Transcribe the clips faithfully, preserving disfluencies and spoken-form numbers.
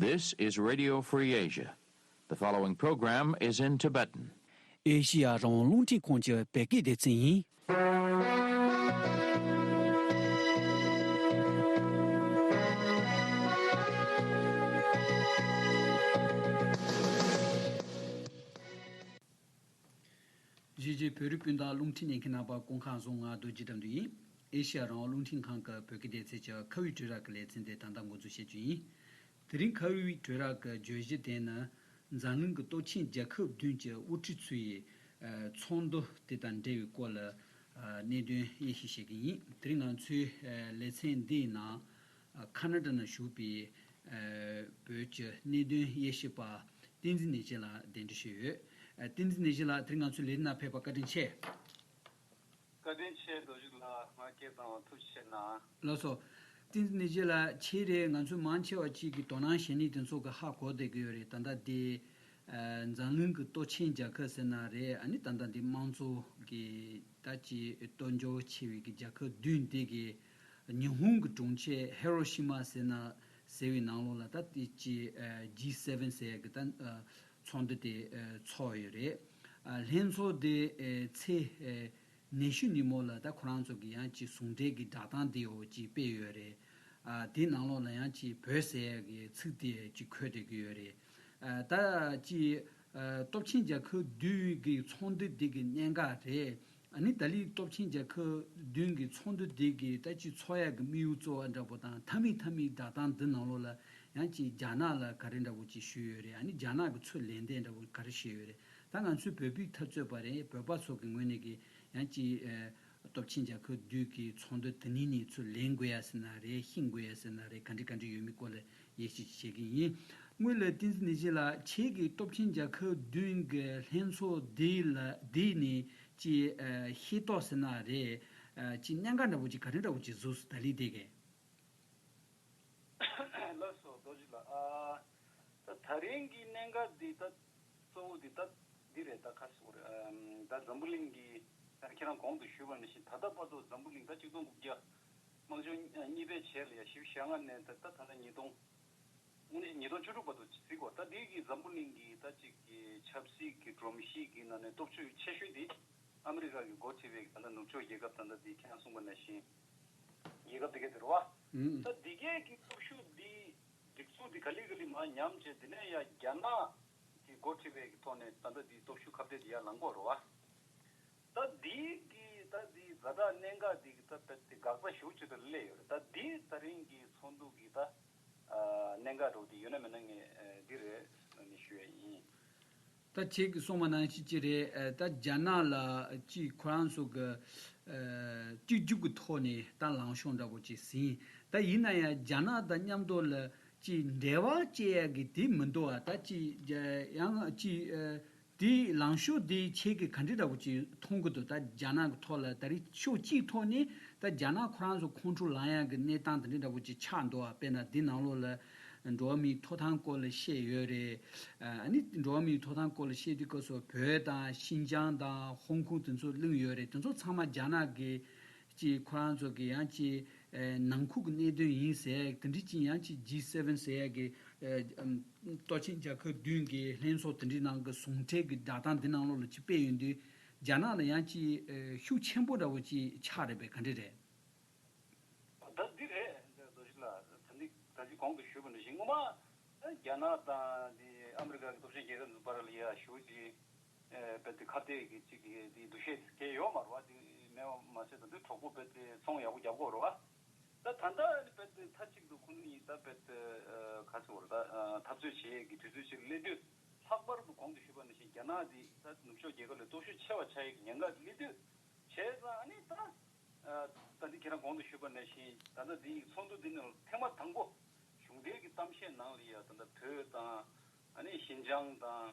This is Radio Free Asia. The following program is in Tibetan. ཨེ་ཤི་ཡ་རང་དབང་རླུང་འཕྲིན་ཁང་གི་བོད་སྐད་སྡེ་ཚན་ཡིན། གཞིས་བྱེས་བོད་རིགས་སྤུན་ཟླ་རླུང་འཕྲིན་ཉན་མཁན་རྣམ་པ་སྐུ་ཁམས་བཟང་། ང་རྡོ་རྗེ་དགྲ་འདུལ་ཡིན། ཨེ་ཤ་ཡ་རང་དབང་རླུང་འཕྲིན་ཁང་གི་བོད་སྐད་སྡེ་ཚན་གྱི་ཁ་བའི་དྲིལ་བསྒྲགས་ཀྱི་ལེ་ཚན་དེ་ད་ལྟ་འགོ་འཛུགས་བྱེད་རྒྱུ་ཡིན། དེ་རིང་ཁ་བའི་དྲིལ་བསྒྲགས་ཀྱི་བརྗོད་གཞི་དེ་ནི་འཛམ་གླིང་གི་སྟོབས་ཆེན་རྒྱལ་ཁབ་བདུན་གྱི་དབུ་ཁྲིད་ཚོ་ཡི་ཚོགས་འདུ་དེ་དང་འབྲེལ་བའི་སྐོར་ལ་གནད་དོན་དབྱེ་ཞིབ་བྱེད་ཀྱི་ཡིན། དེ་རིང་ང་ཚོའི་ལེ་ཚན་འདིའི་ནང་ཁ་ན་ཌ་ནང་བཞུགས་པའི་བོད་ཀྱི་གནད་དོན་དབྱེ་ཞིབ་པ་བསྟན་འཛིན་ནེ་ཅི་ལགས་གདན་འདྲེན་ཞུས་ཡོད། བསྟན་འཛིན་ནེ་ཅི་ལགས་དེ་རིང་ང་ཚོའི་ལེ་ཚན་ནང་ཕེབས་པར་བཀའ་དྲིན་ཆེ། བཀའ་དྲིན་ཆེ། རྡོ་རྗེ་ལགས། ང་སྐད་བཏང་བ་ཐུགས་རྗེ་ཆེ་གནང་། ལགས་སོ། བསྟན་འཛིན་ནེ་ཅི་ལགས་ཁྱེད་རེད། ང་ཚོ་མང་ཆེ་བ་ཅིག་གིས་དོ་སྣང་བྱེད་ནི་དེ་ཚོ་གི་ཧ་གོ་བསྡད་ཀྱི་ཡོད་རེད། ད་ལྟ་དེ་འཛམ་གླིང་གི་སྟོབས་ཆེན་རྒྱལ་ཁབ་ཟེར་ན་རེད། ཨ་ནི་ད་ལྟ་འདི་དམངས་གཙོ་གི་ད་ཅིག་སྟོབས་འབྱོར་ཆེ་བའི་གི་རྒྱལ་ཁབ་བདུན་དེ་གི་ཉི་ཧོང་གི་གྲོང་ཁྱེར་ཧི་རོ་ཤི་མ་ཟེར་ན་ཟེར་བའི་ནང་ལོགས་ལ་ད་དེ་ཅིག་ཇི་སེ་ཝེན་ཟེར་ཡ་གི་ད་ཚོགས་འདུ་དེ་ཚོགས་ཡོད་རེད། ལྷན་ཚོགས་དེ་ཚེས་ཉི་ཤུ་ཉིན་མོ་ལ་ད་ཁོ་རང་ཚོ་གི་ཡང་ཅིག་ཟུང་འབྲེལ་གྱི་བསྒྲགས་གཏམ་དེ་འོ་ཅིག་སྤེལ་ཡོད་རེད། ཨ་དེའི་ནང་ལོགས་ལ་ཡང་ཅིག་བོད་ཟེར་ཡ་གི་ཚིག་དེ་ཅིག་འཁོད་བསྡད་ཀྱི་ཡོད་རེད། ཨ་ད་ཅིག་ཨ་སྟོབས་ཆེན་རྒྱལ་ཁབ་བདུན་གྱི་ཚོགས་འདུ་དེ་གི་གནད་འགག་རེད། ཨ་ནི་ད་ལི་སྟོབས་ཆེན་རྒྱལ་ཁབ་བདུན་གྱི་ཚོགས་འདུ་དེ་གི་ད་ཅིག་ཚོགས་ཡ་གི་དམིགས་ཡུལ་གཙོ་བོ་འདྲ་པོ་དང་མཐའ་མའི་མཐའ་མའི་བསྒྲགས་གཏམ་འདི་ནང་ལོགས་ལ་ཡང་ཅིག་རྒྱ་ནག་ལ་ག་རེ་འདྲ་པོ་ཅིག་ཞུས་ཡོད་རེད། ཨ་ནི་རྒྱ་ནག་གི་ཚུར་ལན་འདེབས་འདྲ་པོ་ག་རེ་བྱས་ཡོད་རེད། ད་ང་ཚོའི་བོད་པའི་འཐབ་རྩོད་པ་རེད། བོད་པ་ཚོ་གི་ངོས་ནས་ཀྱི་ཡང་ཅིག་ཨ་སྟོབས་ཆེན་རྒྱལ་ཁབ་བདུན་གྱི་ཚོགས་འདུ་དེ་ནས་ནས་ཚུར་ལན་དགོས་ཡ་ཟེར་ན་རེད། ཤིང་དགོས་ཡ་ཟེར་ན་རེད། ག་འདྲ་ག་འདྲ་ཡོད་མེད་སྐོར་ལ་དབྱེ་ཞིབ་བྱེད་ཀྱི་ཡིན། སྔོན་ལ་བསྟན་འཛིན་ནེ་ཅི་ལགས་ཁྱེད་ཀྱིས་སྟོབས་ཆེན་རྒྱལ་ཁབ་བདུན་གྱི་ལྷན་ཚོགས་འདི་ལ་འདི་ནས་ཅིག་ཨ་ཤེས་རྟོགས་ཟེར་ན་རེད། ཨ་ཅིག་གནད་འགག་འདྲ་པོ་ཅིག་ག་རེ་འདྲ་པོ་ཅིག་བཟོས་སོང་ད་ལི་དེ་གས། ལགས་སོ་རྡོ་རྗེ་ལགས། ཨ་ད་ད་རིང་གི་གནད་འགག་འདི་ད་གཙོ་བོ་འདི་ད་འདི་རེད། ད་ག་ཟེར་དགོས་རེད། ཨམ་ད་འཛམ་བུ་གླིང་གི་ད་ཁྱེད་རང་གོང་དུ་ཞུས་པ་ནང་བཞིན་ད་ལྟ་བར་དུ་འཛམ་བུ་གླིང་ད་ཆིག་སྟོང་དགུ་བརྒྱ་དམག་སྦྱོར་གཉིས་པའི་རྗེས་ལ་ཡ་བཞི་བཅུ་ཞེ་ལྔ་ནས་ད་ད་ད་ལྟ་ཉིས་སྟོང་དངོས་གནས་ཉིས་སྟོང་བཅུ་དྲུག་བར་དུ་གཟིགས་དགོས། ད་འདི་གི་འཛམ་བུ་གླིང་གི་ད་ཅིག་གི་ཆབ་སྲིད་ཀྱི་སྒྲོམ་གཞི་གི་ནང་ནས་སྟོབས་ཤུགས་ཆེ་ཤོས་འདི་ཨ་མི་རི་ཀ་གི་འགོ་ཁྲིད་པའི་ད་ལྟ་ནུབ་ཕྱོགས་རྒྱལ་ཁབ་ད་ལྟ་འདི་ཁྱེད་རང་གསུངས་པ་ནང་བཞིན་རྒྱལ་ཁབ་དེ་གའི་དེ་རེད་བ། ཨང་། ད་འདི་གའི་གི་སྟོབས་ཤུགས་འདི་སྒྲིག་འཛུགས་འདི་ག་ལེ་ག་ལེ་མར་ཉམས་བྱས། དེ་ནས་ཡ་རྒྱ་ནག་གི་འགོ་ཁྲིད་པའི་གི་ཐོག་ནས་ད་ལྟ་འདི་སྟོབས་ཤུགས་ཁ་གཏད་འདི་ཡར་ལངས་གོ་རེད་བ། ད་འདི་གི་ད་འདི་ཛ་དྲག་གནད་འགག་འདི་གི་ད་ད་འདི་དགག་པ་ཞེ་པོ་ཅིག་ད་སླེབས་ཡོད་རེད། ད་འདི་ད་རིང་གི་ཚོགས་འདུ་གི་ད་ཨ་གནད་འགག་འདྲ་པོ་འདི་ཡོད་ན་མེད་ན་ངས་ཨ་འདི་རེད་ནས་ཞུ་ཡ་ཡིན། ད་ཁྱེད་ཀྱིས་གསུངས་པ་ནང་བཞིན་ཅི་རེད། ཨ་ད་རྒྱ་ནག་ལ་ཅིག་ཁོ་རང་ཚོ་གི་ཨ་གཅིག་གྱུར་གྱི་ཐོག་ནས་ད་ལངས་ཕྱོགས་འདྲ་པོ་ཅིག་ཟིན། ད་ཡིན་ན་ཡང་རྒྱ་ནག་དང་མཉམ་དུ་ལ་ཅིག་འབྲེལ་བ་བཅད་ཡ་གི་དེ་མི་འདུག་ཨ། ད་ཅིག་ཡང་ཅིག་ཨ་དེའི་ལངས་ཕྱོགས་དེ་ཁྱེད་ཀྱིས་ག་འདྲ་འདྲ་པོ་ཅིག་མཐོང་གི་འདུག་ད་རྒྱ་ནག་གི་ཐོག་ལ་ད་རེས་ཕྱོགས་གཅིག་ཐོག་ནས་ད་རྒྱ་ནག་ཁོ་རང་ཚོ་ཁོང་ཁྲོ་ལངས་ཡ་གི་གནས་སྟངས་དེ་འདྲ་འདྲ་པོ་ཅིག་ཆགས་འདུག་ཨ། དཔེར་ན་འདི་ནང་ལོགས་ལ་འགྲོ་བ་མིའི་ཐོབ་ཐང་སྐོར་ལ་བཤད་ཡོད་རེད། ཨ་ནི་འགྲོ་བ་མིའི་ཐོབ་ཐང་སྐོར་ལ་བཤད་དུས་སྐབས་སུ་བོད་དང་ཤིན་ཅང་དང་ཧོང་ཀོང་དེ་ཚོ་གླེང་ཡོད་རེད། དེ་ཚོ་ཚང་མ་རྒྱ་ནག་གི་ཅིག་ཁོ་རང་ཚོ་གི་ཡང་ཅིག་ཨ་ནང་ཁུལ་གྱི་གནད་དོན་ཡིན་ཟེར་ཡ་དེ་འདྲ་ཅིག་ཡང་ཅིག་ཇི་སེ་ཝེན་ཟེར་ཡ་གི་ཨ་སྟོབས་ཆེན་རྒྱལ་ཁབ་བདུན་གྱི་ལྷན་ཚོགས་དེ་འདྲའི་ནང་གི་ཟུང་འབྲེལ་གྱི་བསྒྲགས་གཏམ་འདི་ནང་ལོགས་ལ་ཅིག་སྤེལ་ཡོང་དུས་རྒྱ་ནག་ལ་ཡང་ཅིག་ཨ་ཤུགས་ཆེན་པོ་འདྲ་བོ་ཅིག་ཆགས་རེད་པས། ག་འདྲ་རེད། ད་འདི་རེད། རྡོ་རྗེ་ལགས་ད་འདི་ད་ཅི་གོང་དུ་ཞུས་པ་ནང་བཞིན་སྔོན་མ་རྒྱ་ནག་དང་འདི་ཨ་མི་རི་ཀ་གི་སྟོབས་ཆེན་རྒྱལ་ཁབ་ཚོའི་བར་ལ་ཡ་ཞུ་ཅིག་ཨེ་རྦད་དེ་ཁ་གཏད་ཀྱི་གཅིག་གི་དེ་འདུ་ཤེས་སྐྱེ་ཡོད་མ་རེད་བ། དེ་མེད་པ་མ་ཟད་ད་དུང་གྲོགས་པོ་རྦད་དེ་ཚོང་ཡག་པོ་རྒྱག་གི་ཡོད་རེད་བ། ད་ད་ལྟ་ནི་རྦད་དེ་མཐའ་གཅིག་ཏུ་ཁོ་གཉིས་ད་རྦད་དེ་ཨ་ག་ཚོད་རེད། ད་ཨ་འཐབ་རྩོད་བྱེད་ཀྱི་དུས་ཚོད་ཅིག་སླེབས་དུས་ལྷག་པར་དུ་གོང་དུ་ཞུས་པ་ནང་བཞིན་རྒྱ་ནག་འདི་ད་ནུབ་ཕྱོགས་རྒྱལ་ཁབ་ལས་སྟོབས་ཤུགས་ཆེ་བ་ཆགས་ཡག་གི་ཉེན་ཁ་སླེབས་དུས་བྱས་ཙང་ཨ་ནི་ད་ཨ་ད་འདི་ཁྱེད་རང་གོང་དུ་ཞུས་པ་ནང་བཞིན་ད་ལྟ་འདི་ཚོགས་འདུ་འདི་ནང་ཐེངས་མ་དང་པོ་གཞུང་འབྲེལ་གྱི་གཏམ་བཤད་ནང་ལ་ཡ་ད་ལྟ་བོད་དང་ཨ་ནི་ཤིན་ཅང་དང་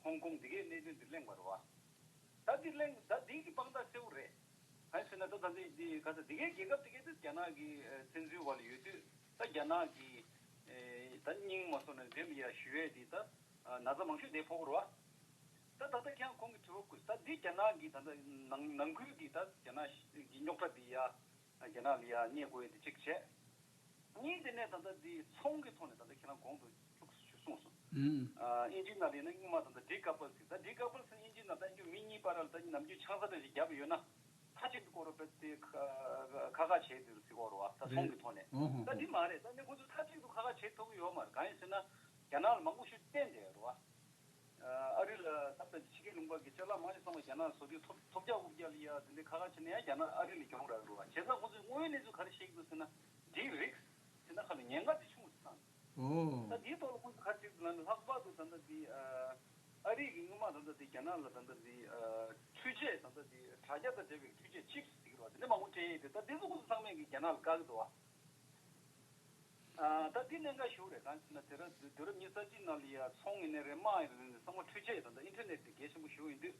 ཧོང་ཀོང་འདི་གའི་གནད་དོན་འདི་གླེང་བ་རེད་བ། ད་འདི་གླེང་ད་འདི་གི་དཔང་རྟགས་གསལ་པོ་རེད། གང་ཡིན་ཟེར་ན་ད་ད་འདི་འདི་ག་ཚ་འདི་གའི་རྒྱལ་ཁབ་འདི་གའི་ད་རྒྱ་ནག་གི་ཨ་བཙན་འཛུལ་བ་ལ་ཡོད་དུས་ད་རྒྱ་ནག་གི་ཨེ་ད་སྙིང་མ་སོང་ནས་འདེམས་ཡ་ཞུ་ཡས་འདི་ད་ཨ་ན་ཚ་མང་ཤོས་འདི་ཕོག་གི་རེད་བ། ད་ད་ལྟ་ཁྱེད་རང་གོང་གི་དྲི་བ་བཀོད་ད་འདི་རྒྱ་ནག་གི་ད་ལྟ་ནང་ནང་ཁུལ་གྱི་ད་རྒྱ་ནག་གི་རྙོག་དྲ་འདི་ཡ་རྒྱ་ནག་ལ་ཡ་རྙེད་དགོས་ཡས་འདི་གཅིག་བྱས། གཉིས་དེ་ནས་ད་ལྟ་འདི་ཚོང་གི་ཐོག་ནས་ད་ལྟ་ཁྱེད་རང་གོང་དུ་ཁྱུག་ གསུངས་སོང་། ཨུམ། ཨ་དབྱིན་ཇིའི་ནང་ལ་ཡིན་ན་སྔོན་མ་ད་ལྟ་ཌི་ཀ་པལ་ཟེར། ད་ཌི་ཀ་པལ་ཟེར་དབྱིན་ཇིའི་ནང་ད་ཡིན་རྒྱུ་མི་གཉིས་བར་ལ་ད་ནམ་རྒྱུན་ཆང་ས་འདྲ་ཞིག་བརྒྱབ་ཡོད་ན། མཐའ་གཅིག་ཏུ་སྐོར་ར་བེད་དེ་ཁ་ཁ་ཁ་བྱེད་དུས་ཟེར་གོ་ར་བ། ད་ཚོང་གི་ཐོག་ནས། ཨོ་ཧོ་ད་ཧོ། འདི་མ་རེད། ད་ནི་ཁོ་ཚོ་མཐའ་གཅིག་ཏུ་ཁ་ཁ་བྱེད་ཐུབ་ཀྱི་ཡོད་མ་རེད། གང་ཡིན་ཟེར་ན། རྒྱ་ནག་ལ་མང་པོ་ཞིག་བརྟེན་བསྡད་ཡོད་ར་བ། ཨ་རི་ལ་ད་ལྟ་ཕྱི་རྒྱལ་ལུང་པ་གི་ཅ་ལག་མང་ཆེ་ཚང་མ་རྒྱ་ནག་ལ་བཟོ་དུས་ཐོབ་ཐོབ་རྒྱག་དབུབ་རྒྱག་ལ་ཡ་དེ་འདྲའི་ཁ་ཁ་བྱས་ན་ཡང་རྒྱ་ནག་ཨ་རི་ལ་གྱོང་རག་ར་བ། བྱས་ཙང་ཁོ་ཚོས་དངོས་ཡོད་གནས་ཚུལ་ག་རེ་བཤད་ཀྱི་འདུག་ཟེར་ན། འདི་རིགས་ཟེར་ན་ཁ་ལ་ཉེན་ཁ་དེ་ཆུང་བ་ཞིག་བཏང་། ཨོ། ད་དེའི་ཐོག་ལ་ཁོང་ཚོ་ག་རེ་བྱེད་ཀྱི་ལབ་ན། ལྷག་པར་དུ་ད་ལྟ་འདི་ཨ་རི་གི་སྔོན་མ་ད་ལྟ་འདི་རྒྱ་ནག་ལ་ད་ལྟ་འདི་ཨ་འཕྲུལ་ཆས། ད་ལྟ་འདི་དྲ་རྒྱ་དང་འབྲེལ་བའི་འཕྲུལ་ཆས་ཅིབ་ཟེར་གྱི་རེད་བ། དེ་འདྲ་མང་པོ་སྤྲད་ཡས་དེ། ད་དེ་ཚོ་ཁོང་ཚོ་ཚང་མས་ཀྱི་རྒྱ་ནག་ལ་བཀག་གི་འདུག་བ། ཨ་ད་འདི་གནད་འགག་ཞེ་པོ་རེད། གང་ཟེར་ན་དུས་རབས་དུས་རབས་ཉི་ཤུ་རྩ་གཅིག་ནང་ལ་ཡ་ཚོང་ཡིན་ནའི་རེད། དམག་ཡིན་ནའི་རེད། ཚང་མ་འཕྲུལ་ཆས་ད་ལྟ་ཨིན་ཊར་ནེཊ་དེ་གལ་ཆེན་པོ་ཞེ་པོ་ཡིན་དུས།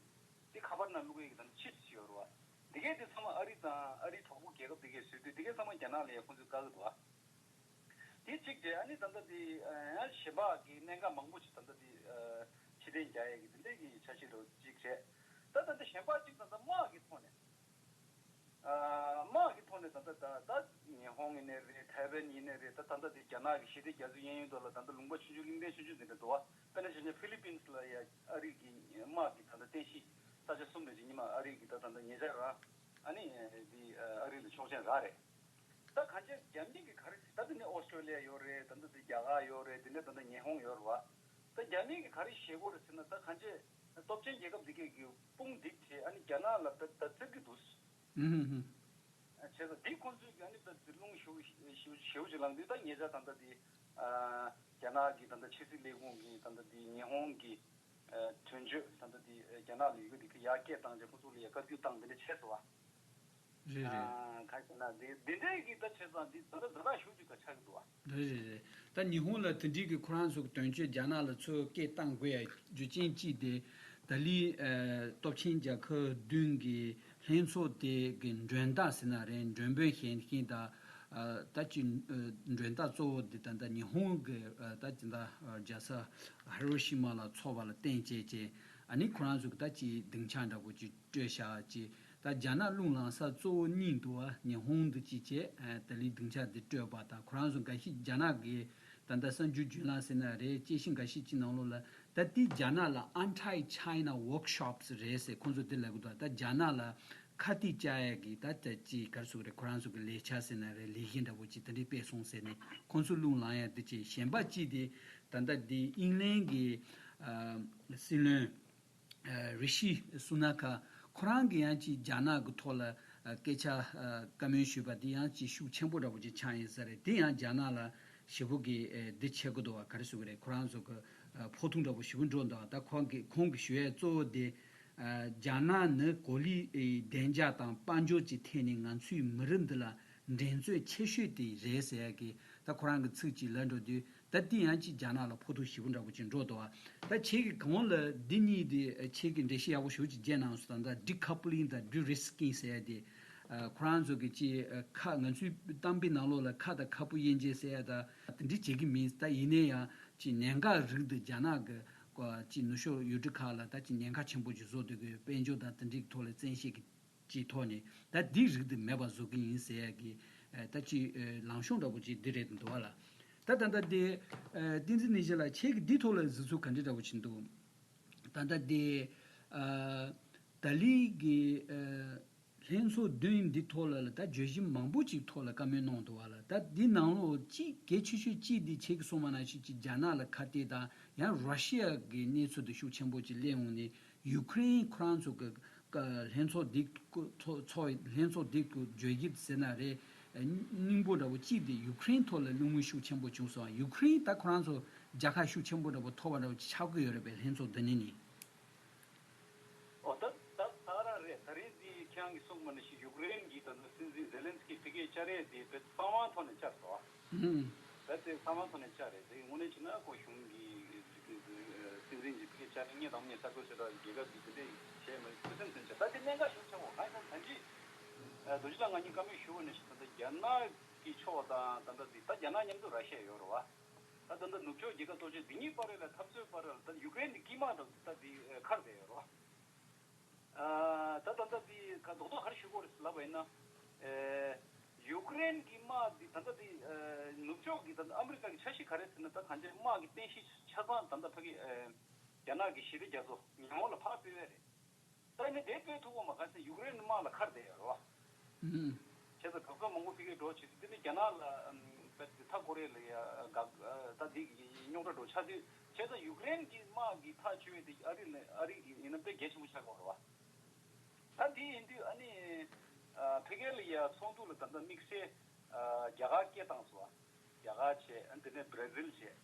དེ་ཁ་པར་ནང་བླུག་ཡས་ཀྱི་ད་ལྟ་ཅིབ་ཅིག་ཡོད་རེད་བ། འདི་གས་དེ་ཚང་མ་ཨ་རི་དང་ཨ་རིའི་གྲོགས་པོ་རྒྱལ་ཁབ་དེ་གས་བཟོས་དུས། འདི་གས་ཚང་མ་རྒྱ་ནག་ལ་ཡ་ཁོང་ཚོས་བཀག་གི་འདུག་བ། དེ་གཅིག་རེད། ཨ་ནི་ད་ལྟ་དེ་ཡང་གཞན་པ་གི་གནད་འགག་མང་པོ་ཞིག་ད་ལྟ་དེ་ཕྱིར་འཐེན་རྒྱག་ཡས་ཀྱི་དེ་འདྲས་ཀྱི་འཆར་གཞི་རོ་གཅིག་རེད། ད་ད་ལྟ་གཞན་པ་གཅིག་ད་ལྟ་དམག་གི་ཐོག་ནས། ཨ་དམག་གི་ཐོག་ནས་ད་ལྟ་ད་ད་ཉི་ཧོང་ཡིན་ནའི་རེད། ཐའེ་ཝན་ཡིན་ནའི་རེད། ད་ད་ལྟ་དེ་རྒྱ་ནག་གི་ཞི་བདེ་རྒྱ་མཚོའི་གཡས་གཡོན་དུ་ལ་ད་ལྟ་ལུང་པ་ཆུང་ཆུང་གླིང་ཕྲན་ཆུང་ཆུང་དེ་འདྲ་འདུག་བ། དཔེར་ན་བྱས་ན་ཕི་ལི་པིན་སི་ལ་ཡ་ཨ་རི་གི་དམག་གི་ད་ལྟ་རྟེན་གཞི་ས་ཆ་གསུམ་རེད་ཅིག་གཉིས་མ་ཨ་རི་གི་ད་ད་ལྟ་ཉེ་ཆར་རང་ཨ་ནི་དེ་ཨ་རི་ལ་ཆོག་མཆན་རག་རེད། ད་གང་ཅི་རྒྱ་མི་གི་ག་རེ་ཟེར། ད་དེ་ནས་ཨོ་སི་ཀྲོ་ལི་ཡ་ཡོད་རེད། ད་ལྟ་དེ་རྒྱ་གར་ཡོད་རེད། དེ་ནས་ད་ལྟ་ཉི་ཧོང་ཡོད་རེད་བ། ད་རྒྱ་མི་གི་ག་རེ་བཤད་གོ་རེད་ཟེར་ན། ད་གང་ཅི་སྟོབས་ཆེན་རྒྱལ་ཁབ་དེ་གས་ཀྱི་དཔུང་སྡེ་བྱས་ཨ་ནི་རྒྱ་ནག་ལ་ད་ད་བཙིར་གི་འདུག། ཨུ་ཧུ་ཧུ། བྱས་ཙང་འདི་ཁོང་ཚོས་ཀྱི་ཨ་ནི་ད་འདི་རླུང་ཞེ་པོ་ཞེ་པོ་ཞེ་པོ་ཅིག་ལངས་དུས། ད་ཉེ་ཆར་ད་ལྟ་འདི་ཨ་རྒྱ་ནག་གི་ད་ལྟ་ཕྱི་སྲིད་ལས་ཁུངས་ཀྱི་ད་ལྟ་འདི་ཉི་ཧོང་གི་ཨ་དོན་གཅོད་ད་ལྟ་འདི་རྒྱ་ནག་ལ་ཡོད་གི་འདི་གི་ཡར་སྐད་བཏང་རྗེས་ཁོང་ཚོ་ལ་ཡ་བཀའ་བཀྱོན་བཏང་འདི་འདྲ་བྱས་སོང་བ། རེད་རེད། ཨ་ག་རེ་ཟེར་ན་འདི་འདི་འདྲའི་གི་ད་བྱས་ཙང་འདི་ད་ལྟ་ཛ་དྲག་ཤུགས་ཀྱིས་ད་ཆགས་ཀྱི་འདུག་བ། རེད་རེད་རེད། ད་ཉི་ཧོང་ལ་དེ་འདྲའི་གི་ཁོ་རང་ཚོ་གི་དོན་གཅོད་རྒྱ་ནག་ལ་ཚུར་སྐད་བཏང་དགོས་ཡ་རྒྱུ་རྐྱེན་གཅིག་དེ། ད་ལི་ཨ་སྟོབས་ཆེན་རྒྱལ་ཁབ་བདུན་གི་ལྷན་ཚོགས་དེ་གི་མགྲོན་བདག་ཟེར་ན་རེད། མགྲོན་དཔོན་གཞན་གཞན་དང་ཨ་ད་ཅི་ཨ་མགྲོན་བདག་གཙོ་བོ་དེ་ད་ལྟ་ཉི་ཧོང་གི་ཨ་ད་ཅི་ད་རྒྱལ་ས་ཧི་རོ་ཤི་མ་ལ་ཚོགས་པ་ལ་བརྟེན་བྱས་བྱས། ཨ་ནི་ཁོ་རང་ཚོ་གི་ད་ཅི་སྡིངས་ཆ་འདྲ་པོ་ཅིག་སྤྲོད་བཞག་ཅིག། ད་རྒྱ་ནག་རླུང་ལངས་ས་གཙོ་བོ་གཉིས་འདུག་བ། ཉི་ཧོང་འདི་གཅིག་བྱས། ཨ་ད་ལི་སྡིངས་ཆ་འདི་སྤྲོད་པ་དང་། ཁོ་རང་ཚོ་འགའ་ཤས་རྒྱ་ནག་གི་ད་ལྟ་གསར་འགྱུར་བརྒྱུད་ལམ་ཟེར་ན་རེད། དཔྱད་གཞི་འགའ་ཤས་ཅིག་ནང་ལོགས་ལ་ད་འདི་རྒྱ་ནག་ལ་Anti China Workshops རེད་ཟེར་ཁོང་ཚོ་འདི་ལབ་གི་འདུག། ད་རྒྱ་ནག་ལ་ཁ་གཏད་བཅག་ཡ་གི་ད་ད་ཅི་ག་རེ་ཟེར་དགོས་རེད། ཁོ་རང་ཚོ་གི་ལས་འཆར་ཟེར་ན་རེད། ལས་གཞི་འདྲ་པོ་ཅིག་དེ་འདྲས་སྤེལ་སོང་ཟེར་ནས་ཁོང་ཚོ་རླུང་ལངས་ཡ་འདི་བྱས། གཞན་པ་གཅིག་དེ་ད་ལྟ་འདི་ཨིང་ལན་གི་ཨ་སྲིད་བློན། ཨ་རི་ཤི་སུ་ན་ཁ་ཁོ་རང་གིས་ཡང་ཅིག་རྒྱ་ནག་གི་ཐོག་ལ་ཨ་སྐད་ཆ་ཨ་བཀའ་མོལ་ཞུས་པ་འདི་ཡང་ཅིག་ཤུགས་ཆེན་པོ་འདྲ་པོ་ཅིག་ཆགས་ཡིན་ས་རེད། དེ་ཡང་རྒྱ་ནག་ལ་ཞེ་པོ་གི་ཨ་འདི་བྱེད་ཀྱི་འདུག་བ། ག་རེ་ཟེར་དགོས་རེད། ཁོ་རང་ཚོ་གི་ཨ་ཕོག་ཐུག་འདྲ་པོ་ཞེ་པོ་འགྲོ་འདུག་བ། ད་ཁོང་གི་ཁོང་གི་ཞུ་ཡས་གཙོ་བོ་དེ་ཨ་རྒྱ་ནག་ནི་གོ་ལའི་ཨ་བདེ་འཇགས་དང་དཔལ་འབྱོར་གྱི་ཐད་ནས་ང་ཚོའི་མི་རིགས་འདི་ལ་འགྲན་རྩོད་ཆེ་ཤོས་དེ་རེད་ཟེར་ཡ་གི་ད་ཁོ་རང་གི་ཚིག་ཅིག་ལབ་འགྲོ་དུས། ད་འདི་ཡང་ཅིག་རྒྱ་ནག་ལ་ཕོག་ཐུག་ཞེ་པོ་འདྲ་པོ་ཅིག་འགྲོ་འདུག་བ། ད་ཁྱེད་ཀྱིས་གོང་ལ་འདི་གཉིས་དེ་ཁྱེད་ཀྱིས་འགྲེལ་བཤད་ཡག་པོ་ཞེ་པོ་ཅིག་བརྗོད་གནང་སོང་། ད་ལྟ་decoupling དང་de-risking ཟེར་ཡ་དེ། ཨ་ཁོ་རང་ཚོ་གི་ཅིག་ཨ་ཁ་ང་ཚོའི་གཏམ་དཔེ་ནང་ལོགས་ལ་ཁ་དང་ཁ་སྤུ་དབྱེ་འབྱེད་ཟེར་ཡ་ད་དེ་འདྲ་བྱེད་ཀྱི་མིན། ད་ཡིན་ན་ཡང་ཅིག་ཉེན་ཁ་རིགས་དེ་རྒྱ་ནག་གི་ཀོ་ཅིག་ནུབ་ཕྱོགས་ཡུལ་གྲུ་ཁག་ལ་ད་ཅིག་ཉེན་ཁ་ཆེན་པོ་ཅིག་བཟོ་སྡོད་ཀྱི་ཡོད། དཔལ་འབྱོར་དང་དེ་འདྲའི་ཐོག་ལ་བཙན་ཤེད་ཀྱི་ཀྱི་ཐོག་ནས་ད་འདི་རིགས་དེ་མེད་པ་བཟོ་གི་ཡིན་ཟེར་ཡ་གི་ཨ་ད་ཅི་ཨ་ལངས་ཕྱོགས་འདྲ་པོ་ཅིག་འདི་རེད་འདུག་བ་ལ། ད་ད་ལྟ་དེ་ཨ་བསྟན་འཛིན་ནས་ཞེ་ལ་ཁྱེད་ཀྱི་འདི་ཐོག་ལ་གཟིགས་ཚུལ་ག་འདྲ་འདྲ་པོ་ཅིག་འདུག། ད་ལྟ་དེ་ཨ་ད་ལི་གི་ཨ་ལྷན་ཚོགས་བདུན་འདི་ཐོག་ལ་ལ་ད་བརྗོད་གཞི་མང་པོ་ཅིག་ཐོག་ལ་བཀའ་མོལ་གནང་འདུག་བ་ལ། ད་འདི་ནང་ལོགས་གཅིག་གལ་ཆེ་ཤོས་གཅིག་འདི་ཁྱེད་ཀྱིས་གསུངས་པ་ནང་བཞིན་ཅིག་རྒྱ་ནག་ལ་ཁ་གཏད་དང་ཡང་ར་ཤི་ཡ་གི་གནས་ཚུལ་དེ་ཤུགས་ཆེན་པོ་ཅིག་གླེང་འོང་ནས། ཡུ་ཀེ་རེན་ཁོ་རང་ཚོ་གི་ཀ་ལྷན་ཚོགས་འདི་ཀུ་ཚོགས་ཚོགས་ལྷན་ཚོགས་འདི་ཀུ་བརྗོད་གཞི་ཟེར་ན་རེད། ཨ་སྙིང་པོ་འདྲ་པོ་གཅིག་དེ་ཡུ་ཀེ་རེན་ཐོག་ལ་བློ་ངོར་ཤུགས་ཆེན་པོ་བྱུང་སོང་། ཡུ་ཀེ་རེན་ད་ཁོ་རང་ཚོ་རྒྱལ་ཁ་ཤུགས་ཆེན་པོ་འདྲ་པོ་ཐོབ་པ་འདྲ་པོ་ཆགས་ཀྱི་ཡོད་རེད་པས། ལྷན་ཚོགས་འདི་ནས་ནི། ཨོ་ད་ད་ད་རང་རེད། ད་རེས་འདི་ཁྱེད་རང་གིས་གསུངས་པ་ནང་བཞིན་ཡུ་ཀེ་རེན་གྱི་ད་ལྟ་སྲིད་འཛིན་ཛེ་ལན་སི་ཀི་ཕ་གིར་བཅར་ཡས་དེ་དཔེ་གསང་བའི་ཐོག་ནས་བཅར་སོང་། ཧུམ། ད་དེ་གསང་བའི་ཐོག་ནས་བཅར་རེད། དེ་དངོས་གནས་བྱས་ན་ཁོ་གཞུང་གི་སྲིད་འཛིན་གྱི་ཕ་གིར་བཅར་ནས་ངས་དང་པོ་ནས་གསར་འགོད་བྱས་དུས་རྒྱལ་ཁབ་ཀྱི་དེ་འདྲས་བྱས་མ་ཐུགས་སེམས་ཚིམ་བྱས། ད་དེ་གནད་འགག་ཤུགས་ཆེ་བོ། ང་ཡིན་ན་ད་ཅི་རྡོ་རྗེ་ལགས་ང་གཉིས་བཀའ་མོལ་ཞུ་བ་ནང་བཞིན་ད་ལྟ་རྒྱ་ནག་གི་ཕྱོགས་དང་ད་ལྟ་འདི་ད་རྒྱ་ནག་མཉམ་དུ་ར་ཤི་ཡ་ཡོད་རེད་བ། ད་ད་ལྟ་ནུབ་ཕྱོགས་རྒྱལ་ཁབ་སྟོབས་ཆེན་འདི་གཉིས་བར་ལ་འཐབ་རྩོད་བར་ལ་ད་ཡུ་ཀེ་རེན་གྱི་དཀྱིལ་མ་དང་ད་འདི་ཁར་བསྡད་ཡོད་རེད་བ། ཨ་ད་ད་ལྟ་འདི་ག་རྡོག་རྡོག་ག་རེ་ཞུ་དགོས་རེད་ལབ་པ་ཡིན་ན། ཨེ་ཡུ་ཀེ་རེན་ ཀྲེན་གྱི་དམག་འདི་ད་ལྟ་འདི་ནུབ་ཕྱོགས་ཀྱི་ད་ལྟ་ཨ་མི་རི་ཀ་གི་འཆར་གཞི་ག་རེ་ཟེར་ན། ད་གང་ཅི་དམག་གི་རྟེན་གཞི་ཆ་ཚང་ད་ལྟ་ཕ་གི་རྒྱ་ནག་གི་ཞི་བདེ་རྒྱ་མཚོ་ཉི་ཧོང་ལ་ཕར་སྤོས་ཡ་རེད། ད་ནི་དེ་སྤོས་ཐུབ་པ་མ་ག་ཚད་ཡུཀ་རེན་དམག་ལ་ཁར་བསྡད་ཡོད་རེད་བ། ཨུམ། བྱས་ཙང་གྲོགས་པོ་མང་པོ་ཕ་གིར་འགྲོ་བྱེད་དུས་དེ་ནི་རྒྱ་ནག་ལ་ཨམ་པ་མཐའ་ཀོ་རི་ཡ་ལ་ཡ་དགག་ད་འདི་གི་རྙོག་དྲ་འགྲོ་ཆགས་དུས། བྱས་ཙང་ཡུཀ་རེན་གྱི་དམག་གི་ཐག་གཅོད་དེ་ཨ་རི་ལ་ཨ་རི་གི་ཡིན་ན་དཔེ་གལ་ཆེན་པོ་ཆགས་ཀྱི་ཡོད་རེད་བ། ད་འདི་ཡིན་དུས་ཨ་ནི་ཨ་ཕ་གི་ལ་ཡ་ཚོགས་འདུ་ལ་ད་ལྟ་དམིགས་བསལ་ཨ་རྒྱ་གར་སྐད་བཏང་སོང་བ། རྒྱ་གར་བྱས། ཨ་དེ་ནས་བྷར་ཛིལ་བྱས།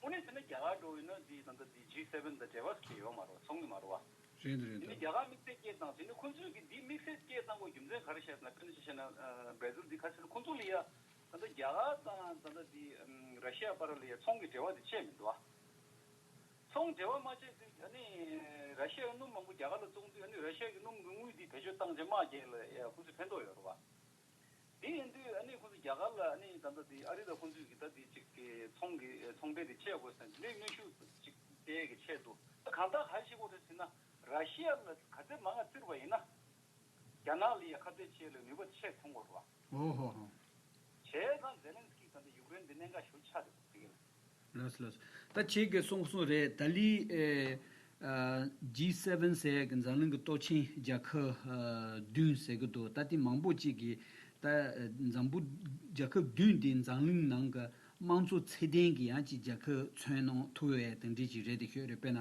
དངོས་གནས་བྱས་ན་རྒྱ་གར་འགྲོ་ཡིན་ན་འདི་ད་ལྟ་འདི་ཇི་སེ་ཝེན་དང་འབྲེལ་བ་ཟེར་མཁན་ཡོད་མ་རེད་བ། ཚོགས་མི་མ་རེད་བ། རེད་འདུག་རེད་འདུག་དེ་ནས་རྒྱ་གར་དམིགས་བསལ་སྐད་བཏང་། དེ་ནས་ཁོང་ཚོས་ཀྱིས་འདི་དམིགས་བསལ་སྐད་བཏང་དགོས་རྒྱུ་མཚན་ག་རེ་བཤད་ཟེར་ན། དཔེར་ན་ཆ་བཞག་ན་ཨ་བྷར་ཛིལ་འདི་ག་རེ་ཟེར་ན། ཁོང་ཚོ་ལ་ཡ་ད་ལྟ་རྒྱ་གར་དང་ད་ལྟ་འདི་ཨམ་ར་ཤི་ཡ་བར་ལ་ཡ་ཚོང་གི་འབྲེལ་བ་དེ་ཆད་མི་འདུག་བ། ཚོང་འབྲེལ་བ་མ་ཆད་དུས་ཨ་ནི་ར་ཤི་ཡ་གི་སྣུམ་མང་པོ་རྒྱ་གར་ལ་བཙོང་དུས། ཨ་ནི་ར་ཤི་ཡ་གི་སྣུམ་གྱི་དངུལ་འདི་བེད་སྤྱོད་བཏང་བྱས་དམག་རྒྱག་ལ་ཡ་ཁོང་ཚོས་ཕན་ཐོགས་ཡོད་རེད་བ། དེ་ཡིན་དུས་ཨ་ནི་ཁོང་ཚོ་རྒྱ་གར་ལ་ཨ་ནི་ད་ལྟ་དེ་ཨ་རི་དང་ཁོང་ཚོས་ཀྱི་ད་དེ་ཅིག་གི་ཚོང་གི་ཚོང་འབྲེལ་དེ་ཆད་དགོས་ཟེར་ནས་དེ་འདྲའི་གནོན་ཤུགས་ཅིག་སྤེལ་གི་ཆེད་དུ། ད་གང་ལྟར་ག་རེ་བྱེད་དགོས་རེད་ཟེར་ན། ར་ཤི་ཡ་ལ་ག་ཚད་མང་ང་བཙིར་བ་ཡིན་ན། རྒྱ་ནག་ལ་ཡ་ཁ་གཏད་བྱེད་ལ་ནུས་པ་ཆེ་ཐོན་དགོས་རེད་བ། ཨོ་ཧོ་ཧོ། བྱས་ཙང་ཛེ་ལན་སི་ཀི་ད་ལྟ་ཡུཀ་རེན་དེ་གནད་འགག་ཞེ་པོ་ཆགས་འདུག་དེ་ག་ལ། ལགས་སོ་ལགས་སོ། ད་ཁྱེད་ཀྱིས་གསུངས་གསུངས་རེད། ད་ལི་ཨེ་ཨ་ཇི་སེ་ཝེན་ཟེར་ཡག་གི་འཛམ་གླིང་གི་སྟོབས་ཆེན་རྒྱལ་ཁབ་ཨ་བདུན་ཟེར་གི་འདུག་ད་དེ་མང་པོ་ཅིག་གིས་ད་ཨ་འཛམ་བུ་རྒྱལ་ཁབ་བདུན་དེ་འཛམ་གླིང་ནང་གི་དམངས་གཙོ་ཚད་ལྡན་གྱི་ཡང་ཅིག་རྒྱལ་ཁབ་མཚོན་གནང་ཐུབ་པའི་དེ་འདྲ་ཅིག་རེད་དེ་ཤོད་རེད། དཔེར་ན་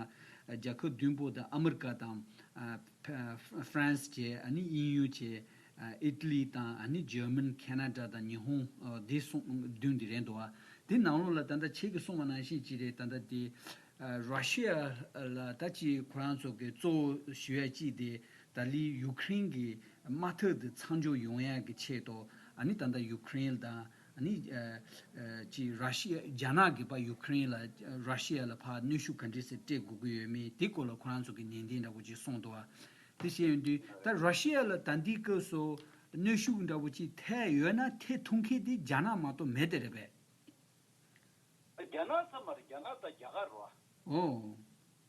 རྒྱལ་ཁབ་བདུན་པོ་དེ་ཨ་མི་རི་ཀ་དང་ཨ་ཧྥ་ཧྥ་རན་སི་བྱས། ཨ་ནི་དབྱིན་ཡུལ་བྱས། ཨ་ཨི་ཏ་ལི་དང་། ཨ་ནི་འཇར་མན། ཁེ་ན་ཌ་དང་ཉི་ཧོང་། ཨ་དེ་གསུམ་བདུན་དེ་རེད་འདུག་བ། དེ་ནང་ལོགས་ལ་ད་ལྟ་ཁྱེད་ཀྱིས་གསུངས་པ་ནང་བཞིན་ཅིག་རེད། ད་ལྟ་དེ་ཨ་ར་ཤི་ཡ་ལ་ད་ཅིག་ཁོ་རང་ཚོ་གི་གཙོ་བོ་ཞུ་ཡ་ཅིག་དེ་ད་ལི་ཡུ་ཁ་རེན་གྱི་དམག་འཐབ་དེ་མཚམས་འཇོག་ཡོང་ཡ་གི་ཆེད་དུ། ཨ་ནི་ད་ལྟ་ཡུ་ཁ་རེན་དང་། ཨ་ནི་ཨ་ཨ་ཅིག་ར་ཤི་ཡ་རྒྱ་ནག་གིས་ཕར་ཡུ་ཁ་རེན་ལ་ར་ཤི་ཡ་ལ་ཕར་གནོན་ཤུགས་ག་འདྲས་སེ་སྤྲད་དགོས་ཀྱི་ཡོད་མེད་དེ་སྐོར་ལ་ཁོ་རང་ཚོ་གི་ནན་ཏན་འདྲ་པོ་ཅིག་གསུངས་འདུག་བ། དེ་བཤད་ཡོང་དུས་ད་ར་ཤི་ཡ་ལ་ད་ལྟའི་སྐབས་སུ་གནོན་ཤུགས་འདྲ་པོ་ཅིག་ཐེབས་ཡོད་ན་ཐེབས་ཐུབ་མཁན་དེ་རྒྱ་ནག་མ་གཏོགས་མེད་དེ་རེད་པས། རྒྱ་ནག་ཙམ་མ་རེད། རྒྱ་ནག་དང་རྒྱ་གར་རེད་བ། ཨོ།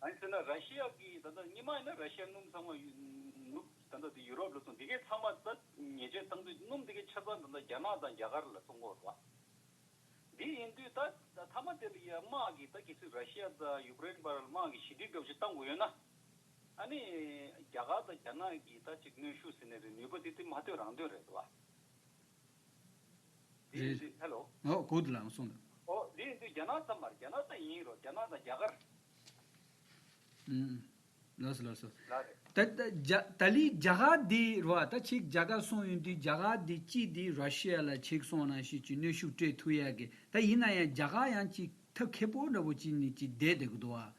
གང་ཡིན་ཟེར་ན་ར་ཤི་ཡ་གི་ད་ལྟ་སྔོན་མ་ཡིན་ན་ར་ཤི་ཡ་སྣུམ་ཚང་མ་ཡུ་ནུབ་ད་ལྟ་དེ་ཡུ་རོབ་ལ་བཙོང་། དེ་གའི་ཚང་མ་ད་ཉེས་ཆད་བཏང་དུས་སྣུམ་དེ་གའི་ཆ་ཚང་ད་ལྟ་རྒྱ་ནག་དང་རྒྱ་གར་ལ་བཙོང་གི་ཡོད་རེད་བ། འདི་ཡིན་དུས་ད་ད་མཐའ་མ་དེ་ལ་ཡ་དམག་གི་ད་གལ་སྲིད་ར་ཤི་ཡ་དང་ཡུ་ཀེ་རེན་བར་དམག་གི་ཞི་འགྲིག་འདྲ་པོ་ཞིག་བཏང་དགོས་ཡོད་ན། ཨ་ནི་རྒྱ་གར་དང་རྒྱ་ནག་གིས་ད་ཅིག་གནོན་ཤུགས་ཟེར་ནས་རེད། ནུས་པ་དེ་དེ་མ་ཐོན་རང་དོན་རེད་བ། འདི་ཡིན་དུས། ཧེ་ལོ། ཨོ་གོ་འདུག་ལགས། གསུངས་འདུག་ཨོ་འདི་ཡིན་དུས་རྒྱ་ནག་ཙམ་མ་རེད། རྒྱ་ནག་ད་ཡིན་རོ། རྒྱ་ནག་དང་རྒྱ་གར། ཨུམ། ལགས་སོ་ལགས་སོ། ལགས་རེད། ད་ད་རྒྱ་ད་ལི་རྒྱ་གར་འདི་རེད་བ། ད་ཁྱེད་རྒྱ་གར་གསུངས་ཡོང་དུས་རྒྱ་གར་འདི་གཅིག་འདི་ར་ཤི་ཡ་ལ་ཁྱེད་གསུངས་པ་ནང་བཞིན་གྱི་གནོན་ཤུགས་སྤྲད་ཐུབ་ཡ་གི། ད་ཡིན་ན་ཡང་རྒྱ་གར་ཡང་ཅིག་ཐབས་མཁས་པོ་འདྲ་པོ་ཅིག་ནི་ཅིག་བསྡད་བསྡད་ཀྱི་འདུག་བ།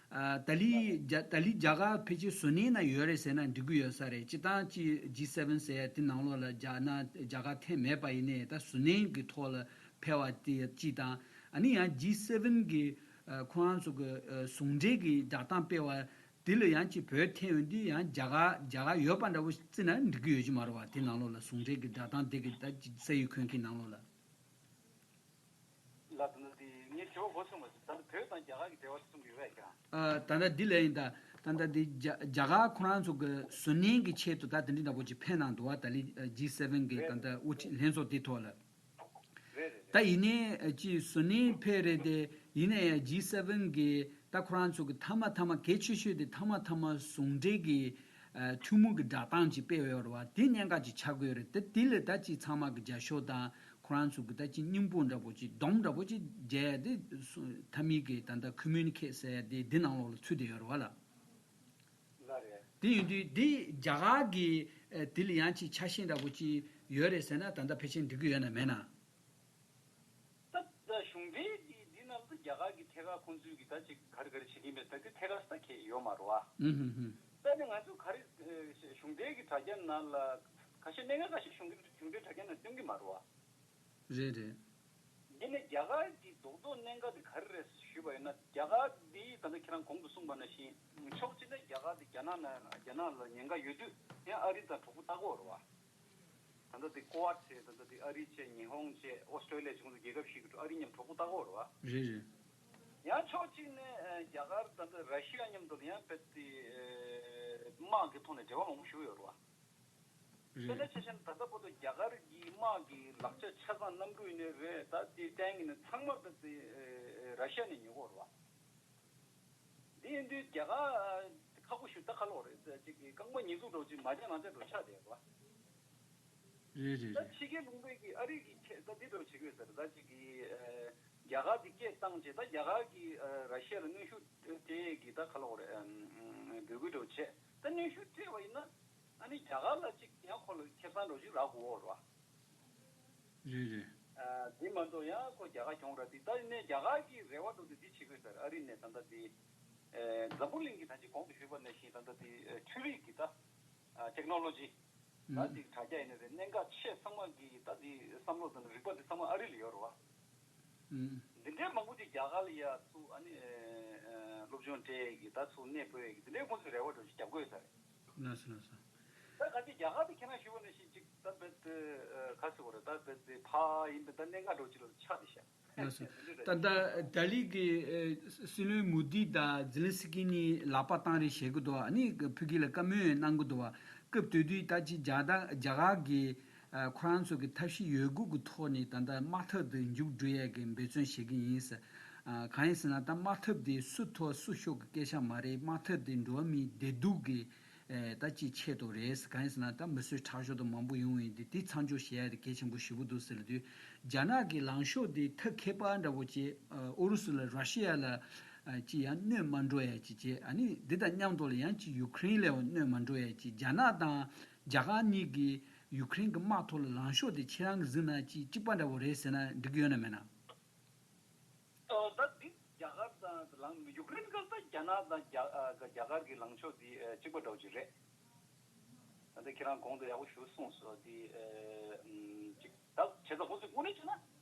ཨ་ད་ལི་རྒྱ་ད་ལི་རྒྱ་གར་ཕལ་ཆེར་གཟུར་གནས་ན་ཡོད་རེད་ཟེར་ན་འགྲིག་གི་ཡོད་ས་རེད། སྤྱིར་བཏང་ཅིག་ཇི་སེ་ཝེན་ཟེར་ཡ་དེ་ནང་ལོགས་ལ་རྒྱ་ནག་རྒྱ་གར་ཐེ་མེད་པ་ཡིན་ནའི་ད་གཟུར་གནས་ཀྱི་ཐོག་ལ་ཕེབས་པ་དེ་གཅིག་དང་། ཨ་ནི་ཡང་ཇི་སེ་ཝེན་གི་ཨ་ཁོ་རང་ཚོ་གི་ཨ་ཟུང་འབྲེལ་གྱི་བསྒྲགས་གཏམ་སྤེལ་བ་དེ་ལ་ཡང་ཅིག་བོད་ཐེ་ཡོང་དུས་ཡང་རྒྱ་གར་རྒྱ་གར་ཡོད་པ་འདྲ་བོ་བརྩིས་ན་འགྲིག་གི་ཡོད་ཀྱི་མ་རེད་བ། དེ་ནང་ལོགས་ལ་ཟུང་འབྲེལ་གྱི་བསྒྲགས་གཏམ་དེ་གི་ད་ཅིག་ས་ཡུལ་ཁོན་གྱི་ནང་ལོགས་ལ། ལགས། ད་ལྟ་དེ་ངས་དྲི་བ་གོ་སོང་བ། ད་ལྟ་བོད་དང་རྒྱ་གར་གྱི་འབྲེལ་བ་དེ་གསུང་གི་ཡོད་པས་ཀྱང་། ཨ་ད་ལྟ་འདི་ལ་ཡིན་ད། ད་ལྟ་འདི་རྒྱ་རྒྱ་གར་ཁོ་རང་ཚོ་གི་གཟུར་གནས་ཀྱི་ཆེད་དུ་ད་དེ་འདྲ་འདྲ་པོ་ཅིག་ཕེབས་གནང་འདུག་བ། ད་ལི་ཇི་སེ་ཝེན་གི་རེད། ད་ལྟ་དབུ་ཁྲིད་ལྷན་ཚོགས་དེ་ཐོག་ལ། རེད་རེད། ད་ཡིན་ནའི་ཅིག་གཟུར་གནས་ཕེབས་རེད་དེ། ཡིན་ན་ཡང་ཇི་སེ་ཝེན་གི་ད་ཁོ་རང་ཚོ་གི་མཐའ་མ་མཐའ་མ་གལ་ཆེ་ཤོས་དེ་མཐའ་མ་མཐའ་མ་ཟུང་འབྲེལ་གྱི་ཨ་ཐུན་མོང་གི་བསྒྲགས་གཏམ་ཅིག་སྤེལ་བ་ཡོད་རེད་བ། དེ་གནད་འགག་ཅིག་ཆགས་ཀྱི་ཡོད་རེད་དེ། དེ་ལ་ད་ཅིག་ཚང་མ་གི་རྒྱབ་སྐྱོར་དང་། ཁོ་རང་ཚོ་གི་ད་ཅིག་སྙིང་པོ་འདྲ་པོ་ཅིག་སྡོམ་འདྲ་པོ་ཅིག་རྒྱག་ཡ་དེ་སུ་མཐའ་མའི་གི་ད་ལྟ་ཁོ་མུ་ནི་ཁེ་ཟེར་ཡ་དེ་འདི་ནང་ལོགས་ལ་ཚུད་བསྡད་ཡོད་རེད་བ་ལགས། ལགས་རེད། དེ་ཡིན་དུས་འདི་རྒྱ་གར་གི་ཨ་དེ་ལ་ཡང་ཅིག་ཆ་ཤས་འདྲ་པོ་ཅིག་ཡོད་རེད་ཟེར་ན། ད་ལྟ་ཕལ་ཆེར་འགྲིག་གི་ཡོད་ན་མེད་ན། ད་ད་གཞུང་འབྲེལ་གྱི་འདི་ནང་ལ་རྒྱ་གར་གྱི་ཐད་ཀར་ཁོང་ཚོས་ཀྱི་ད་ཅིག་ག་རེ་ག་རེ་བྱེད་ཀྱི་ཡིན་པས་ད་དེ་ཐད་ཀར་ས་ཁེ་ཡོད་མ་རེད་བ། ཨུ་ཧུ་ཧུ། ད་ནི་ང་ཚོ་ག་རེ་ཨ་གཞུང་འབྲེལ་གྱི་དྲ་རྒྱ་ནང་ལ་ཁ་ཤས་གནད་འགག་ཁ་ཤས་གཞུང་གཞུང་འབྲེལ་དྲ་རྒྱ་ནང་སྟོན་གྱི་མ་རེད་བ། རེད་རེད། འདི་ནི་རྒྱ་གར་གྱི་རྡོག་རྡོག་གནད་འགག་དེ་ག་རེ་རེད་ཞུས་པ་ཡིན་ན། རྒྱ་གར་འདི་ད་ལྟ་ཁྱེད་རང་གོང་དུ་གསུངས་པ་ནང་བཞིན་ཕྱོགས་གཅིག་ནས་རྒྱ་གར་འདི་རྒྱ་ནག་ནང་རྒྱ་ནག་ལ་ཉེན་ཁ་ཡོད་དུས་ཡང་ཨ་རི་དང་གྲོགས་པོ་ལྟ་གི་ཡོད་རེད་བ། ད་ལྟ་འདི་ཀོ་ཝཱཌ་བྱས། ད་ལྟ་འདི་ཨ་རི་བྱས། ཉི་ཧོང་བྱས། ཨོ་སི་ཀྲོ་ལི་ཡ་བྱས། ཁོང་ཚོ་རྒྱལ་ཁབ་བཞི་གི་ཨ་རི་མཉམ་གྲོགས་པོ་ལྟ་གི་ཡོད་རེད་བ། རེད་རེད། ཡང་ཕྱོགས་གཅིག་ནས་ཨ་རྒྱ་གར་ད་ལྟ་ར་ཤི་ཡ་མཉམ་དུ་ཡང་དཔེ་དེ་ཨ་དམག་གི་ཐོག་ནས་འབྲེལ་བ་མང་པོ་ཞུགས་ཡོད་རེད་བ། རེད། དཔེར་ན་ཆ་བཞག་ན་ད་ལྟ་བར་དུ་རྒྱ་གར་གྱི་དམག་གི་ལག་ཆ་ཆ་ཚང་གནམ་གྲུ་ཡིན་ནའི་རེད། ད་དེ་ཊེང་ཡིན་ནའི་ཚང་མ་ད་དེ་ར་ཤི་ཡ་ནས་ཉོ་གི་ཡོད་རེད་བ། དེ་ཡིན་དུས་རྒྱ་གར་ཁག་པོ་ཞིག་ད་ཁ་ལོག་རེད། ད་ཅིག་གི་རྐང་པ་ཉེས་འཛུགས་འདྲ་བོ་ཅིག་མ་བྱས་ན་ཅག་འགྲོ་ཆགས་བསྡད་རེད་བ། རེད་རེད་ད་རེད། ཕྱི་རྒྱལ་ལུང་པའི་གི་ཨ་རི་གི་ཁྱེད་ད་འདི་འདྲ་བོ་བྱེད་ཀྱི་ཡོད་ཟེར། ད་ཅིག་གི་ཨ་རྒྱ་གར་དེ་སྐད་བཏང་རྗེས་ད་རྒྱ་གར་གི་ཨ་ར་ཤི་ཡ་ལ་གནོན་ཤུགས་སྤྲད་ཀྱི་ད་ཁ་ལོག་རེད། ཨམ་འབོད་སྐུལ་འདྲ་བོ་བྱས། ད་གནོན་ཤུགས་སྤྲད་པ་ཡིན་ན་ཨ་ནི་རྒྱ་གར་ལ་ཅིག་ཡང་ཁོ་ལ་ཁེ་བཟང་འདྲ་བོ་ཅིག་རག་དགོས་རེད་བ། རེད་རེད། ཨ་དེ་མ་གཏོགས་ཡང་ཁོ་རྒྱ་གར་གྱོང་རག་དེ་ད་ནས་རྒྱ་གར་གྱི་རེ་བ་འདྲ་བོ་དེ་འདི་བྱེད་དགོས་ཟེར། ཨ་རི་ནས་ད་ལྟ་དེ་ཨེ་འཛམ་བུ་གླིང་གི་ད་ཅིག་གོང་དུ་ཞུས་པ་ནང་བཞིན་ད་ལྟ་དེ་ཨེ་འཕྲུལ་རིག་གི་ད་ཨ་ཊེག་ནོ་ལོ་ཇི་ད་ཨུམ་དེ་དྲ་རྒྱ་ཡིན་ན་རེད། གནད་འགག་ཆེ་ཚང་མ་གི་ད་དེ་བསམ་བློ་དང་རིག་པ་དེ་ཚང་མ་ཨ་རི་ལ་ཡོད་རེད་བ། ཨུམ་འདི་འདྲའི་མང་པོ་ཅིག་རྒྱ་གར་ལ་ཡ་ཚུར་ཨ་ནི་ཨེ་ཨེ་སློབ་སྦྱོང་སྤྲད་ཡས་ཀྱི་ད་ཚུར་གནས་སྤོས་ཡས་ཀྱི་འདི་འདྲའི་ཁོང་ཚོས་རེ་བ་འདྲ་བོ་ཞིག་རྒྱབ་དགོས་ས་རེད། ལགས་སོ་ལགས་སོ། ད་ག་ཅི་རྒྱ་གར་དེ་ཁྱེད་རང་ཞུས་པ་ནང་བཞིན་ཅིག་ད་རྦད་དེ་ཨ་ག་ཟེར་དགོས་རེད། ད་རྦད་དེ་ཕ་ཡིན་པའི་ད་གནད་འགག་འདྲ་བོ་ཅིག་ལ་ཆགས་བསྡད་ཤག་ལགས་སོ། ད་ལྟ་ཏཱ་ལི་གི་ཨ་སྲིད་བློན་མོ་དི་དང་ཛེ་ལན་སི་ཀི་གཉིས་ལག་པ་བཏང་རེས་བྱེད་ཀྱི་འདུག་ཨ་ནི་ཕ་གི་ལ་བཀའ་མོལ་གནང་གི་འདུག་སྐབས་དེ་དུས་ད་ཅི་རྒྱ་ད་རྒྱ་གར་གི་ཨ་ཁོ་རང་ཚོ་གི་ཐབས་ཤེས་ཡོད་དགུ་གི་ཐོག་ནས་ད་ལྟ་དམག་འཐབ་དེ་མཇུག་སྒྲིལ་ཡས་ཀྱི་འབད་བརྩོན་བྱེད་ཀྱི་ཡིན་ཟེར། ཨ་གང་ཡིན་ཟེར་ན་ད་དམག་འཐབ་དེ་སུ་མཐོ་སུ་ཤོག་གི་སྐད་ཆ་མ་རེད། དམག་འཐབ་དེ་འགྲོ་བ་མིའི་བདེ་སྡུག་གི་ཨེ་ད་ཅིག་ཆེད་དུ་རེད། གང་ཡིན་ཟེར་ན་ད་མི་གསོད་ཁྲག་སྦྱོར་དང་མང་པོ་ཡོང་བ་ཡིན་དུས་དེ་མཚམས་འཇོག་བྱེད་ཡ་དེ་གལ་ཆེན་པོ་ཞེ་པོ་འདུག་ཟེར་ལབ་དུས་རྒྱ་ནག་གི་ལངས་ཕྱོགས་དེ་ཐབས་མཁས་པ་འདྲ་བོ་ཅིག་ཨ་ཨུ་རུ་སུ་ལ་ར་ཤི་ཡ་ལ་ཨ་ཅིག་ཡང་གནོད་མ་འགྲོ་ཡ་ཅིག་བྱས། ཨ་ནི་འདི་དང་མཉམ་དུ་ལ་ཡང་ཅིག་ཡུ་ཁུ་རེན་ལ་ཡང་གནོད་མ་འགྲོ་ཡ་ཅིག་རྒྱ་ནག་དང་རྒྱ་གར་གཉིས་ཀྱི་ཡུ་ཁུ་རེན་གྱི་དམག་ཐོག་ལ་ལངས་ཕྱོགས་དེ་ཁྱེད་རང་གིས་གཟིགས་ན་ཅིག་གཅིག་པ་འདྲ་བོ་རེད་ཟེར་ན་འགྲིག་གི་ཡོད་ན་མེད་ན། ཨོ་ད་འདི་རྒྱ་གར་དང་ལངས་ཡུ་ཀེ་རེན་ག་ད་རྒྱ་ནག་དང་རྒྱ་ཨ་རྒྱ་གར་གྱི་ལངས་ཕྱོགས་འདི་ཨ་གཅིག་པ་འདྲ་བོ་ཅིག་རེད། ད་ལྟ་ཁྱེད་རང་གོང་དུ་ཡག་པོ་ཞིག་གསུངས་སོང་། འདི་ཨ་ཨམ་ཅིག་ད་བྱས་ཙང་ཁོང་ཚོས་དངོས་གནས་བྱས་ན་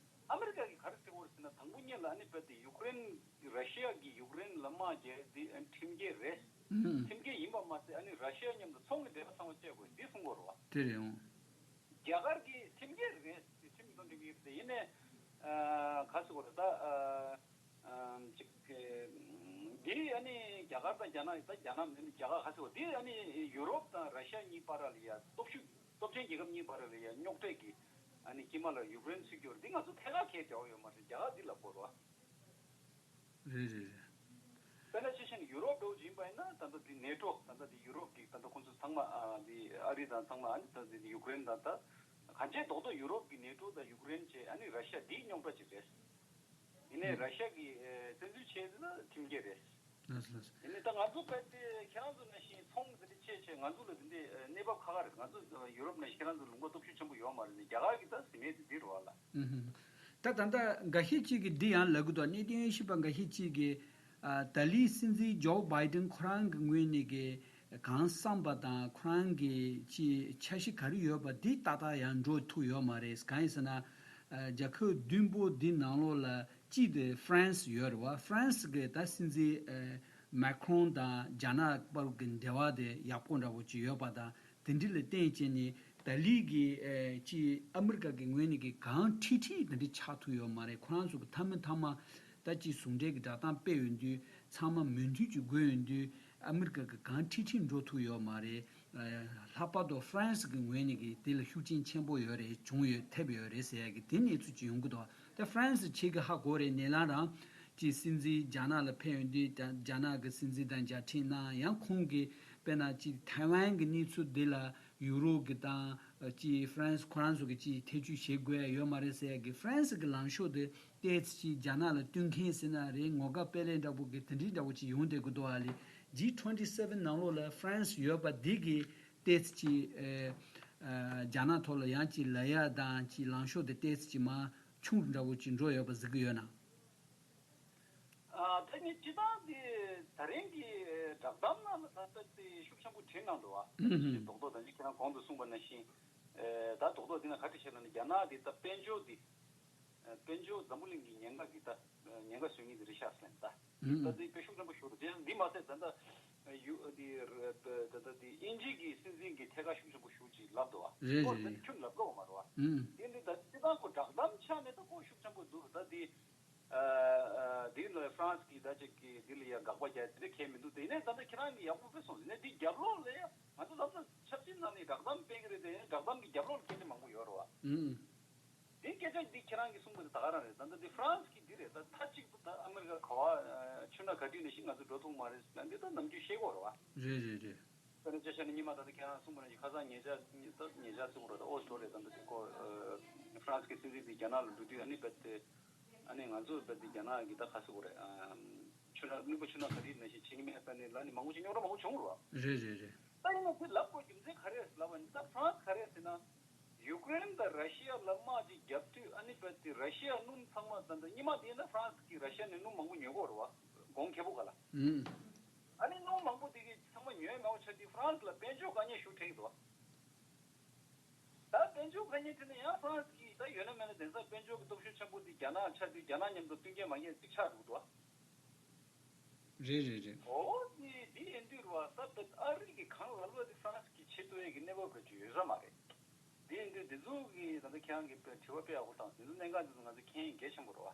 ཨ་མི་རི་ཀ་གིས་ག་རེ་ཟེར་གྱི་ཡོད་རེད་ཟེར་ན། དང་པོ་ཉིད་ལ་ཨ་ནི་རྦད་དེ་ཡུ་ཀེ་རེན་ར་ཤི་ཡ་གིས་ཡུ་ཀེ་རེན་ལ་དམག་རྒྱག་འདི་ཨ་ཁྲིམས་འགལ་རེད། ཨུམ། ཁྲིམས་འགལ་ཡིན་པ་མ་ཟད་ཨ་ནི་ར་ཤི་ཡ་མཉམ་དུ་ཚོང་གི་འབྲེལ་བ་ཚང་མ་བཅད་དགོས་འདི་གསུང་གི་ཡོད་རེད་བ། དེ་རེད་འོང་། རྒྱ་གར་གྱི་ཁྲིམས་འགལ་རེད། ཁྲིམས་དང་མཐུན་གྱི་རེད། ཡིན་ནའི་ཨ་ག་ཟེར་དགོས་རེད་ད། ཨ་ཨ་ཅིག་འདི་ཨ་ནི་རྒྱ་གར་དང་རྒྱ་ནག་ད་རྒྱ་ནག་མིན་རྒྱ་གར་ག་ཟེར་དགོས། འདི་ཨ་ནི་ཡུ་རོབ་དང་ར་ཤ་གཉིས་བར་ལ་ཡ་སྟོབས་ཤུགས་སྟོབས་ཆེན་རྒྱལ་ཁབ་གཉིས་བར་ལ་ཡ་རྙོག་དྲ་གི་ཨ་ནི་དཀྱིལ་མ་ལ་ཡུཀ་རེན་ཚུད་རྒྱུ་རེད། འདི་ང་ཚོ་ཐད་ཀར་ཁས་རྒྱག་ཡོད་མ་རེད། རྒྱ་གར་འདི་ལབ་དགོས་རེད་བ། རེད་རེད་རེད། དཔེར་ན་ཆ་བཞག་ན་ཡུ་རོབ་འདྲ་བོ་ཅིག་ཡིན་པ་ཡིན་ན་ད་ལྟ་འདི་ནེ་ཊོ་ད་ལྟ་འདི་ཡུ་རོབ་ཀྱི་ད་ལྟ་ཁོང་ཚོ་ཚང་མ་ཨ་འདི་ཨ་རི་དང་ཚང་མ་ཨ་ནི་ད་འདི་ཡུཀ་རེན་དང་ད་གང་ཅི་རྡོག་རྡོག་ཡུ་རོབ་ཀྱི་ནེ་ཊོ་དང་ཡུཀ་རེན་བཅས་ཨ་ནི་ར་ཤ་འདིའི་རྙོག་དྲ་ཅིག་རེད། ཡིན་ནའི་ར་ཤ་གི་ཨེ་བཙན་འཛུལ་བྱས་ཡོད་ན་ཁྲིམས་འགལ་རེད། ལགས་སོ་ལགས་སོ། ཡིན་ནའི་ད་ང་ཚོ་དཔེ་དེ་ཁྱེད་རང་ཚོ་ནང་བཞིན་ཚོང་འདི་འདྲ་བྱས་བྱས་ང་ཚོ་ལ་འདི་འདྲའི་ཨེ་གནས་བབ་ཁག་ཁག་རེད། ང་ཚོ་ཡུ་རོབ་ནང་བཞིན་ཁྱེད་རང་ཚོ་ལུང་པ་སྟོབས་ཤུགས་ཆེན་པོ་ཡོད་མ་རེད། ནི་རྒྱ་གར་གྱི་ད་ཟིན་མེད་དེ་འདི་རེད་བ་ལ། ཨུ་ཧུམ། ད་ད་ལྟ་འགའ་ཤས་ཅིག་གིས་འདི་ཡང་ལབ་གི་འདུག་གནད་དོན་ཞིབ་པ་འགའ་ཤས་ཅིག་གིས་ཨ་ཏཱ་ལིའི་སྲིད་འཛིན་ཇོ་བྷའི་ཏིན་ཁོ་རང་གི་ངོས་ནས་ཀྱི་གང་བསམ་པ་དང་ཁོ་རང་གི་ཅི་འཆར་གཞི་ག་རེ་ཡོད་པ་འདི་ཏག་ཏག་ཡང་འགྲོ་ཐུབ་ཡོད་མ་རེད། གང་ཡིན་ཟེར་ན་ཨ་རྒྱལ་ཁབ་བདུན་པོ་འདི་ནང་ལོགས་ལ་གཅིག་དེ་ཧྥ་རན་སི་ཡོད་རེད་བ། ཧྥ་རན་སི་གི་ད་སྲིད་འཛིན་ཨ་མེ་ཁྲོན་དང་རྒྱ་ནག་བར་གྱི་འབྲེལ་བ་དེ་ཡག་པོ་འདྲ་བོ་ཅིག་ཡོད་པ་དང་། དེ་འདྲ་ལ་བརྟེན་བྱས་ནས་ཏཱ་ལི་གི་ཨེ་ཅི་ཨ་མི་རི་ཀ་གི་ངོས་ནས་ཀྱི་གང་ཁྲིག་ཁྲིག་དེ་འདྲ་ཆགས་ཐུབ་ཡོད་མ་རེད། ཁོ་རང་ཚོ་གི་མཐའ་མ་མཐའ་མ་ད་ཅི་ཟུང་འབྲེལ་གྱི་བསྒྲགས་གཏམ་སྤེལ་ཡོང་དུས་ཚང་མ་མོས་མཐུན་གྱི་དགོས་ཡོང་དུས་ཨ་མི་རི་ཀ་གི་གང་ཁྲིག་ཁྲིག་འགྲོ་ཐུབ་ཡོད་མ་རེད། ཨེ་ལྷག་པར་དུ་ཧྥ་རན་སི་གི་ངོས་ནས་ཀྱི་དེ་ལ་ཤུགས་རྐྱེན་ཆེན་པོ་ཡོད་རེད། བྱུང་ཡོད་ཐེབས་ཡོད་རེད་ཟེར་ཡ་གི་དེ་གནས་ཚུལ་ཅིག་ཡོང་གི་འདུག་ད་ཧྥ་རན་སི་ཆེད་ཀྱི་ཧ་གོ་རེད། ནེ་ལང་རང་ཅི་སྲིད་འཛིན་རྒྱ་ནག་ལ་ཕེབས་ཡོང་དུས་རྒྱ་རྒྱ་ནག་གི་སྲིད་འཛིན་དང་མཇལ་འཕྲད་གནང་། ཡང་ཁོང་གིས་དཔེར་ན་ཅི་ཐའེ་ཝན་གྱི་གནས་ཚུལ་འདི་ལ་ཡུ་རོབ་ཀྱི་དང་ཅི་ཧྥ་རན་སི་ཁོ་རང་ཚོ་གི་ཅི་ཐེ་བྱུས་བྱེད་དགོས་ཡ་ཡོད་མ་རེད་ཟེར་ཡ་གི་ཧྥ་རན་སི་གི་ལངས་ཕྱོགས་དེ་ཏོག་ཙམ་ཅིག་རྒྱ་ནག་ལ་བསྟུན་མཁན་ཟེར་ན་རེད། ངོ་དགའ་དཔལ་ལས་འདྲ་པོ་གི་དེ་འདྲའི་འདྲ་པོ་ཅིག་ཡོང་བསྡད་ཀྱི་འདུག་ཨ་ལེ། ཇི་ཊུ་ཝེན་ཊི་སེ་ཝེན་ནང་ལོགས་ལ་ཧྥ་རན་སི་ཡོད་པ་འདི་གིས་ཏོག་ཙམ་ཅིག་ཨ་ཨ་རྒྱ་ནག་ཐོག་ལ་ཡང་ཅིག་ལབ་ཡ་དང་ཅིག་ལངས་ཕྱོགས་དེ་ཏོག་ཙམ་ཅིག་མར་ཆུང་རུ་འདྲ་པོ་ཅིག་འགྲོ་ཡོད་པ་གཟིགས་ཀྱི་ཡོད་ན། ཨ་ད་ནི་སྤྱིར་བཏང་དེ་ད་རིང་གི་བསྒྲགས་གཏམ་ནང་ལ་ད་ལྟ་དེ་ཤུགས་ཆེན་པོ་བྲིས་གནང་འདུག་ཨ། ཨུ་ཧུམ། རྡོག་རྡོག་ད་ཅི་ཁྱེད་རང་གོང་དུ་གསུངས་པ་ནང་བཞིན་ཨེ་ད་རྡོག་རྡོག་འདི་ན་ག་རེ་བཤད་ན་ནི་རྒྱ་ནག་གི་ད་དཔལ་འབྱོར་འདི་ཨེ་དཔལ་འབྱོར་འཛམ་བུ་གླིང་གི་ཉེན་ཁ་གི་ད་ཨེ་ཉེན་ཁ་བཟོ་མཁན་དེ་རེད་ཤག་ཟེར་ད། ཨུ་ཧུམ། ད་དེ་དཔེ་ཤུགས་ཆེན་པོ་ཞིག་རེད། དེ་འདི་མ་ཟད་ད་ལྟ་ཡུ་འདི་ད་ལྟ་འདི་དབྱིན་ཇི་གི་སྲིད་འཛིན་གྱིས་ཐད་ཀར་ཤུགས་ཆེན་པོ་ཞིག་ཅིག་ལབ་འདུག་ཨ། རེད་ཁོ་རེད་ད་རེད། ཁྱོན་ལབ་དགོས་མ་རེད་བ། ཨུ་ཧུམ། དེ་འདི་ད་སྤྱིར་བཏང་ཁོ་བསྒྲགས་གཏམ་ཆ་ནས་ད་ཁོ་ཤུགས་ཆེན་པོ་འདུག་ད་དེ། ཨ་ཨ་འདི་ལ་ཧྥ་རན་སི་གི་ད་ཅིག་གི་འདི་ལ་ཡ་དགག་པ་རྒྱག་དེ་འདྲ་གང་ཡང་མི་འདུག་དེ་ནས་ད་ལྟ་ཁྱེད་རང་གིས་ཡག་པོ་དཔེ་སོང་ཟིན་ནས་འདི་རྒྱབ་ལོགས་ལ་ཡ་ང་ཚོ་ལམ་སང་ཆབ་སྲིད་ནང་ནས་བསྒྲགས་གཏམ་སྤེལ་གི་རེད། དེ་ནས་བསྒྲགས་ ཨུམ། དེ་སྐད་ཆ་འདི་ཁྱེད་རང་གིས་གསུངས་པ་དེ་ད་ག་རང་རེད། ད་ལྟ་འདི་ཧྥ་རན་སི་གི་འདི་རེད། ད་མཐའ་གཅིག་ཏུ་ད་ཨ་མི་རི་ཀ་ག་བ་ཆུ་སྣ་ག་དུས་ནས་ཤིག་ང་ཚོ་འགྲོ་ཐུབ་མ་རེད་ཟེར་ན་འདི་ད་ནམ་རྒྱུན་བཤད་ཀྱི་ཡོད་རེད་བ། རེད་རེད་རེད། དཔེར་ན་ཆ་བཞག་ན་ཉི་མ་ད་ལྟ་ཁྱེད་རང་གསུངས་པ་ནང་བཞིན་ཁ་སང་ཉེ་ཆར་ཉེ་ད་ཉེ་ཆར་གསུངས་པ་རེད། ད་ཨོ་ཤོ་རེད། ད་ལྟ་འདི་ཁོ་ཧྥ་རན་སི་གི་སྲིད་འཛིན་འདི་རྒྱ་ནག་ལ་འགྲོ་དུས་ཨ་ནི་རྦད་དེ་ཨ་ནི་ང་ཚོ་རྦད་དེ་རྒྱ་ནག་གི་ད་ག་ཟེར་དགོས་རེད། ཨམ། ཆུ་སྣ་རླུང་བུ་ཆུ་སྣ་ག་དུས་ནང་བཞིན་བྱེད་ཀྱི་མེད་ཟེར་ནས་ལབ་ནས་མང་པོ་ཞིག་རྙོག་དྲ་མང་པོ་བྱུང་རེད་བ། རེད་རེད་རེད། ད་ཡིན་ན་དེ་ལབ་དགོས་རྒྱུ་མཚན་ག་རེ་རེད་ལབ་པ་ཡིན་ན། ད་ཧྥ་རན་སི་ག་རེ་ཟེར་ན། ཡུཀ་རེན་དང་ར་ཤི་ཡ་ལ་དམག་ཅིག་བརྒྱབ་དུས་ཨ་ནི་རྦད་དེ་ར་ཤི་ཡ་སྣུམ་ཚང་མ་ད་ལྟ་ཉི་མ་དེ་ཡིན་ན་ཧྥ་རན་སི་གིས་ར་ཤི་ཡ་ནས་སྣུམ་མང་པོ་ཉོ་གི་ཡོད་རེད་བ། གོང་ཁེ་པོ་ག་ལ། ཨུམ། ཨ་ནི་སྣུམ་མང་པོ་དེ་གི་ཚང་མ་ཉོས་མེད་པ་ཆགས་དུས་ཧྥ་རན་སི་ལ་དཔལ་འབྱོར་དཀའ་ངལ་ཞིག་འཕྲད་ཀྱི་འདུག་ད་དཔལ་འབྱོར་དཀའ་ངལ་འཕྲད་ན་ཡང་ཧྥ་རན་སི་གིས་ད་ཡོད་ན་མེད་ན་དེང་སང་དཔལ་འབྱོར་གྱི་སྟོབས་ཤུགས་ཆེན་པོ་དེ་རྒྱ་ནག་ཆགས་དུས་རྒྱ་ནག་མཉམ་དུ་མཐུན་རྐྱེན་མ་རྐྱེན་ཅིག་ཆགས་འདུག་ད། རེད་རེད་རེད། འོ་དེ་དེ་ཡིན་དུས་རེད་བ། ད་ཨ་རི་གིས་གང་ལབ་ལབ་དེ་ཧྥ་རན་སི་གིས་བྱེད་ཐུབ་ཡས་ཀྱི་གནས་བབ་རེད་ཅིག་ཡོད་ས་མ་རེད། དེ་ཡིན་དུས་དེ་ཚོ་གི་ད་ལྟ་ཁྱེད་རང་གིས་དཔེ་དྲི་བ་དཔེ་ཡག་པོ་བཏང་། དེ་ཚོ་གནད་འགག་དེ་ཚོ་ང་ཚོ་མཁྱེན་ཡས་གལ་ཆེན་པོ་རེད་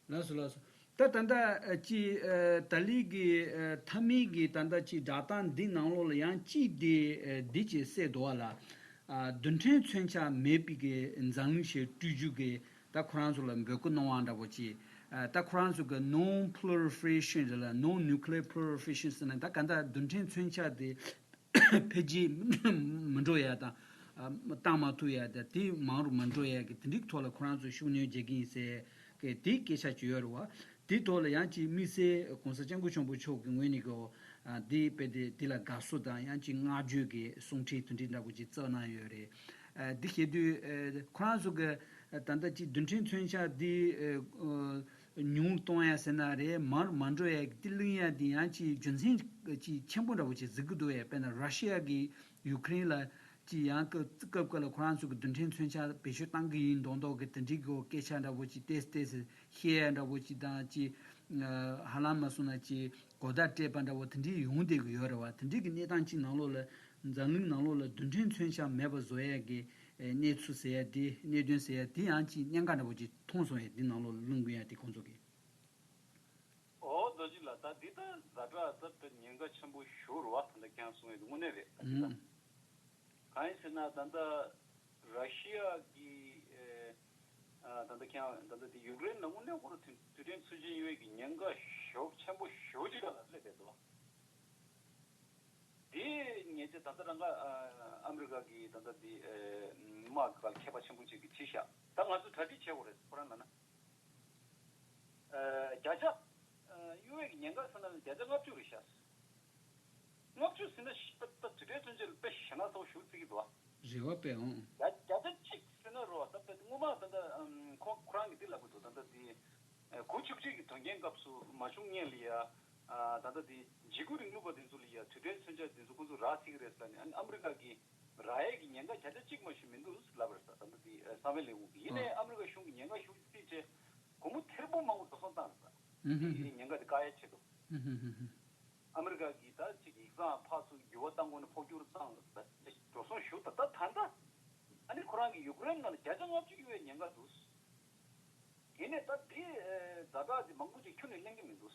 བ། ལགས་སོ་ལགས་སོ། ད་ད་ལྟ་ཨ་ཅི་ཨ་ཏཱ་ལི་གི་ཨ་མཐའ་མའི་གི་ད་ལྟ་ཅི་བསྒྲགས་གཏམ་འདི་ནང་ལོགས་ལ་ཡང་ཅི་འདི་ཨ་འདི་ཅི་གསལ་འདུག་བ་ལ། ཨ་རྡུལ་ཕྲན་མཚོན་ཆ་མེད་པའི་གི་འཛམ་གླིང་ཞིག་སྤྲུལ་རྒྱུ་གི་ད་ཁོ་རང་ཚོ་ལ་འབོད་སྐུལ་གནང་བ་འདྲ་པོ་ཅི། ཨ་ད་ཁོ་རང་ཚོ་གི་non proliferation རེད་ལ། non nuclear proliferation ཟེར་ན་ད་ག་ད་རྡུལ་ཕྲན་མཚོན་ཆ་དེ་འཕེལ་རྒྱས་མི་འགྲོ་ཡ་དང་། ཨ་བཏང་མ་ཐུབ་ཡ་དང་དེ་མང་རུ་མ་འགྲོ་ཡ་གི་དེ་འདྲའི་ཐོག་ལ་ཁོ་རང་ཚོས་ཤུགས་སྣོན་རྒྱག་གི་ཡིན་ཟེར་གི་དེའི་སྐད་ཆ་ཅིག་ཡོད་རེད་བ། དེའི་ཐོག་ལ་ཡང་ཅིག་དམིགས་བསལ་༸གོང་ས་༸སྐྱབས་མགོན་ཆེན་པོ་མཆོག་གི་ངོས་ནས་གི་ཨ་དེ་དཔེ་དེ་དེ་ལ་དགའ་བསུ་དང་ཡང་ཅིག་བསྔགས་བརྗོད་ཀྱི་གསུང་འཕྲིན་དེ་འདྲའི་འདྲ་པོ་ཅིག་བསྩལ་གནང་ཡོད་རེད། ཨ་འདི་བཤད་དུས་ཨ་ཁོ་རང་ཚོ་གི་ཨ་ད་ལྟ་ཅིག་རྡུལ་ཕྲན་མཚོན་ཆ་འདི་ཨ་ཉུང་གཏོང་ཡ་ཟེར་ན་རེད། མར་མ་འགྲོ་ཡ་གི་དེ་གླེང་ཡ་འདི་ཡང་ཅིག་རྒྱུ་མཚན་ཅིག་ཆེན་པོ་འདྲ་པོ་ཅིག་གཟིགས་ཀྱི་འདུག་ཡ། དཔེར་ན་ར་ཤི་ཡ་གིས་ཡུ་ཀེ་རེན་ལ་ཅིག་ཡང་སྐབས་སྐབས་སྐབས་ལ་ཁོ་རང་ཚོ་གི་རྡུལ་ཕྲན་མཚོན་ཆ་བེད་སྤྱོད་བཏང་གི་ཡིན་མདོག་མདོག་གི་དེ་འདྲའི་གི་སྐད་ཆ་འདྲ་པོ་ཅིག་ཏོག་ཙམ་ཏོག་ཙམ་བཤད་ཡ་འདྲ་པོ་ཅིག་དང་ཅིག་ཧ་ལམ་མ་སོང་ན་ཅིག་གོ་བརྡ་སྤྲད་པ་འདྲ་པོ་དེ་འདྲའི་ཡོང་བསྡད་གི་ཡོད་རེད་བ། དེ་འདྲའི་གི་གནས་སྟངས་ཅིག་ནང་ལོགས་ལ་འཛམ་གླིང་ནང་ལོགས་ལ་རྡུལ་ཕྲན་མཚོན་ཆ་མེད་པ་བཟོ་ཡ་གི་གནས་ཚུལ་ཟེར་ཡ་དེ་གནད་དོན་ཟེར་ཡ་དེ་ཡང་ཅིག་གནད་འགག་འདྲ་པོ་ཅིག་མཐོང་སོང་ཡ། དེ་ནང་ལོགས་ལ་གླེང་དགོས་ཡ་དེ་ཁོང་ཚོ་གི། ཨོ་རྡོ་རྗེ་ལགས། ད་འདི་ད་ཛ་དྲག་ད་དཔེ་ཉེན་ཁ་ཆེན་པོ་ཞིག་རེད་བ། ད་ལྟ་ཁྱེད་རང་གསུངས་ཡོད་དངོས་གནས་རེད། ད་འདི་ད་ཨང་། གང་ཡིན་ཟེར་ན་ད་ལྟ་ར་ཤི་ཡ་གི་ཨེ་ཨ་ད་ལྟ་ཁྱེད་རང་ད་ལྟ་འདི་ཡུཀ་རེན་ལ་དངོས་གནས་ཁོ་རང་དུས་དུས་དྲན་ཚུགས་ཀྱི་ཡོད་ཀྱི་ཉེན་ཁ་ཞེ་པོ་ཆེན་པོ་ཞེ་པོ་ཅིག་ལ་སླེབས་བསྡད་འདུག་བ། དེ་ངས་ཅིག་ད་ལྟ་རང་ག་ཨ་ཨ་མི་རི་ཀ་གི་ད་ལྟ་འདི་ཨེ་དམག་གི་ཁ་ལ་མཁས་པ་ཆེན་པོ་ཅིག་གིས་བྲིས་ཤག་ད་ང་ཚོས་གྲ་སྒྲིག་བྱེད་དགོས་རེད། ཁོ་རང་ལ་ན། ཨ་བརྒྱ་ཆ་ཨ་གཡུར་བའི་ཉེན་ཁ་ཟེར་ན་བརྒྱ་ཆ་ལྔ་བཅུ་རེད་ཤག་ལྔ་བཅུ་ཟེར་ན་ཤི་ད་ད་དུས་དྲན་མཚོན་ཆ་ལ་དཔེ་ཞེ་ན་ཚ་པོ་ཞེ་པོ་བརྩི་གི་འདུག་ཨ། རེ་བ་དཔེ་འོང་། བརྒྱ་བརྒྱ་ཆ་གཅིག་ཟེར་ན་རོ། ད་དཔེ་སྔོན་མ་ད་ལྟ་ཨམ་ཁོ་ཁོ་རང་གིས་འདི་ལབ་གི་འདུག་ད་ལྟ་འདི་ཨ་དགུ་བཅུ་གཅིག་གི་དོན་རྐྱེན་སྐབས་སུ་མ་བྱུང་སྔོན་ལ་ཡ། ཨ་ད་ལྟ་འདི་འཇིགས་སྐུལ་རིང་ལུགས་པ་འདི་ཚོ་ལ་ཡ་དུས་དྲན་མཚོན་ཆ་འདི་ཚོ་ཁོ་ཚོ་རག་ཐིག་རེད་ཟེར་ནས། ཨ་ནི་ཨ་མི་རི་ཀ་གིས་རག་ཡས་ཀྱི་ཉེན་ཁ་བརྒྱ་ཆ་གཅིག་མ་ཞིག་མི་འདུག་ལབ་པ་རེད། ད་ལྟ་འདི་ཨ་གསང་བའི་ལས་ཁུངས་ཀྱིས། ཡིན་ནའི་ཨ་མི་རི་ཀ་གཞུང་གིས་ཉེན་ཁ་ཞེ་པོ་ཅིག་བརྩིས་བྱས་སྒོར་མོ་ཐེར་འབུམ་མང་པོ་འགྲོ་སོང་བཏང་རེད་ད། ཨུ་ཧུམ་ཧུམ་ཧུམ། དེ་ཉེན་ཁ་དེ་བཀག་ཡས་ཆེད་དུ། ཨུ་ཧུམ་ཧུམ་ཧུམ། ཨ་མི་རི་ཀ་གིས་ད་ཅིག་ཡིག་ཚང་ཕར་ཚུར་འགྱུར་བ་བཏང་དགོས་ན་འཕོ་འགྱུར་བཏང་ད་འགྲོ་སོང་ཞུ། ད་ད་ད་ལྟ་ཨ་ནི་ཁོ་རང་གིས་ཡུཀ་རེན་ནང་ལ་བརྒྱ་ཆ་ལྔ་བཅུ་གཡུར་བའི་ཉེན་ཁ་འདུག་དེ་ནས་ད་དེ་ཛ་དྲག་དེ་མང་པོ་ཅིག་ཁྱོན་ནས་གླེང་གི་མི་འདུག་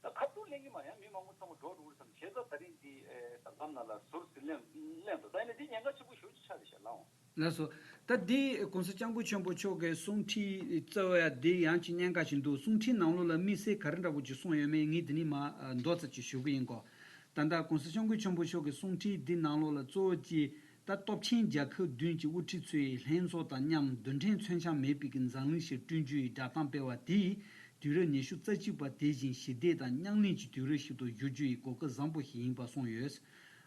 ད་ཁ་ཐུག་གླེང་གི་མ་རེད། ཡང་མི་མང་པོ་ཚང་མ་འགྲོ་འགྲོ་གི་རེད་བསམ། བྱས་ཙང་ད་རིང་འདི་ད་ལམ་ནང་ལ་ཟུར་ཟིར་གླེང་གླེང་འདུག་ད་ཡིན་ན་འདི་ཉེན་ཁ་ཆེན་པོ་ཞེ་པོ་ཅིག་ཆགས་བསྡད་ཤག་ལགས་འོང་། ལགས་སོ། ད་འདི་༸གོང་ས་༸སྐྱབས་མགོན་ཆེན་པོ་མཆོག་གི་གསུང་འཕྲིན་བསྩལ་བ་འདི་ཡང་ཅིག་གནད་འགག་ཅིག་འདུག་གསུང་འཕྲིན་ནང་ལོགས་ལ་དམིགས་བསལ་ག་རེ་འདྲ་པོ་ཅིག་གསུངས་ཡོད་མེད་ངས་འདི་ནས་མར་མདོ་ཙམ་ཅིག་ཞུ་གི་ཡིན་གོ། ད་ལྟ་༸གོང་ས་༸སྐྱབས་མགོན་ཆེན་པོ་མཆོག་གི་གསུང་འཕྲིན་འདི་ནང་ལོགས་ལ་གཙོ་བོ་ཅིག་ད་སྟོབས་ཆེན་རྒྱལ་ཁབ་བདུན་གྱི་དབུ་ཁྲིད་ཚོས་ལྷན་ཚོགས་དང་མཉམ་རྡུལ་ཕྲན་མཚོན་ཆ་མེད་པའི་གི་འཛམ་གླིང་ཞིག་བསྐྲུན་རྒྱུ་ཡི་བསྒྲགས་གཏམ་སྤེལ་བ་དེས་དུས་རབས་ཉི་ཤུ་རྩ་གཅིག་པ་དེ་བཞིན་ཞི་བདེ་དང་མཉམ་གླིང་གི་དུས་རབས་ཤིག་ཏུ་བསྒྱུར་རྒྱུ་ཡི་གོ་སྐབས་བཟང་པོ་ཞིག་ཡིན་པ་གསུངས་ཡོད།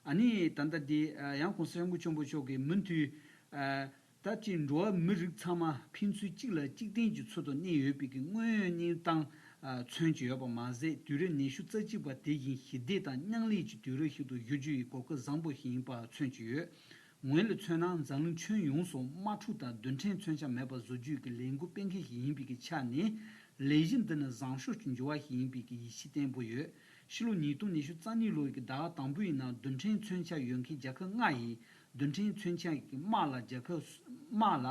ཨ་ནི་ད་ལྟ་འདི་ཡང་༸གོང་ས་༸སྐྱབས་མགོན་ཆེན་པོ་མཆོག་གིས་མུ་མཐུད་ད་ཅིག་འགྲོ་བ་མི་རིགས་ཚང་མ་ཕན་ཚུན་གཅིག་ལ་གཅིག་བརྟེན་གྱི་ཚུལ་དུ་གནས་ཡོད་པའི་གི་དངོས་ཡོད་གནས་སྟངས་མཚོན་གྱི་ཡོད་པ་མ་ཟད། དུས་རབས་ཉི་ཤུ་རྩ་གཅིག་པ་དེ་བཞིན་ཞི་བདེ་དང་མཉམ་གླིང་གི་དུས་རབས་ཤིག་ཏུ་བསྒྱུར་རྒྱུ་ཡི་གོ་སྐབས་བཟང་པོ་ཞིག་ཡིན་པ་མཚོན་གྱི་ཡོད། ངོས་ལ་མཚོན་ན་འཛམ་གླིང་ཁྱོན་ཡོངས་སུ་དམག་འཁྲུག་དང་རྡུལ་ཕྲན་མཚོན་ཆ་མེད་པ་བཟོ་རྒྱུ་གི་ལས་འགུལ་སྤེལ་མཁན་ཞིག་ཡིན་པའི་གི་ཆ་ནས་ལས་གཞི་འདི་ནི་བཟང་ཕྱོགས་ཀྱི་འགྱུར་བ་ཞིག་ཡིན་པའི་གི་ཡིད་ཆེས་བརྟན་པོ་ཡོད། ཕྱི་ལོ་ཉིས་སྟོང་ཉི་ཤུ་རྩ་གཉིས་ལོའི་གི་ཟླ་བ་དང་པོའི་ནང་རྡུལ་ཕྲན་མཚོན་ཆ་ཡོད་མཁན་རྒྱལ་ཁབ་ལྔ་ཡིས་རྡུལ་ཕྲན་མཚོན་ཆ་གི་དམག་ལ་རྒྱལ་ཁབ་སུ་དམག་ལ་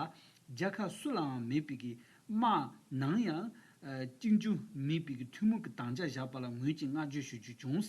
རྒྱལ་ཁབ་སུ་ལའང་མེད་པའི་གི་དམག་ནང་ཡང་ཨ་གཅིག་མཇུག་མེད་པའི་གི་ཐུན་མོང་གི་དམ་བཅའ་བཞག་པ་ལ་ངོས་ཀྱིས་བསྔགས་བརྗོད་ཞུ་རྒྱུ་བྱུང་།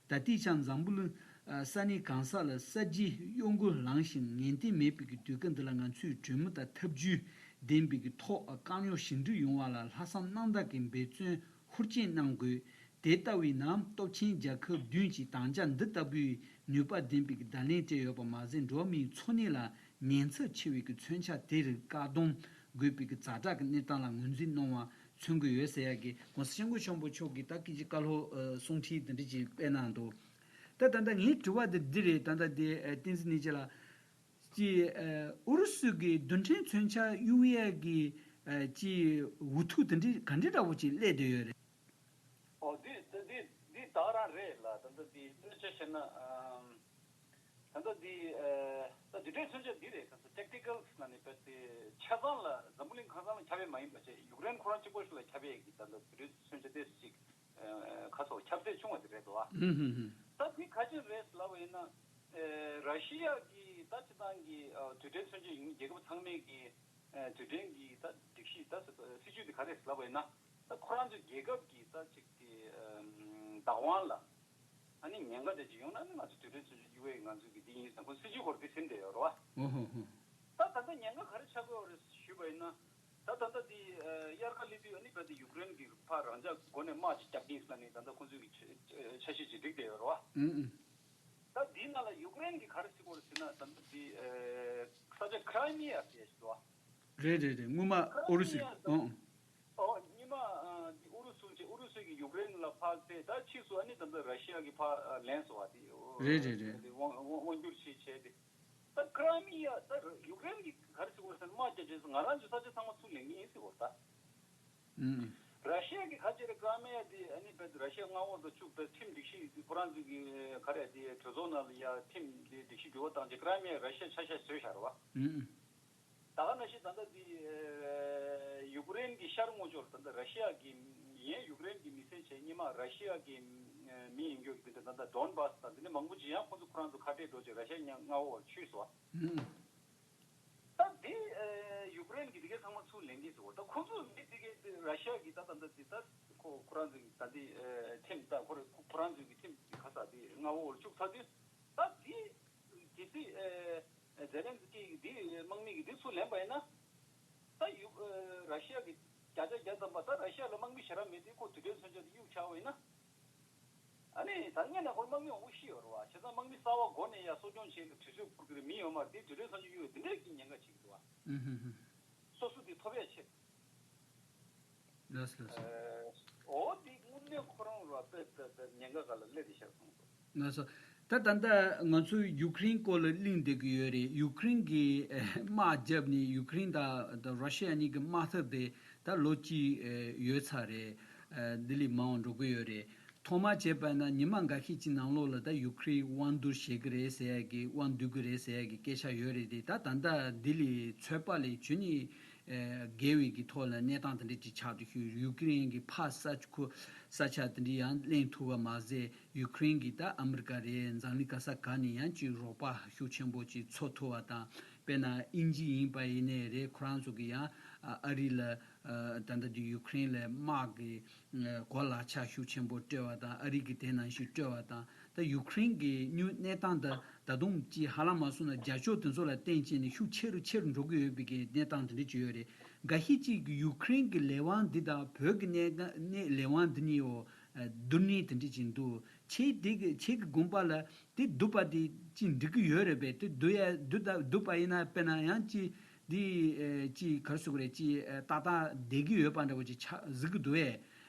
ད་ལྟའི་ཆར་འཛམ་བུ་གླིང་ ས་གནས་གང་ས་ལ་གསར་བརྗེའི་གཡོ་འགུལ་ལངས་ཤིང་ངན་བསྟན་མེད་པའི་གི་དུས་སྐབས་འདི་ལ་ང་ཚོས་གྲོས་མོལ་དང་ཐབས་ཇུས་ལྡན་པའི་གི་ཐོག་དཀའ་རྙོག་ཞི་འགྲིག་ཡོང་བ་ལ་ལྷག་བསམ་རྣམ་དག་གིས་འབད་བརྩོན་ཤུགས་ཆེན་གནང་དགོས། དེ་ལྟ་བུའི་ནང་སྟོབས་ཆེན་རྒྱལ་ཁབ་བདུན་གྱིས་དམ་བཅའ་འདི་ལྟ་བུའི་ནུས་པ་ལྡན་པའི་གི་བརྡ་ལན་སྤྲད་ཡོད་པ་མ་ཟད། འགྲོ་བ་མིའི་འཚོ་གནས་ལ་ཉེན་ཚབས་ཆེ་བའི་གི་མཚོན་ཆ་དེ་རིགས་བཀག་སྡོམ་དགོས་པའི་གི་ཛ་དྲག་གི་གནས་སྟངས་ལ་ངོས་འཛིན་གནང་བ་མཚོན་གྱི་ཡོད་ཟེར་ཡ་གི་༸གོང་ས་༸སྐྱབས་མགོན་ཆེན་པོ་མཆོག་གིས་ད་སྐད་ཆ་བཀའ་སློབ་ཨ་གསུང་འཕྲིན་དེ་འདྲ་ཅིག་སྤེལ་གནང་འདུག་ད་ད་ལྟ་ངའི་དྲི་བ་དེ་འདི་རེད། ད་ལྟ་དེ་ཨ་བསྟན་འཛིན་ནས་ཅི་ལ་ཅི་ཨ་ཨུ་རུ་སུ་གི་རྡུལ་ཕྲན་མཚོན་ཆ་གཡུག་ཡས་ཀྱི་ཨ་ཅི་འུ་ཐུག་དེ་འདྲ་ག་འདྲ་འདྲ་བོ་ཅིག་སླེབས་བསྡད་ཡོད་རེད། ཨོ་འདི་འདི་འདི་ད་ག་རང་རེད་ལ། ད་ལྟ་འདི་དཔེར་ན་ཆ་བཞག་ན་ཨམ། ད་ལྟ་འདི་ཨ་ད་འདི་འདྲའི་མཚོན་ཆ་འདི་རེད། ག་ཚོད་ཊེག་ཊི་ཀལ་ལ་ནི་བས་ཏེ་ཆ་ཚང་ལ་འཛམ་བུ་གླིང་གང་ས་ལ་ཁྱབ་པ་མ་ཡིན་པ་བྱས། ཡུཀ་རེན་ཁོ་རང་གཅིག་པོ་ཞིག་ལ་ཁྱབ་པའི་གི་ད་ལྟ་འདི་འདྲའི་མཚོན་ཆ་དེ་ཅིག་ཨ་ཁ་སོགས་ཁྱབ་ཚད་ཆུང་བ་དེ་རེད་དོ། ཨ་ཧུམ་ཧུམ་ཧུམ། ད་འདི་ག་ཅི་རེད་ལབ་པ་ཡིན་ན། ཨ་ར་ཤི་ཡ་གི་ད་སྤྱི་བཏང་གི་ཨ་རྡུལ་ཕྲན་མཚོན་ཆ་ཡིན་རྒྱལ་ཁབ་ཚང་མའི་གི་ཨ་རྡུལ་ཕྲན་གྱི་ད་སྒྲིག་གཞི་ད་སྲིད་ཇུས་དེ་ག་རེ་ལབ་པ་ཡིན་ན། ད་ཁོ་རང་ཚོའི་རྒྱལ་ཁབ་ཀྱི་ད་ཅིག་གི་ཨམ་བདག་དབང་ལ་ཨ་ནི་ཉེན་ཁ་དེ་ཅིག་ཡོང་ན་ནི་ང་ཚོ་རྡུལ་ཕྲན་མཚོན་ཆ་གཡུག་ཡས་ང་ཚོའི་གི་འདི་ཡིན་ཟེར་ཁོ་སྲིད་ཇུས་སྐོར་དེ་ཟིན་བསྡད་ཡོད་རེད་བ། ཨོ་ཧོ་ཧོ། ད་ད་ལྟ་ཉེན་ཁ་ག་རེ་ཆགས་ཀྱི་ཡོད་རེད་ཞུས་པ་ཡིན་ན། ད་ད་ལྟ་འདི་ཨ་དབྱར་ཁ་སླེབས་དུས་ཨ་ནི་བས་ཏེ་ཡུཀ་རེན་གྱི་ཕར་རང་འཇགས་སྒོ་ནས་དམག་ཅིག་རྒྱག་གིན་ཟེར་ནས་ད་ལྟ་ཁོ་ཚོའི་གི་འཆར་གཞི་ཅིག་བསྒྲིགས་བསྡད་ཡོད་རེད་བ། ཨུ་ཨུ། ད་འདིའི་ནང་ལ་ཡུཀ་རེན་གྱིས་ག་རེ་བྱེད་ཀྱི་ཡོད་རེད་ཟེར་ན། ད་ལྟ་འདི་ཨ་ས་ཆ་ཁི་རའི་མི་ཡ་ཟེར་ཞིག་འདུག་བ། རེད་རེད་རེད། སྔོན་མ་ཨུ་རུ་སུ། ཁི་རའི་མི་ཡ་ཟེར། ཨང་། ཨོ་སྔོན་མ་ཨ་འདི་ཨུ་རུ་སུ་བྱས། ཨུ་རུ་སུ་གིས་ཡུཀ་རེན་ལ་ཕར་སྤྲད། ད་ཕྱིས་སུ་ཨ་ནི་ད་ལྟ་ར་ཤི་ཡ་གིས་ཕར་ཨ་ལེན་སོང་བ། དེ་རེད་རེད་རེད། དབང་དབང་དབང་བསྒྱུར་བྱས་བྱས་ཏེ། ད་ཁི་རའི་མི་ཡ་ད་ཡུཀ་རེན་གྱིས་ག་རེ་ཟེར་དགོས་རེད་ཟེར་ན། དམག་རྒྱག་བྱས་ང་རང་ཚོའི་ས་ཆ་ཚང་མ་ཚུར་ལེན་གྱི་ཡིན་ཟེར་བ་རེད་ད། ཨུམ། ར་ཤི་ཡ་གིས་ག་རེ་བྱས་རེད། ཁི་རའི་མི་ཡ་དེ་ཨ་ནི་བས་ར་ཤི་ཡ་མངའ་འོག་ཏུ་བཅུག་པའི་ཁྲིམས་སྒྲིག་གཞི་ཁོ་རང་ཚོ་གི་ག་རེ་དེ་གྲོས་ཚོགས་ནང་ལ་ཡ་ཁྲིམས་དེ་སྒྲིག་གཞི་འགྱུར་བ་བཏང་རྗེས་ཁི་རའི་མི་ཡ་ར་ཤི་ཡ་ཆ་བཞག་བཟོས་བཞག་རེད་བ། ཨུམ། ད་ག་ནང་བཞིན་ད་ལྟ་དེ་ཡུཀ་རེན་གྱི་ཤར་ངོས་ཕྱོགས་ལ་ད་ལྟ་ར་ཤི་ཡ་གི་ཡིན། ཡུཀ་རེན་གྱི་མི་སེར་བྱས། སྔོན་མ་ར་ཤི་ཡ་གི་མི་ཡིན་རྒྱུ་དེ་འདྲ་ད་ལྟ་ཌོན་བཱས་དང་དེ་འདྲ་མང་པོ་ཅིག་ཡང་ཁོ་ཚོ་ཁོ་རང་ཚོ་ཁ་བྲལ་འགྲོ་བྱས་ར་ཤི་ཡ་མངའ་འོག་ལ་ཚུད་སོང་བ། ཨུམ། ད་དེ་ཨ་ཡུཀ་རེན་གྱིས་དེ་གའི་ཚང་མ་ཚུར་ལེན་གྱི་ཟེར་བ། ད་ཁོ་ཚོ་མི་དེ་གའི་དེ་ར་ཤི་ཡ་གིས་ད་ད་ད་དེ་ད་ཁོ་ཁོ་རང་ཚོ་གི་ད་དེ་ཨ་ཁྲིམས་ད་ཁོ་ར་ཁོ་ཁོ་རང་ཚོ་གི་ཁྲིམས་ཀྱི་ཁ་ས་དེ་མངའ་འོག་ལ་བཅུག་ཚར་དུས། ད་དེ་གལ་སྲིད་ཨ་ཛེ་ལན་སི་ཀི་གིས་དེ་དམག་མི་གིས་དེ་ཚུར་ལེན་པ་ཡིན་ན། ད་ཡུ་ཨ་ར་ཤི་ཡ་གིས་བརྒྱ་ཆ་བརྒྱ་ཐམ་པ་ད་ར་ཤི་ཡ་ལ་དམག་མི་ཞེ་དྲག་མེད་དེ། ཁོ་རྡུལ་ཕྲན་མཚོན་ཆ་དེ་གཡུག་ཆགས་པ་ཡིན་ན། ཨ་ནི་ད་སྔོན་ནས་ཁོ་དམག་མི་མང་པོ་ཤི་ཡོད་རེད་བ། བྱས་ཙང་དམག་མི་གསར་པ་སྒོ་ནས་ཡར་གསོ་སྐྱོང་བྱེད་ཀྱི་དུས་ཚོད་འཁོར་གྱི་རེད། མི་ཡོད་མ་རེད། དེ་རྡུལ་ཕྲན་མཚོན་ཆ་གཡུག་ཡོད། དེ་འདྲས་ཀྱི་ཉེན་ཁ་ཆེ་གི་འདུག་བ། ཨུམ་ཧུམ་ཧུམ། སོ་སོ་དེ་ཐོབ་ཡ་ཆེ། ལགས་སོ་ལགས་སོ། ཨོ་དེ་དངོས་གནས་ཁོ་རང་ར་དཔེ་དཔེ་དཔེ་ཉེན་ཁ་ག་ལ་སླེབས་བསྡད་ཤག་གསུངས་སོང་། ལགས་སོ། ད་ད་ལྟ་ང་ཚོ་ཡུཀ་རེན་སྐོར་ལ་གླེང་བསྡད་ཀྱི་ཡོད་རེད། ཡུཀ་རེན་གྱིས་ཨེ་དམག་བརྒྱབ་ནས་ཡུཀ་རེན་དང་ད་ར་ཤི་ཡ་གཉིས་ཀྱི་དམག་འཐབ་དེ་ད་ལོ་གཅིག་ཨེ་ཡོལ་ཚར་རེད། ཨེ་འདི་ལས་མང་བ་འགྲོ་གི་ཡོད་རེད། ཐོག་མར་བྱས་པ་ན་ཉི་མ་འགའ་ཤས་ཀྱི་ནང་ལོགས་ལ་ད་ཡུཀ་རེན་དབང་བསྡུར་བྱེད་ཀྱི་རེད་ཟེར་ཡ་གི་དབང་བསྡུར་གྱི་རེད་ཟེར་ཡ་གི་སྐད་ཆ་ཡོད་རེད་དེ། ད་ད་ལྟ་འདི་ལས་ཚོད་དཔག་ལས་ཇི་སྙེད་ཨེ་བརྒལ་བའི་གི་ཐོག་ལ་གནས་སྟངས་དེ་འདྲ་ཅིག་ཆགས་འདུག་ཞུ། ཡུཀ་རེན་གྱི་ཕར་ས་ཁུ་ས་ཆ་དེ་འདྲ་ཡང་གླེང་ཐུབ་པ་མ་ཟད། ཡུཀ་རེན་གྱིས་ད་ཨ་མི་རི་ཀ་རེད། འཛམ་གླིང་ག་ས་ག་ནས་ཡང་ཅིག་རོགས་པ་ཤུགས་ཆེན་པོ་ཅིག་འཚོལ་ཐུབ་པ་དང་། དཔེར་ན་དབྱིན་ཇི་ཡིན་པ་ཡིན་ནའི་རེད། ཁོ་རང་ཚོ་གིས་ཡང་ཨ་ཨ་རི་ལ་ཨ་ད་ལྟ་འདི་ཡུཀ་རེན་ལ་དམག་གི་གོ་ལག་ཆ་ཤུགས་ཆེན་པོ་སྤྲད་པ་དང་། ཨ་རི་གིས་དེ་ནང་བཞིན་སྤྲད་པ་དང་། ད་ཡུཀ་རེན་གྱི་གནས་སྟངས་ད་ད་དུང་ཅིག་ཧ་ལམ་མ་སོང་ན་རྒྱ་ཕྱོགས་དེ་ཚོ་ལ་བརྟེན་བྱས་ནས་ཤུགས་ཆེ་རུ་ཆེ་རུ་འགྲོ་གི་ཡོད་པའི་གི་གནས་སྟངས་དེ་འདྲ་ཅིག་ཡོད་རེད། འགའ་ཤས་ཅིག་གིས་ཡུཀ་རེན་གྱི་ལས་དབང་འདི་དང་བོད་ཀྱི་གནས་གནས་ལས་དབང་འདི་གཉིས་འོ་བསྡུར་ནས་དེ་འདྲ་ཅིག་འདུག་ཁྱེད་དེ་གི་ཁྱེད་ཀྱི་དགོངས་པ་ལ་དེ་བསྡུར་བ་དེ་ཅིག་འགྲིག་གི་ཡོད་རེད་པས། དེ་བསྡུར་ཡ་བསྡུར་ད་བསྡུར་བ་ཡིན་ན་དཔེར་ན་ཡང་ཅིག་འདི་ཨེ་ཅིག་ག་རེ་ཟེར་དགོས་རེད། ཅིག་ཨེ་ཏག་ཏག་བསྡད་ཀྱི་ཡོད་པ་འདྲ་བོ་ཅིག་ཆགས་གཟིགས་ཀྱི་འདུག་བས།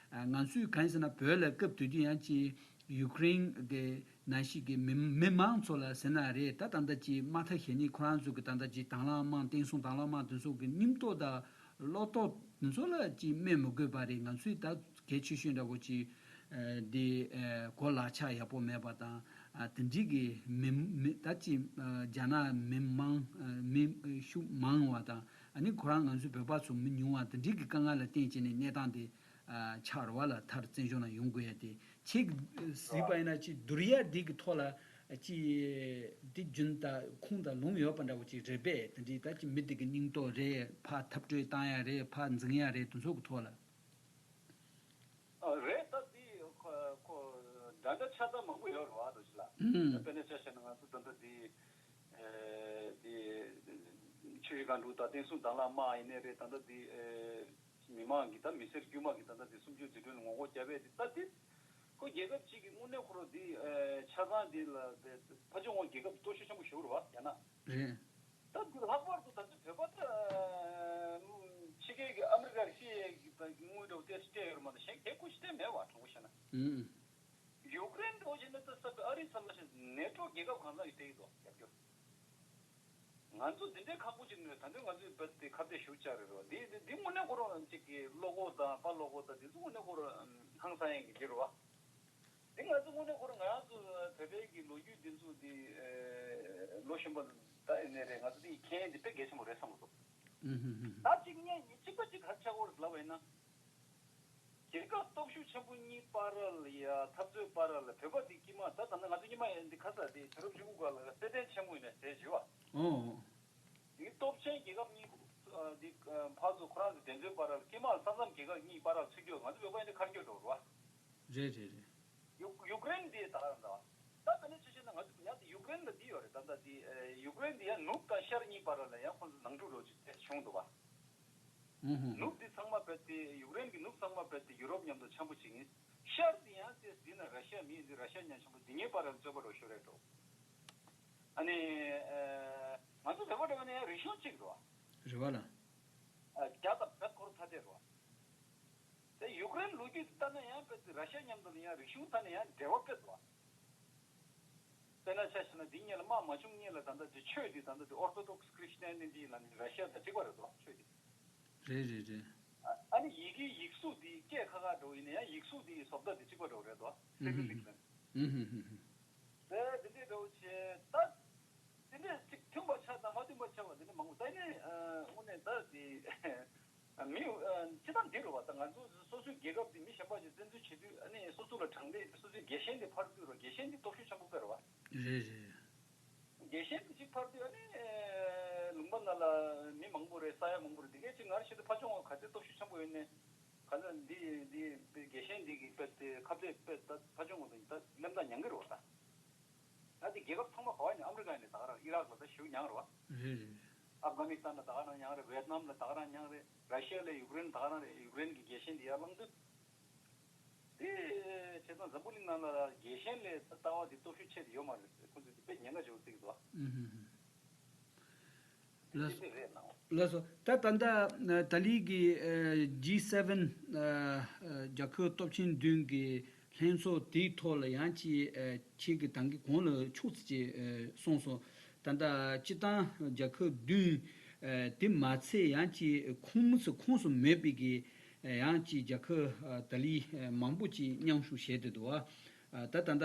ང་ཚོས་གང་ཡིན་ཟེར་ན་བོད་ལ་སྐབས་དེ་དུས་ཡང་ཅིག་ཡུཀ་རེན་གྱི་ནང་བཞིན་གྱི་མི་མི་མང་ཚོ་ལ་ཟེར་ན་རེད། ད་ད་ལྟ་ཅིག་དམག་འཐབ་བྱེད་ནི་ཁོ་རང་ཚོ་གི་ད་ལྟ་ཅིག་དང་བླངས་དམག་བསྟན་སྲུང་དང་བླངས་དམག་དེ་ཚོ་གི་སྙིང་སྟོབས་དང་བློ་སྟོབས་དེ་ཚོ་ལ་ཅིག་སྨོས་མི་དགོས་པ་རེད། ང་ཚོས་ད་གལ་ཆེ་ཤོས་འདྲ་བོ་ཅིག་ཨ་འདི་ཨ་གོ་ལག་ཆ་ཡག་པོ་མེད་པ་དང་། ཨ་དེ་འདྲའི་གི་མི་མི་ད་ཅིག་ཨ་རྒྱ་ནག་མི་མང་ཨ་མི་ཤུགས་མང་བ་དང་། ཨ་ནི་ཁོ་རང་ང་ཚོའི་བོད་པ་ཚོ་མི་ཉུང་བ་དེ་འདྲའི་གི་དཀའ་ངལ་ལ་བརྟེན་བྱས་ནས་གནས་སྟངས་དེ་ཨ་ཆགས་རེད་བ་ལ། མཐར་བཙན་བྱོལ་ནང་ཡོང་དགོས་ཡ་དེ་ཁྱེད་གཟིགས་པ་ཡིན་ན་ཅིག་བསྡུར་ཡ་འདི་གི་ཐོག་ལ་ཅིག་འདི་རྒྱུན་དང་ཁུངས་དང་ལུང་ཡོད་པ་འདྲ་བོ་ཅིག་རེད་པས། དེ་འདྲའི་ད་ཅིག་མི་དེ་གི་སྙིང་སྟོབས་རེད། ཕར་འཐབ་རྩོད་བཏང་ཡ་རེད། ཕར་འཛིང་ཡ་རེད། དེ་ཚོ་གི་ཐོག་ལ། ཨ་རེད། ད་འདི་ཁོ་ཁོ་ ད་ཆ་ཚང་མང་པོ་ཡོད་རེད་བ། དོ་ཅིག་ལ་ཨུམ། དཔེར་ན་ཆ་བཞག་ན་ང་ཚོ་ད་ལྟ་འདི་ཨེ་འདི་ཆུ་བཞི་སྒང་དྲུག་དང་བསྟན་སྲུང་དྭང་བླངས་དམག་ཡིན་ནའི་རེད། ད་ལྟ་འདི་ཨེ་མི་མང་གི་ད་མི་སེར་དཀྱུས་མ་གི་ད་ལྟ་འདི་སུམ་ཅུ་འཛིན་སྐྲུན་ངོ་རྒོལ་བརྒྱབ་པའི་འདི་ད་འདི་ཁོ་རྒྱལ་ཁབ་ཅིག་གི་དངོས་གནས་ཁོ་རང་འདི་ཨེ་ཆ་ཚང་འདི་ལ་ཕ་ཕྱོགས་ངོས་རྒྱལ་ཁབ་སྟོབས་ཤུགས་ཆེན་པོ་ཞིག་རེད་བ། ཡང་ན་རེད། ད་འདི་ལྷག་པར་དུ་ད་ལྟ་བོད་པ་ད་ཕྱི་རྒྱལ་གྱི་ཨ་མི་རི་ཀར་ཤི་ཡས་ཀྱི་ད་དངུལ་འདྲ་བོ་ཏོག་ཙམ་སྤྲད་ཡོད་རེད་མ་གཏོགས་གཞན་གད་ཁུ་ཞིག་སྤྲད་མེད་བ། དྲང་པོ་བཤད་ན། ཨུམ། ཡུཀ་རེན་འདྲ་བོ་བྱས་ན་ད་ས་ཨ་རིའི་ས་ལ་ཞིག་ནེ་ཊོ་རྒྱལ་ཁབ་གང་ས་ཡོད་དེ་ཡིན་དོ་རྒྱབ་སྐྱོར། ང་ཚོ་འདི་འདྲའི་ཁག་པོ་ཅིག་ནས་ད་དུང་ང་ཚོའི་བོད་དེ་ཁ་གཏད་ཞུ་བཅར་རེད་རོ། འདི་འདི་འདི་དངོས་གནས་ཁོ་རང་ཅིག་གི་བློ་ཁོག་དང་དཔའ་བློ་ཁོག་དང་འདི་ཚོ་དངོས་གནས་ཁོ་རང་ཧང་སང་ཡས་ཀྱི་འདི་རེད་བ། འདི་ང་ཚོ་དངོས་གནས་ཁོ་རང་ང་རང་ཚོ་བོད་པའི་གི་ལོ་རྒྱུས་འདི་ཚོ་འདི་ལོ་གཞོན་པ་ད་ཡིན་ནའི་རེད། ང་ཚོ་འདི་མཁྱེན་ཡས་འདི་དཔེ་གལ་ཆེན་པོ་རེད་བསམ་གི་འདུག་ཨུ་ཧུ་ཧུ། ད་གཅིག་གཉིས་གཉིས་གཅིག་པ་གཅིག་ག་རེ་ཆགས་ཀྱི་ཡོད་རེད་ལབ་པ་ཡིན་ན། རྒྱལ་ཁབ་སྟོབས་ཤུགས་ཆེན་པོ་གཉིས་བར་ལ་ཡ་འཐབ་རྩོད་བར་ལ་བོད་པ་འདི་དཀྱིལ་མ་ད་ད་ནི་ང་ཚོ་སྔོན་མ་ཡིན་འདི་ཁ་ས་འདི་བྱ་རུབ་ཆུ་ཁུག་ག་ལ་རྩེད་འགྲན་ཆེན་མོ་ཡིན་ནས་ཟེར་བྱས་བ། ཨོ། འདི་སྟོབས་ཆེན་རྒྱལ་ཁབ་གཉིས་འདི་ཕར་ཚུར་ཁོ་རང་ཚོ་འགྲན་རྩོད་བར་ལ་དཀྱིལ་མ་ས་མཚམས་རྒྱལ་ཁབ་གཉིས་བར་ལ་ཚུད་རྒྱུ་ང་ཚོ་བོད་པ་ཡིན་འདི་ཁར་འགྱོ་འགྲོ་རུ་བ། རེད་རེད་རེད། ཡུ་ཡུཀ་རེན་འདི་ད་ག་རང་ད་བ། ད་དཔེར་ན་ཆ་བཞག་ན་ང་ཚོ་ཡང་དེ་ཡུཀ་རེན་ལ་འདི་ཡོད་རེད། ད་ད་དེ་ཡུཀ་རེན་འདི་ཡང་ནུབ་དང་ཤར་གཉིས་བར་ལ་ཡང་ཁོང་ཚོ་ནང་འཁྲུག་རོགས་ཅིག་བྱུང་འདུག་བ། ཨུ་ཧུ། ནུབ་འདི་ཚང་མ་བོད་དེ་ཡུཀ་རེན་གྱི་ནུབ་ཚང་མ་བོད་དེ་ཡུ་རོབ་མཉམ་དུ་འཆམ་པོ་བྱེད་ངེས། ཤར་འདི་ཡང་དེ་འདི་ན་ར་ཤ་མི་འདི་ར་ཤ་ཉམ་ཆེན་པོ་འདི་ངེས་པར་ར་རྩོད་པ་རོགས་ཤོར་རེད་འགྲོ། ཨ་ནི་ཨ་ང་ཚོ་བོད་པ་འདྲ་བ་ནི་ཡང་རིག་གཞུང་གཅིག་རེད་བ། རེད་བ་ལ། ཨ་རྒྱ་དང་བོད་ཁོ་རང་ཐ་དད་རེད་བ། དེ་ཡུཀ་རེན་ལོ་རྒྱུས་ལྟར་ན་ཡང་བོད་དེ་ར་ཤ་མཉམ་དུ་ལ་ཡང་རིག་གཞུང་ཐ་ན་ཡང་འབྲེལ་བ་དཔེ་འདུག་བ། དཔེར་ན་ཆ་བཞག་ན་འདི་གཉིས་ལ་དམག་མ་བྱུང་གཉིས་ལ་ད་ལྟ་འདི་ཆོས་འདི་ད་ལྟ་འདི་ཨོར་ཐོ་ཌོག་སི་ཁྲི་སི་ཊི་ཡན་ནི་ཊི་ལ་ནི་ར་ཤ་དང་གཅིག་པ་རེད་དོ། ཆོས་འདི། རེད་རེད་རེད། ཨ་ནི་ཡི་གེ་ཡིག་གཟུགས་འདི་སྐད་ཁ་ཁ་འགྲོ་ཡིན་ན་ཡང་ཡིག་གཟུགས་འདི་བཟོ་ལྟ་འདི་གཅིག་པ་འགྲོ་རེད་དོ། ཨུ་ཧུ། སེ་ཀི་ར་ལིག་ལ། ཨུ་ཧུ་ཧུ་ཧུ། དེ་འདི་འདྲའི་འགྲོ་བྱས་ད། འདི་འདྲའི་གཅིག་མཐུན་པ་ཆགས་དང་མ་མཐུན་པ་ཆགས་པ་འདི་འདྲ་མང་པོ་ད་ནི་དངོས་གནས་ད་འདི། མི་སྤྱི་བཏང་འདི་རུ་བ་དང་ང་ཚོ་སོ་སོའི་རྒྱལ་ཁབ་འདི་མི་གཞན་པ་ཞིག་བཙན་འཛུལ་བྱེད་དུས་ཨ་ནི་སོ་སོ་ལ་དྲང་བདེན་སོ་སོའི་རྒྱལ་ཞེན་འདི་འཕར་དུས་རུ་རྒྱལ་ཞེན་འདི་སྟོབས་ཤུགས་ཆེན་པོ་སྤེལ་བ། རེད་རེད། རྒྱལ་ཞེན་འདི་གཅིག་འཕར་དུས་ཨ་ནི་ལུང་པ་ན་ལ་མི་མང་པོ་རེད། ས་ཡ་མང་པོ་རེད། འདི་གས་ཅིག་ངར་ཤེས་དུས་ཕ་ཕྱོགས་ངོས་ག་ཚད་སྟོབས་ཤུགས་ཆེན་པོ་ཡོད་ནས་ག་ཚད་འདི་འདི་རྒྱལ་ཞེན་འདི་གི་དཔེ་དེ་ཁ་གཏད་དཔེ་ད་ཕ་ཕྱོགས་ངོས་དང་ད་གླེང་སྟངས་ཉན་གི་རེད་བ་ད། ད་དེ་རྒྱལ་ཁབ་ཚང་མ་ག་བ་ནས་ཨ་མི་རི་ཀ་ནས་ད་ག་རང་ཨི་རག་ལ་ད་ཞུ་མྱངས་རེད་བ། རེད་རེད། ཨབ་གྷ་ནི་སི་ཐན་ལ་ད་ག་རང་མྱངས་རེད། ཝེད་ནམ་ལ་ད་ག་རང་མྱངས་རེད། ར་ཤི་ཡ་ལ་ཡུཀ་རེན་ད་ག་རང་རེད། ཡུཀ་རེན་གྱི་རྒྱལ་ཞེན་དེ་ཡར་ལངས་དུས། དེ་བྱས་ཙང་འཛམ་བུ་གླིང་ནང་ལ་རྒྱལ་ཞེན་ལས་ལྟ་བ་དེ་སྟོབས་ཤུགས་ཆེ་དེ་ཡོད་མ་རེད། ཁོ་ཚོས་དེ་དཔེ་ཉེན་ཁ་ཆེ་བོ་བརྩི་གི་འདུག་བ། ཨུ་ཧུ་ཧུ། ལགས་སོ། ལགས་སོ། ད་ད་ལྟ་ཏཱ་ལི་གི་ཇི་སེ་ཝེན་རྒྱལ་ཁབ་སྟོབས་ཆེན་བདུན་གྱི་ལྷན་ཚོགས་དེའི་ཐོག་ལ་ཡང་ཅིག་ཁྱེད་ཀྱིས་ད་གིན་གོང་ལ་ཕྱོགས་ཙམ་ཅིག་གསུངས་སོང་། ད་ལྟ་སྤྱི་བཏང་རྒྱལ་ཁབ་བདུན་དེ་མ་ཚད་ཡང་ཅིག་ཁོངས་སུ་ཁོངས་སུ་མེད་པའི་གི་ཡང་ཅིག་རྒྱལ་ཁབ་ཏཱ་ལི་མང་པོ་ཅིག་མཉམ་ཞུགས་བྱས་ཏེ་འདུག་བ། ད་ད་ལྟ་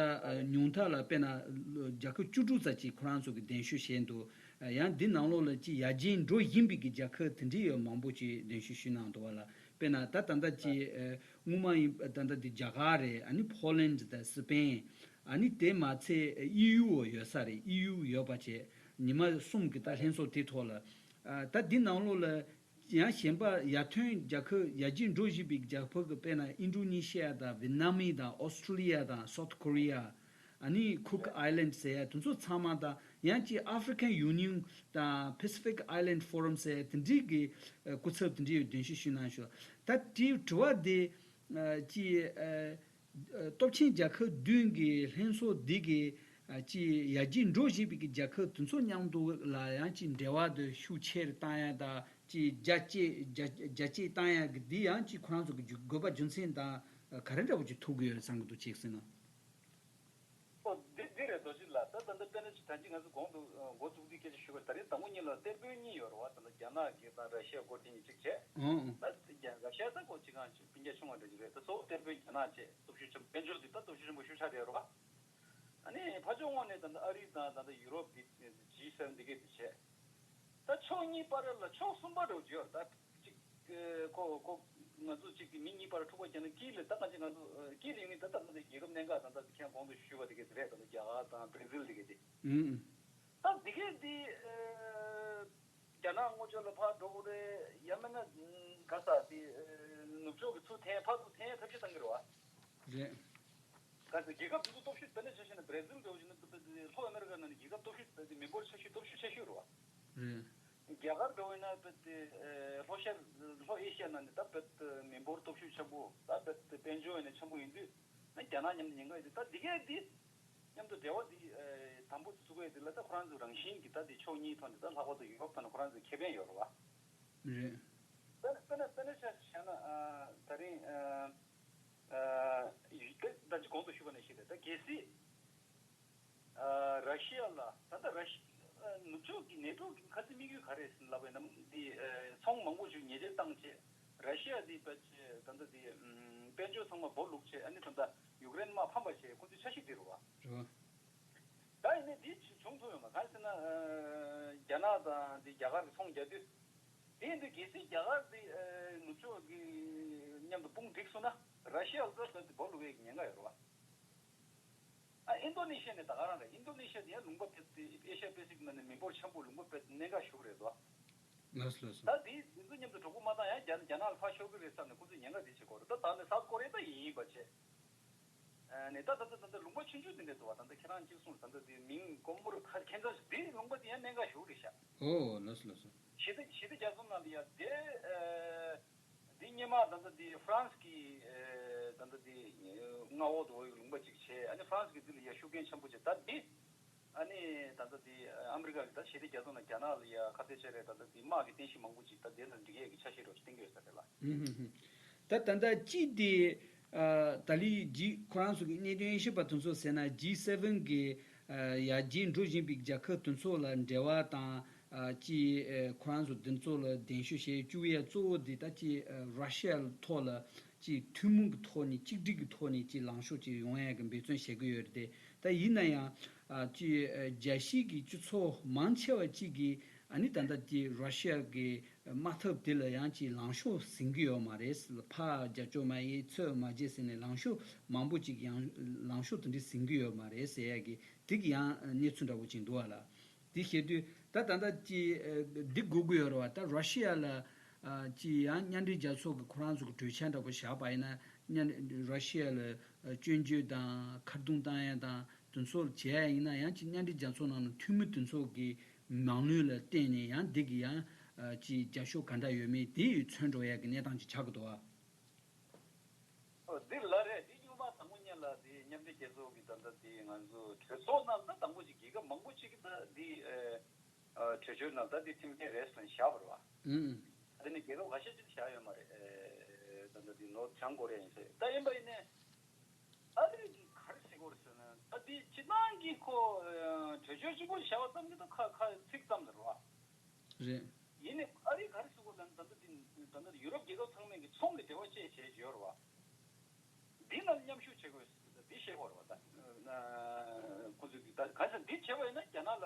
ཉུང་མཐའ་ལ་དཔེར་ན་རྒྱལ་ཁབ་བཅུ་དྲུག་ཙམ་ཅིག་ཁོ་རང་ཚོ་གི་གདན་ཞུ་བྱས་འདུག། ཡང་འདི་ནང་ལོགས་ལ་ཅིག་ཡར་རྒྱས་འགྲོ་བཞིན་པའི་གི་རྒྱལ་ཁབ་དེ་འདྲའི་ཡང་མང་པོ་ཅིག་གདན་ཞུ་ཞུས་གནང་འདུག་བ་ལ། དཔེར་ན་ད་ད་ལྟ་ཅིག་སྔོན་མ་ཡིན་ད་ལྟ་འདི་རྒྱ་གར་རེད། ཨ་ནི་ཕོ་ལན་དང་སི་པེན། ཨ་ནི་དེ་མ་ཚད་ཨི་ཡུ་ཡོད་ས་རེད། ཨི་ཡུ་ཡོད་པ་བྱས་ཉི་མ་གསུམ་གི་ད་ལྷན་ཚོགས་དེ་ཐོག་ལ་ད་འདི་ནང་ལོགས་ལ། ཡང་གཞན་པ་ཡར་ཐོན་རྒྱལ་ཁབ་ཡར་རྒྱས་འགྲོ་བཞིན་པའི་རྒྱལ་ཁབ་ཀྱི་དཔེར་ན་ཨིན་ཌོ་ནེ་ཤི་ཡ་དང་ཝེད་ནམ་དང་ཨོ་སི་ཀྲོ་ལི་ཡ་དང་སའུ་ཐི་ཀོ་རི་ཡ། ཨ་ནི་ཁུག་ཨའི་ལན་ཌི་ཟེར་ཡ་དེ་ཚོ་ཚང་མ་དང་ཡང་ཅིག་ཨ་ཧྥི་རི་ཀན་ཡུ་ནི་ཡན་དང་Pacific Island Forum ཟེར་ཡ་དེ་འདྲའི་གི་སྐུ་ཚབ་དེ་འདྲའི་གདན་ཞུ་ཞུས་གནང་ཤོག། ད་དེའི་དྲི་བ་དེ་ཅིག་སྟོབས་ཆེན་རྒྱལ་ཁབ་བདུན་གྱི་ལྷན་ཚོགས་འདི་གི་ཅིག་ཡར་རྒྱས་འགྲོ་བཞིན་པའི་གི་རྒྱལ་ཁབ་དེ་ཚོ་མཉམ་དུ་ལ་ཡང་ཅིག་འབྲེལ་བ་དེ་ཤུགས་ཆེ་རུ་བཏང་ཡ་དང་། ཅིག་རྒྱ་སྐྱེད་རྒྱ་རྒྱ་སྐྱེད་བཏང་ཡག་གི་འདི་ཡང་ཅིག་ཁོ་རང་ཚོ་གི་རྒྱུ་དགོས་པ་རྒྱུ་མཚན་དང་ག་རེ་འདྲ་པོ་ཅིག་ཐུག་གི་ཡོད་བསམ་གི་འདུག་ཅེས་ཟེར་ན། ཨོ་འདི་འདི་རེད། རྡོ་རྗེ་ལགས། ད་ད་ལྟ་དཔེར་ན་ཅིག་ད་ཅིག་ང་ཚོ་གོང་དུ་འགོ་བཙུགས་དུས་སྐད་ཆ་ཞུས་པ་ད་རེས་དང་པོ་གཉིས་ལ་གཏེར་དཔོན་གཉིས་ཡོད་རེད་བ། ད་ལྟ་རྒྱ་ནག་གི་དང་ར་ཤི་ཡ་སྐོར་དེ་གཉིས་གཅིག་བྱས། ཨང་ཨང་། ད་རྒྱ་ར་ཤི་ཡ་ད་ཁོ་ཅིག་གང་ཅིག་སྤུན་ཀྱག་ཆུང་བ་འདྲ་ཅིག་རེད། ད་གཙོ་བོ་གཏེར་དཔོན་རྒྱ་ནག་བྱས། སྟོབས་ཤུགས་ཆེན་པོ་དཔལ་འབྱོར་འདི་ད་སྟོབས་ཤུགས་ཆེན་པོ་ཤུགས་ཆག་རེད་རེད་བ། ཨ་ནི་ཕར་ཕྱོགས་ངོས་ནས་ད་ལྟ་ཨ་རི་དང་ད་ལྟ་ཡུ་རོབ་འདི་ཇི་སེ་ཝེན་འདི་གས་འདི་བྱས། ད་ཕྱོགས་གཉིས་བར་ལ་ཕྱོགས་གསུམ་པ་འགྲོ་རྒྱུ་ཡོད་རེད། ད་གཅིག་ཁོ་ཁོ་ང་ཚོ་གཅིག་གི་མི་གཉིས་བར་འཁྲུག་པ་བརྒྱབ་ན་དཀྱིལ་ལ་ད་གང་ཅི་ང་ཚོ་དཀྱིལ་ལ་ཡོང་ནི་ད་ད་ད་རྒྱལ་ཁབ་གནད་འགག་ད་ད་ཁྱེད་གོང་དུ་ཞུས་པ་འདི་གས་འདི་རེད། ད་ལྟ་རྒྱ་གར་དང་བྷར་ཛིལ་འདི་གས་འདི། ཨང་། ད་འདི་གས་འདི་རྒྱ་ནག་ངོས་ཕྱོགས་ལ་ཕར་འགྲོ་དགོས་རེད། ཡང་མིན་ན་ག་ས་དེ་ནུབ་ཕྱོགས་ཀྱི་ཚུར་འཐེན་ཕར་ཚུར་འཐེན་ཐབས་ཤེས་བཏང་གི་རེད་བ། རེད། ག་ཚོད་རྒྱལ་ཁབ་དེ་ཚོ་སྟོབས་ཤུགས་དཔེར་ན་ཆ་བཞག་ན་བྷར་ཛིལ་འདྲ་བོ་ཞིག་ན་དཔེ་ལྷོ་ཨ་མེ་རི་ཀ་ནང་ནས་རྒྱལ་ཁབ་སྟོབས་ཤུགས་དཔེ་མི་འབོར་ཆེ་ཤོས་སྟོབས་ཤུགས་ཆེ་ཤོས་རེད་བ། རེད། རྒྱ་གར་འདྲ་བོ་ཡིན་ན་དཔེ་དེ་ལྷོ་ཤར་ལྷོ་ཨེ་ཤི་ཡ་ནང་ནས་ད་དཔེ་མི་འབོར་སྟོབས་ཤུགས་ཆེན་པོ་ད་དཔེ་དཔལ་འབྱོར་ཡིན་ན་ཆེན་པོ་ཡིན་དུས་ན་རྒྱ་ནག་མཉམ་དུ་ཉེན་ཁ་ཡོད་དུས་ད་འདི་གས་འདི་མཉམ་དུ་འབྲེལ་བ་འདི་དམ་པོ་བཙུགས་ཡས་འདི་ལ་ད་ཁོ་རང་ཚོའི་རང་བཞིན་གྱི་ད་འདི་ཕྱོགས་གཉིས་ཐོག་ནས་ད་ལྷག་པར་དུ་ཡུ་རོབ་ཐོག་ནས་ཁོ་རང་ཚོའི་ཁེ་ཕན་ཡོད་རེད་བ། རེད། དཔེར་ན་དཔེར་ན་དཔེར་ན་ཆ་བཞག་ན་ད་རིང་ད་ཅི་གོང་དུ་ཞུས་པ་ནང་བཞིན་རེད་ད་གལ་སྲིད། ར་ཤི་ཡ་ལ་ད་ལྟ་ར་ཤི་ནུབ་ཕྱོགས་ཀྱི་ནེ་ཊོ་གི་ཁ་ཚིག་དམིགས་ཡུལ་ག་རེ་ཟིན་ལབ་པ་ཡིན་ན་འདི་ཚོང་མང་པོ་ཞིག་ཉེས་ཆད་བཏང་བྱས་ར་ཤི་ཡ་འདི་ད་ལྟ་འདི་དཔལ་འབྱོར་ཚང་མ་སྦོ་ལུག་བྱས་ཨ་ནི་ད་ལྟ་ཡུཀ་རེན་དམག་ཕམ་པ་བྱས་ཁོ་ཚོའི་འཆར་གཞི་འདི་རུ་བ། རེད་བ། ད་ཡིན་ནའི་འདི་བྱུང་ཐུབ་ཡོད་མ་གང་ཟེར་ན་རྒྱ་ནག་དང་འདི་རྒྱ་གར་གྱི་ཚོང་རྒྱག་དུས་དེ་ཡིན་དུས་གལ་སྲིད་རྒྱ་གར་འདི་ནུབ་ཕྱོགས་ཀྱི་མཉམ་དུ་དཔུང་བསྒྲིགས་སོང་ན་ར་ཤི་ཡ་ལ་ད་ལྟ་འདི་སྦོ་ལུག་ཡས་ཀྱི་ཉེན་ཁ་ཡོད་རེད་བ། ཨ་ཨིན་དོ་ནེ་ཤི་ཡ་ནས་ད་ག་རང་རེད། ཨིན་དོ་ནེ་ཤི་ཡ་དེ་ཡང་ལུང་པ་དཔེ་ཨེ་ཤ་པེ་སི་ཕིག་ནང་ནས་མི་འབོར་ཆེན་པོ་ལུང་པ་དཔེ་གནད་འགག་ཞིག་རེད་དོ། ལགས་སོ་ལགས་སོ། ད་དེ་དེ་ཚོ་མཉམ་དུ་གྲོགས་པོ་མ་བཏང་ཡང་རྒྱ་རྒྱ་ནག་ལ་ཕར་ཤོར་གི་རེད་བསམ་ནས་ཁོ་ཚོས་ཉེན་ཁ་དེ་བྱེད་དགོས་རེད། ད་ད་ནི་སའུ་ཐ་ཀོ་རི་ཡ་ད་ཡིན་ཡིན་པ་བྱས། ཨ་ནས་ད་ད་ད་ད་ལུང་པ་ཆུང་ཆུང་དེ་འདྲ་འདུག་བ། ད་ད་ཁྱེད་རང་གཅིག་གསུངས་ད་ད་དེ་མིང་ཀོང་པོ་རུ་ཁ་ཁྱེད་ཚོ་དེ་ལུང་པ་དེ་ཡང་གནད་འགག་ཞིག་རེད་ཤག་ཨོ་ལགས་སོ་ལགས་སོ། ཞི་བདེ་ཞི་བདེ་རྒྱ་མཚོ་ནང་ལ་ཡ་དེ། འདི་སྔོན་མ་ད་ལྟ་འདི་ཧྥ་རན་སི་གི་ད་ལྟ་འདི་མངའ་འོག་ཏུ་ཡོད་པའི་ལུང་པ་ཅིག་བྱས། ཨ་ནི་ཧྥ་རན་སི་གི་འདི་ལ་ཡ་ཤུགས་རྐྱེན་ཆེན་པོ་བྱས། ད་འདི་ཨ་ནི་ད་ལྟ་འདི་ཨ་མི་རི་ཀ་གི་ད་ཞི་བདེ་རྒྱ་མཚོ་ནང་རྒྱ་ནག་ལ་ཡ་ཁ་གཏད་བཅག་རེད། ད་ལྟ་འདི་དམག་གི་རྟེན་གཞི་མང་པོ་ཅིག་ད་འདི་ལ་འགྲིག་ཡས་ཀྱི་འཆར་གཞི་རོགས་བཏིང་གི་ཡོད་ས་རེད་ལ། ཧུམ་ཧུམ་ཧུམ། ད་ད་ལྟ་ཅི་དེ་ད་ལི་ཇི་ཁོ་རང་ཚོ་གི་གནད་དོན་ཤེས་པ་དེ་ཚོ་ཟེར་ན་ཇི་སེ་ཝེན་གི་ཡར་རྒྱས་འགྲོ་བཞིན་པའི་རྒྱལ་ཁབ་དེ་ཚོ་ལ་འབྲེལ་བ་དང་། ཨ་ཅི་ཨ་ཁོ་རང་ཚོ་འདི་ཚོ་ལ་གདན་ཞུ་བྱེད་བཅུག་ཡ་གཙོ་བོ་འདི་ད་ཅི་ཨ་ར་ཤི་ཡ་ཐོག་ལ་ཅི་ཐུན་མོང་གི་ཐོག་ནས་གཅིག་སྒྲིལ་གྱི་ཐོག་ནས་ཅི་ལངས་ཕྱོགས་ཅིག་ཡོང་ཡ་གི་འབད་བརྩོན་བྱེད་ཀྱི་ཡོད་རེད་དེ། ད་ཡིན་ན་ཡང་ཨ་ཅི་ཨ་རྒྱལ་སྤྱིའི་གི་སྤྱི་ཚོགས་མང་ཆེ་བ་ཅིག་གིས་ཨ་ནི་ད་ལྟ་ཅི་ར་ཤི་ཡ་གི་དམག་འཐབ་དེ་ལ་ཡང་ཅི་ལངས་ཕྱོགས་ཟིན་གྱི་ཡོད་མ་རེད། ཕར་རྒྱབ་སྐྱོར་མ་ཡིན་ཚུར་མ་བྱེད་ཟེར་ནས་ལངས་ཕྱོགས་མང་པོ་ཅིག་ཡང་ལངས་ཕྱོགས་དེ་འདྲ་ཟིན་གྱི་ཡོད་མ་རེད་ཟེར་ཡ་གི་དེ་གི་ཡང་གནས་ཚུལ་འདྲ་བོ་ཅིག་འདུག་བ་ལ། དེ་བཤད་དུས་ད་ད་ལྟ་ཅི་འདི་དགོས་ཀྱི་ཡོད་རེད་བ། ད་ར་ཤི་ཡ་ལ་ཅི་ཡང་མཉམ་འབྲེལ་རྒྱལ་ཚོགས་ཀྱི་ཁོ་རང་ཚོ་གི་གྲོས་འཆར་འདྲ་པོ་བཞག་པ་ཡིན་ན་མཉམ་ར་ཤི་ཡ་ལ་སྐྱོན་བརྗོད་དང་ཁ་རྡུང་བཏང་ཡ་དང་དེ་ཚོ་བྱས་ཡ་ཡིན་ན་ཡང་ཅི་མཉམ་འབྲེལ་རྒྱལ་ཚོགས་ནང་ལ་འཐུས་མི་དེ་ཚོ་གི་མང་མོས་ལ་བརྟེན་ནས་ཡང་འདི་གི་ཡང་ཅི་རྒྱབ་སྐྱོར་ག་འདྲ་ཡོད་མེད་དེ་མཚོན་འགྲོ་ཡ་གི་གནས་སྟངས་ཅིག་ཆགས་ཀྱི་འདུག་བ། འདི་ལ་རེད། འདི་གཉུག་མ་དང་པོ་ཉིད་ལ་འདི་མཉམ་འབྲེལ་རྒྱལ་ཚོགས་ཀྱི་ད་ལྟ་འདི་ང་ཚོ་གྲོས་ཚོགས་ནང་ད་དང་པོ་ཅིག་རྒྱལ་ཁབ་མང་པོ་ཅིག་གིས་ད་འདི་གྲོས་ཆོད་ནང་ད་འདི་ཁྲིམས་འགལ་རེད་ཟེར་བཞག་པ་རེད་བ། ཨང་། དེ་ནི་རྒྱལ་ཁབ་ཁ་ཤས་ཅིག་བཞག་ཡོད་མ་རེད། ད་ལྟ་འདི་ནོར་བྱང་ཀོ་རི་ཡ་ཡིན་ཟེར་ད་ཡིན་པ་ཡིན་ནའི་ཨ་རི་གིས་ག་རེ་ཟེར་གྱི་ཡོད་རེད་ཟེར་ན་ད་འདི་སྤྱིར་བཏང་གི་ཁོ་གྲོས་ཆོད་གཅིག་པོ་བཞག་པ་ཙམ་གྱིས་ད་ཁ་ཁ་ཚིག་ཙམ་ཟེར་བ། རེད། ཡིན་ནའི་ཨ་རིས་ག་རེ་ཟེར་གྱི་ཡོད་ལབ་ན་ད་ལྟ་འདི་ད་ལྟ་ཡུ་རོབ་རྒྱལ་ཁབ་ཚང་མས་ཀྱི་ཚོང་གི་འབྲེལ་བ་བཅད་བྱས་བརྗོད་རེད་བ། འདི་ནང་མཉམ་ཞུགས་བྱེད་དགོས་འདི་བཤད་དགོས་རེད་བ་ད། ཁོ་ཚོས་ཀྱི་ད་ག་ཚོད་འདི་བྱས་པ་ཡིན་ན་རྒྱ་ནག་ལ་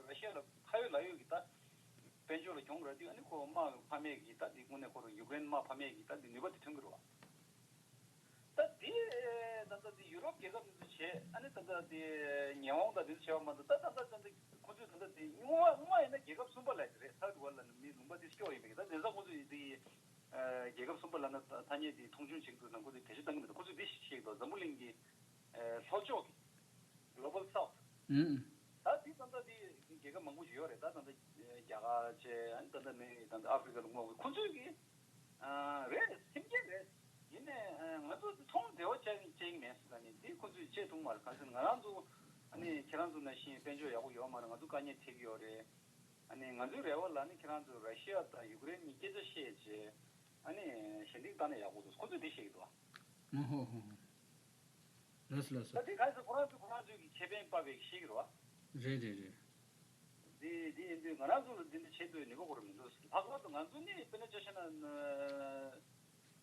ར་ཤི་ཡ་ལ་ཕ་ཡོད་ལ་ཡོད་ཀྱི་ད་དཔལ་འབྱོར་ལ་གྱོང་རག་དུས་ཨ་ནི་ཁོ་དམག་ཕ་མེས་ཀྱི་ད་འདི་དངོས་གནས་ཁོ་རང་ཡུཀ་རེན་དམག་ཕ་མེས་ཀྱི་ད་འདི་ནུས་པ་དེ་ཐོན་གྱི་རེད་བ། ད་དེ་ད་ལྟ་དེ་ཡུ་རོབ་རྒྱལ་ཁབ་དེ་ཚོ་བྱས་ཨ་ནི་ད་ལྟ་དེ་ཉེ་འོང་དང་དེ་ཚོ་བྱས་པ་མ་གཏོགས་ད་ད་ལྟ་ད་ལྟ་ཁོ་ཚོས་ད་ལྟ་དེ་སྔོན་མ་སྔོན་མ་ཡིན་ན་རྒྱལ་ཁབ་གསུམ་པ་ལ་དེ་རེད་ཐག་རེད་བ་ལ་ནི་མི་ལུང་པ་དེ་སྐྱོ་ཡིན་པས་ད་དེང་སང་ཁོ་ཚོས་དེ་རྒྱལ་ཁབ་གསུམ་པ་ལ་ན་ཐ་སྙད་དེ་མཐོང་ཆུང་བྱེད་ཀྱི་འདུག་ན་ཁོ་ཚོས་བེད་སྤྱོད་གཏང་གི་མི་འདུག་ཁོ་ཚོས་དེ་ཞིག་བཤད་ཀྱི་འདུག་འཛམ་བུ་གླིང་གི་ལྷོ་ཕྱོགས་ཀྱི་Global South ད་དེ་ད་ལྟ་དེ་རྒྱལ་ཁབ་མང་པོ་ཞིག་ཡོད་རེད་ད་ད་ལྟ་རྒྱ་གར་བཅས་ཨ་ནི་ད་ལྟ་མི་ད་ལྟ་ཨ་ཧྥི་རི་ཀ་ལུང་པ་ཁོ་ཚོས་ཀྱི། རེད། སེམས་ཅན་རེད། ཡིན་ནའི་ང་ཚོ་ཚོང་འབྲེལ་བ་བྱས་བྱས་མེད་ཟེར་ལ་ནི་འདི་ཁོ་ཚོས་བྱས་ཐུབ་མ་རེད། གང་ཟེར་ང་རང་ཚོ་ཨ་ནི་ཁྱེད་རང་ཚོ་ནང་བཞིན་དཔལ་འབྱོར་ཡག་པོ་ཡོད་མ་རེད། ང་ཚོ་དཀའ་ངལ་འཕྲད་ཀྱི་ཡོད་རེད། ཨ་ནི་ང་ཚོའི་རེ་བ་ལ་ནི་ཁྱེད་རང་ཚོ་ར་ཤི་ཡ་དང་ཡུཀ་རེན་གཉིས་སྐད་ཆ་བཤད་བྱས་ཨ་ནི་ཞི་འགྲིག་བཏང་ན་ཡག་པོ་འདུག་ཁོ་ཚོས་འདི་བཤད་ཀྱི་འདུག་ཨ། ཨོ་ཧོ་ཧོ། ལགས་སོ་ལགས་སོ། ད་དེ་གང་ཟེར་ཁོ་རང་ཚོས་ཁོ་རང་ཚོའི་གི་ཁེ་ཕན་སྤར་བའི་ཤེས་ཀྱི་རེད་བ། རེད་རེད་རེད། དེ་དེ་ཡིན་དུས་ང་རང་ཚོ་ལ་འདི་འདྲ་བྱེད་དུས་ནུས་པ་ཁོ་རང་མི་འདུག་ལྷག་པར་དུ་ང་ཚོ་ནི་དཔེར་ན་ཆ་བཞག་ན་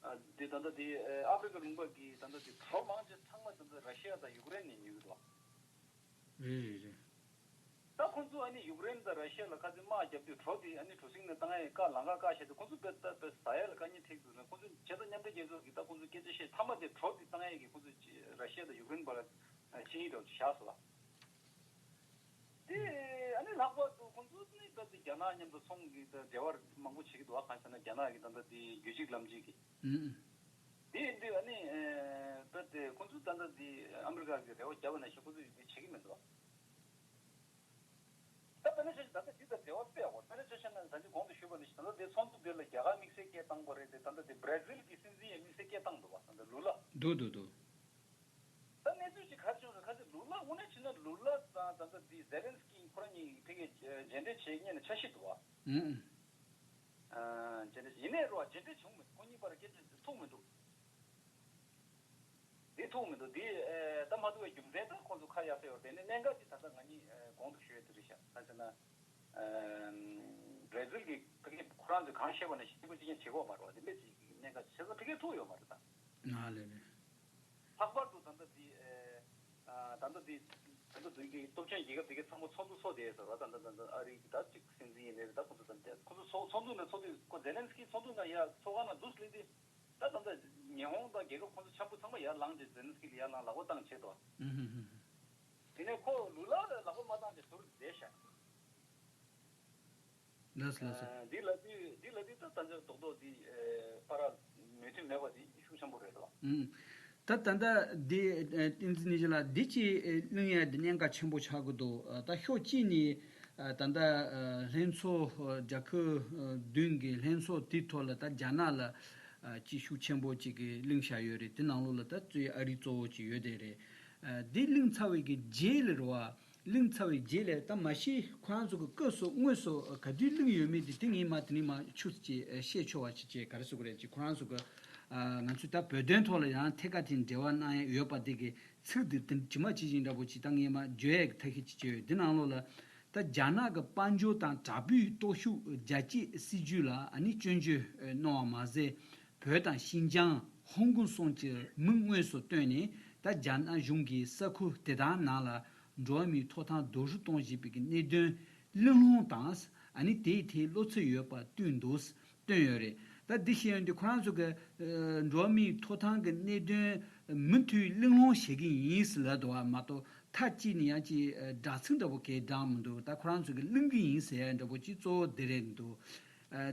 ཨ་འདི་ད་ལྟ་དེ་ཨ་ཧྥི་རི་ཀ་ལུང་པ་གི་ད་ལྟ་དེ་གྲོགས་མང་ཆེ་ཚང་མ་ད་ལྟ་ར་ཤི་ཡ་དང་ཡུཀ་རེན་ནས་ཉོས་ཀྱི་འདུག་རེད་རེད་རེད། ད་ཁོང་ཚོ་ཨ་ནི་ཡུཀ་རེན་དང་ར་ཤི་ཡ་ལ་ཁ་ཚིག་དམག་རྒྱབ་དུས་གྲོ་དེ་ཨ་ནི་གྲུ་གཟིངས་ནས་བཏང་ཡས་བཀག་ལམ་ཁ་བཀག་བྱས་ཏེ་ཁོང་ཚོ་དཔེ་ད་དཔེ་ཟ་ཡ་ལ་དཀའ་ངལ་འཕྲད་ཀྱི་འདུག་ན་ཁོང་ཚོ་བྱས་ཙང་མཉམ་འབྲེལ་རྒྱལ་ཚོགས་ཀྱིས་ད་ཁོང་ཚོ་སྐད་ཆ་བཤད་མཐའ་མ་དེ་གྲོ་དེ་བཏང་ཡས་ཀྱི་ཁོང་ཚོ་ར་ཤི་ཡ་དང་ཡུཀ་རེན་བར་ལ་ཆིངས་ཡིག་འདྲ་བོ་ཅིག་བཞག་སོང་ལ། དེ་ཨ་ནི་ལྷག་པར་དུ་ཁོང་ཚོ་ནི་ད་དེ་རྒྱ་ནག་མཉམ་དུ་ཚོང་གི་ད་འབྲེལ་བ་མང་པོ་བྱེད་ཀྱི་འདུག་བ། གང་ཟེར་ན་རྒྱ་ནག་གི་ད་ད་དེ་རྒྱུད་གཅིག་ལམ་གཅིག་གི་ཨུམ། དེ་ཡིན་དུས་ཨ་ནི་ཨེ་ད་དེ་ཁོང་ཚོས་ད་ལྟ་དེ་ཨ་མི་རི་ཀ་གི་རེ་བ་བརྒྱབ་པ་ནང་བཞིན་ཁོང་ཚོས་ཡིན་དུས་བྱེད་ཀྱི་མི་འདུག་ད་དཔེར་ན་ཆ་བཞག་ད་ལྟ་འདི་དང་འབྲེལ་བ་དཔེ་ཡག་པོ། དཔེར་ན་ཆ་བཞག་ན་ད་ཅི་གོང་དུ་ཞུས་པ་ནང་བཞིན་ད་ལྟ་དེ་ཚོགས་འདུ་དེ་ལ་རྒྱ་གར་དམིགས་བསལ་སྐད་བཏང་པ་རེད་དེ། ད་ལྟ་དེ་བྷ་ར་ཟིལ་གྱི་སྲིད་འཛིན་ཡང་དམིགས་བསལ་སྐད་བཏང་འདུག་བ། ད་ལྟ་ལུ་ལ། འདུག་འདུག་འདུག་ད་གནས་ཚུལ་ཅིག་ག་རེ་བྱུང་རེད། ཁ་ཅིག་ལུ་ལ་དངོས་གནས་བྱས་ན་ལུ་ལ་དང་ད་ལྟ་དེ་ཛེ་ལན་སི་ཀི་ཁོ་རང་གཉིས་ཕ་གིར་མཇལ་འཕྲད་བྱེད་མཁན་ལ་འཆར་གཞི་འདུག་བ། ཨང་། མཇལ་འཕྲད་ཡིན་ནའི་རོ། མཇལ་འཕྲད་བྱུང་མི་འདུག་ཁོ་གཉིས་བར་སྐད་ཆ་ཐུག་མི་འདུག་འདི་ཐུག་མི་འདུག་འདི་ཨེ་ད་མ་ཐུག་པའི་རྒྱུ་མཚན་ད་ཁོང་ཚོ་ཁ་གཡར་ས་ཡོད་རེད། དེ་ནི་གནད་འགག་ཅིག་ད་ལྟ་ང་གཉིས་ཨེ་གོང་དུ་ཞུས་དེ་རེད་ཤག་ད་ཟེར་ན་ཨེ་བྷ་ར་ཟིལ་གྱི་ཕ་གི་ཁོ་རང་ཚོས་གང་བཤད་པ་ནང་བཞིན་གཅིག་པ་གཅིག་རྐྱང་བྱེད་དགོས་མ་རེད་བ། དེ་འདྲ་ཅིག་གི་གནད་འགག་ཅིག་བྱས་ཙང་ཕ་གིར་ཐུག་ཡོད་མ་རེད་ད། ཨ་ལེ་ལེ། ལྷག་པར་དུ་ད་ལྟ་འདི་ཨེ་ཨ་ད་ལྟ་འདི་ད་ལྟ་འདི་གི་སྟོབས་ཆེན་རྒྱལ་ཁབ་འདི་གའི་ཚང་མ་ཚོགས་འདུ་ཚོགས་བསྡད་ཡོད་ཟེར་བ། ད་ད་ད་ད་ཨ་རི་གི་ད་ཅིག་སྲིད་འཛིན་ཡིན་ནའི་རེད། ད་ཁོ་ཚོ་ད་ལྟ་ཁོ་ཚོ་ཚོགས་ཚོགས་འདུ་ནང་ཚོགས་དུས་ཁོ་ཛེ་ལན་སི་ཀི་ཚོགས་འདུ་ནང་ཡ་ཚོགས་ཁང་ནང་འདུག་སླེབས་དུས། ད་ད་ལྟ་ཉི་ཧོང་དང་རྒྱལ་ཁབ་ཁོང་ཚོ་ཆེན་པོ་ཚང་མ་ཡར་ལངས་ཏེ་ཛེ་ལན་སི་ཀི་ལ་ཡར་ལངས་ལག་པ་བཏང་བྱས་ཏོ། ཨུ་ཧུ་ཧུ་ཧུ། དེ་ནས་ཁོ་ལུ་ལ་ལ་ལག་པ་མ་བཏང་བྱས་ཟུར་བསྡད་ཤག་ལགས་སོ་ལགས་སོ། ཨ་འདི་ལ་དུས་འདི་ལ་དུས་ད་ད་ལྟ་རྡོག་རྡོག་འདི་ཨེ་བར་མོས་མཐུན་མེད་པ་འདི་ཤུགས་ཆེན་པོ་རེད་དོ། ཨུམ། ད་ད་ལྟ་འདི་ཨེ་བསྟན་འཛིན་ནི་ཇི་ལགས་འདི་ཅི་ཨེ་གླེང་ཡ་འདི་གནད་འགག་ཆེན་པོ་ཆགས་ཀྱི་འདུག་ཨ་ད་ཕྱོགས་གཅིག་ནས་ཨ་ད་ལྟ་ཨ་ལྷན་ཚོགས་ཨ་རྒྱལ་ཁབ་ཨ་བདུན་གྱི་ལྷན་ཚོགས་དེའི་ཐོག་ལ་ད་རྒྱ་ནག་ལ་ཨ་ཅིག་ཤུགས་ཆེན་པོ་ཅིག་གི་གླེང་བཞག་ཡོད་རེད། དེ་ནང་ལོགས་ལ་ད་གཙོས་ཨ་རི་གཙོ་བོ་ཅིག་ཡོད་དེ་རེད། ཨ་འདི་གླེང་ཚར་བའི་གི་རྗེས་ལ་རེད་བ། གླེང་ཚར་བའི་རྗེས་ལ་ད་མ་གཞི་ཁོ་རང་ཚོ་གི་སྐབས་སུ་དངོས་སུ་ག་དུས་གླེང་ཡོད་མེད་དེ་དེ་ངས་མ་དེ་ནས་མ་ཆུ་ཅིག་བཤད་ཆོག་པ་ཅིག་ཅེས་ག་རེ་ཟེར་དགོས་རེད། ཅིག་ཁོ་རང་ཚོ་གི་ང་ཚོས་ད་བོད་དོན་ཐོག་ལ་ཡང་ཐད་ཀར་དེ་འབྲེལ་བ་གནང་ཡ་ཡོད་པ་དེ་གི་ཚིག་དེ་དེ་ཇི་མ་ཇི་བཞིན་འདྲ་པོ་ཅིག་ད་ངས་མ་བརྗོད་ཡ་གི་ཐབས་ཤེས་ཅིག་བྱས་ཡོད། དེ་ནང་ལོགས་ལ་ད་རྒྱ་ནག་གི་དཔལ་འབྱོར་དང་དྲག་པོའི་སྟོབས་ཤུགས་རྒྱ་སྐྱེད་སྲིད་ཇུས་ལ་ཨ་ནི་སྐྱོན་བརྗོད་གནང་བ་མ་ཟད། བོད་དང་ཤིན་ཅང་ཧོང་ཀོང་སོགས་ཀྱི་མིང་དངོས་སུ་བཏོན་ནས་ད་རྒྱ་ནག་གཞུང་གིས་ས་ཁུལ་དེ་དག་ནང་ལ་འགྲོ་བ་མིའི་ཐོབ་ཐང་རྡོག་རོལ་གཏོང་བཞིན་པའི་གནད་དོན་གླེང་སློང་དང་ཨ་ནི་དེའི་ཐད་བློ་འཚབ་ཡོད་པ་བསྟན་འདུག་བཏོན་ཡོད་རེད། ད་འདི་བཤད་ཡོང་དུས་ཁོ་རང་ཚོ་གི་འགྲོ་བ་མིའི་ཐོབ་ཐང་གི་གནད་དོན་མུ་མཐུད་གླེང་སློང་བྱེད་ཀྱི་ཡིན་ཟེར་ལབ་འདུག་བ་མ་གཏོགས་མཐའ་གཅིག་ནས་ཡང་ཅིག་དྲག་ཚིག་འདྲ་པོ་གས་བགྲངས་མི་འདུག་ད་ཁོ་རང་ཚོ་གི་གླེང་གི་ཡིན་ཟེར་ཡ་འདྲ་པོ་ཅིག་གཙོ་བོ་འདི་རེད་འདུག་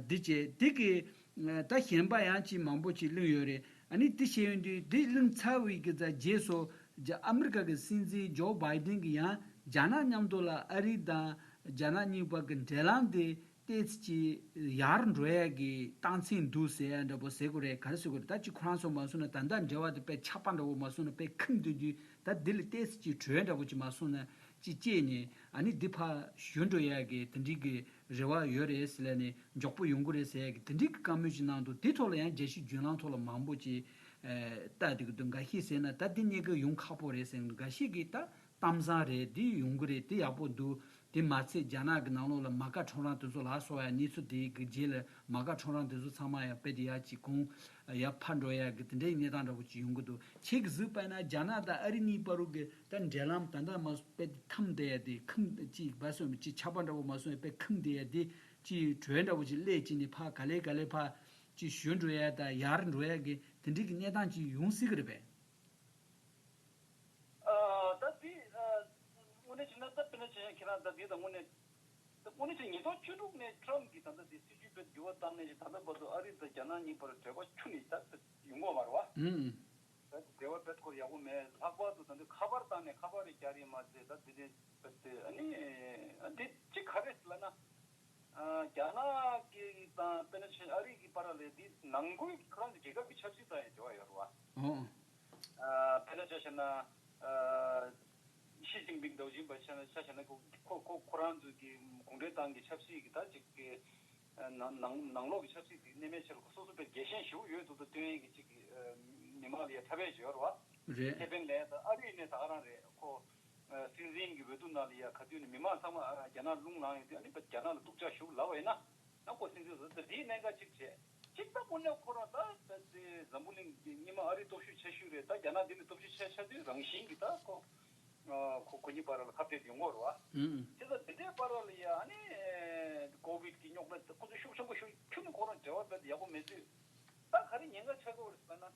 འདི་བྱས་འདི་གི་ད་གཞན་པ་ཡང་ཅིག་མང་པོ་ཅིག་གླེང་ཡོད་རེད། ཨ་ནི་འདི་བཤད་ཡོང་དུས་འདི་གླེང་ཚར་བའི་གི་རྗེས་སུ་རྒྱ་ཨ་མི་རི་ཀ་གི་སྲིད་འཛིན་ཇོ་བྷའི་ཌེན་གྱིས་ཡང་རྒྱ་ནག་མཉམ་དུ་ལ་ཨ་རི་དང་རྒྱ་ནག་གཉིས་བར་གྱི་འབྲེལ་ལམ་དེ་ཏོག་ཙམ་ཅིག་ཡར་འགྲོ་ཡ་གི་རྟགས་མཚན་འདུག་ཟེར་ཡ་འདྲ་པོ་ཟེར་དགོས་རེད། ག་རེ་ཟེར་དགོས་རེད། ད་ཅིག་ཁོ་རང་ཚོ་མ་སོང་ན་ད་ལྟ་འབྲེལ་བ་དེ་དཔེ་ཆག་པ་འདྲ་པོ་མ་སོང་ན་དཔེ་ཁེངས་བསྡད་དུས་ད་འདི་ལ་ཏོག་ཙམ་ཅིག་གྲོས་འདྲ་པོ་ཅིག་མ་སོང་ན་ཅིག་སྐྱེས་ནས་ཨ་ནི་འདི་ཕར་གཞོན་འགྲོ་ཡ་གི་དེ་འདྲའི་གི་རེ་བ་ཡོད་རེད་ཟེར་ལབ་ནས་མགྱོགས་པོ་ཡོང་གི་རེད་ཟེར་ཡ་གི་དེ་འདྲའི་གི་བཀའ་མོལ་ཅིག་གནང་འདུག་དེ་ཐོག་ལ་ཡང་རྒྱལ་སྤྱིའི་བརྒྱུད་ལམ་ཐོག་ལ་མང་པོ་ཅིག་ཨེ་ལྟ་བསྡད་ཀྱི་འདུག་འགའ་ཤས་ཟེར་ན་ད་འདི་གནད་འགག་ཡོང་ཁག་པོ་རེད་ཟེར། འགའ་ཤས་ཀྱིས་ད་གཏམ་བཟང་རེད། འདི་ཡོང་གི་རེད། འདི་ཡག་པོ་འདུག་དེ་མ་ཚད་རྒྱ་ནག་གི་ནང་ལོགས་ལ་མ་དགའ་ཁྲོམ་ར་དེ་ཚོ་ལ་སོགས་ཡ་གནས་ཚུལ་དེ་གི་རྗེས་ལ་མ་དགའ་ཁྲོམ་ར་དེ་ཚོ་ཚང་མ་ཡ་དཔེ་དེ་ཡ་ཅིག་གོང་ཡ་ཕར་འགྲོ་ཡ་གི་དེ་འདྲའི་གནས་སྟངས་འདྲ་པོ་ཅིག་ཡོང་གི་འདུག་ཁྱེད་ཀྱིས་གཟིགས་པ་ན་རྒྱ་ནག་དང་ཨ་རི་གཉིས་བར་དུ་གི་ད་འབྲེལ་ལམ་ད་ལྟ་མ་དཔེ་དེ་ཐམ་བསྡད་ཡ་དེ་ཁེངས་ཅིག་བ་སོ་ཅིག་ཆག་པ་འདྲ་པོ་མ་སོང་ཡ་དཔེ་ཁེངས་བསྡད་ཡ་དེ་ཅིག་གྲོས་འདྲ་པོ་ཅིག་སླེབས་ཅིག་ནས་ཕར་ག་ལེ་ག་ལེ་ཕར་ཅིག་གཞོན་འགྲོ་ཡ་དང་ཡར་འགྲོ་ཡ་གི་དེ་འདྲའི་གི་གནས་སྟངས་ཅིག་ཡོང་སྲིད་གི་རེད་པས། ཨ་ད་དེ་ཨ་དངོས་གནས་བྱས་ན་ད་དཔེར་ན་ཆ་བཞག་ཁྱེད་རང་ད་དེ་དང་དངོས་གནས་ད་དངོས་གནས་བྱས་ཉིས་སྟོང་བཅུ་དྲུག་ནས་ཊམ་གྱིས་ད་ལྟ་དེ་སྲིད་ཇུས་དཔེ་འགྱུར་བ་བཏང་ནས་ད་ལྟ་བར་དུ་ཨ་རི་དང་རྒྱ་ནག་གཉིས་བར་འབྲེལ་བ་ཁྱོན་ནས་ད་ཡོང་གི་མ་རེད་བ། ཨང་། ད་འབྲེལ་བ་དཔེ་སྐོར་ཡག་པོ་མེད། ལྷག་པར་དུ་ད་ལྟ་ཁ་པར་བཏང་ནས་ཁ་པར་རེ་རྒྱག་རེས་མ་ཟད་ད་དེ་དེ་དཔེ་དེ་ཨ་ནི་ཨ་དེ་ཅི་ག་རེ་ལབ་ན། ཨ་རྒྱ་ནག་གི་དང་དཔེར་ན་ཆེ་ཨ་རི་གི་བར་ལ་དེ་ནང་ཁུལ་ཁོ་རང་གི་རྒྱལ་ཁབ་ཀྱི་ཆབ་སྲིད་དང་ཡང་འབྲེལ་བ་ཡོད་རེད་བ། ཨོ། ཨ་དཔེར་ན་ཆ་བཞག་ན་ཨ་ཞི་ཅིན་ཕིང་འདྲ་བཞིན་པ་ཆ་ན་ཆ་བཞག་ན་ཁོ་ཁོ་ཁོ་ཁོ་རང་ཚོ་གི་གུང་ཁྲན་ཏང་གི་ཆབ་སྲིད་ཀྱི་ད་ཅིག་གི་ཨ་ནང་ནང་ནང་ལོགས་ཀྱི་ཆབ་སྲིད་དེ་གནས་མལ་ཆེ་རུ་སོ་སོ་དཔེ་རྒྱལ་ཞེན་ཞེ་པོ་ཡོད་འདུག་ད་སྟོན་ཡས་ཀྱི་ཅིག་གི་ཨ་མི་མང་ལ་ཡ་འཁྲབ་པ་ཞིག་ཡོད་རེད་བ། རེད། ཁེ་ཕན་ལས་ད་ཨ་རི་ནས་ད་ག་རང་རེད་ཁོ། སྲིད་འཛིན་གྱི་འོས་བསྡུ་ནང་ལ་ཡ་ག་དུས་ནས་མི་མང་ཚང་མ་རྒྱ་ནག་རླུང་ལངས་ཡོད་དུས་ཨ་ནི་རྒྱ་ནག་ལ་སྡུག་ཅག་ཞུགས་ལབ་པ་ཡིན་ན་ཡང་ཁོ་སྲིད་འཛིན་བཟོ་ད་དེའི་གནད་འགག་གཅིག་བྱས་གཅིག་ད་དངོས་གནས་ཁོ་རང་ད་ད་དེ་འཛམ་བུ་གླིང་གི་སྔོན་མ་ཨ་རི་སྟོབས་ཤུགས་ཆེ་ཤོས་རེད། ད་རྒྱ་ནག་འདི་ལས་སྟོབས་ཤུགས་ཆེ་ཆགས་དུས་རང་བཞིན་གྱི་ད་ཁོ་ཁོ་ཁོ་གཉིས་བར་ལ་ཁ་གཏད་ཡོང་གི་རེད་བ། ཨང་། བྱས་ཙང་དེ་འདྲའི་བར་ལ་ཡ་ཨ་ནི་ཀོ་བིད་ཀྱི་རྙོག་དྲ་ཁོ་ཚོ་ཤུགས་ཆེན་པོ་ཤུགས་ཁྱོན་ནས་ཁོ་རང་འབྲེལ་བ་རྦད་དེ་ཡག་པོ་མེད་དུས་ད་ག་རེ་ཉེན་ཁ་ཆགས་ཀྱི་ཡོད་རེད་ཟེར་ན།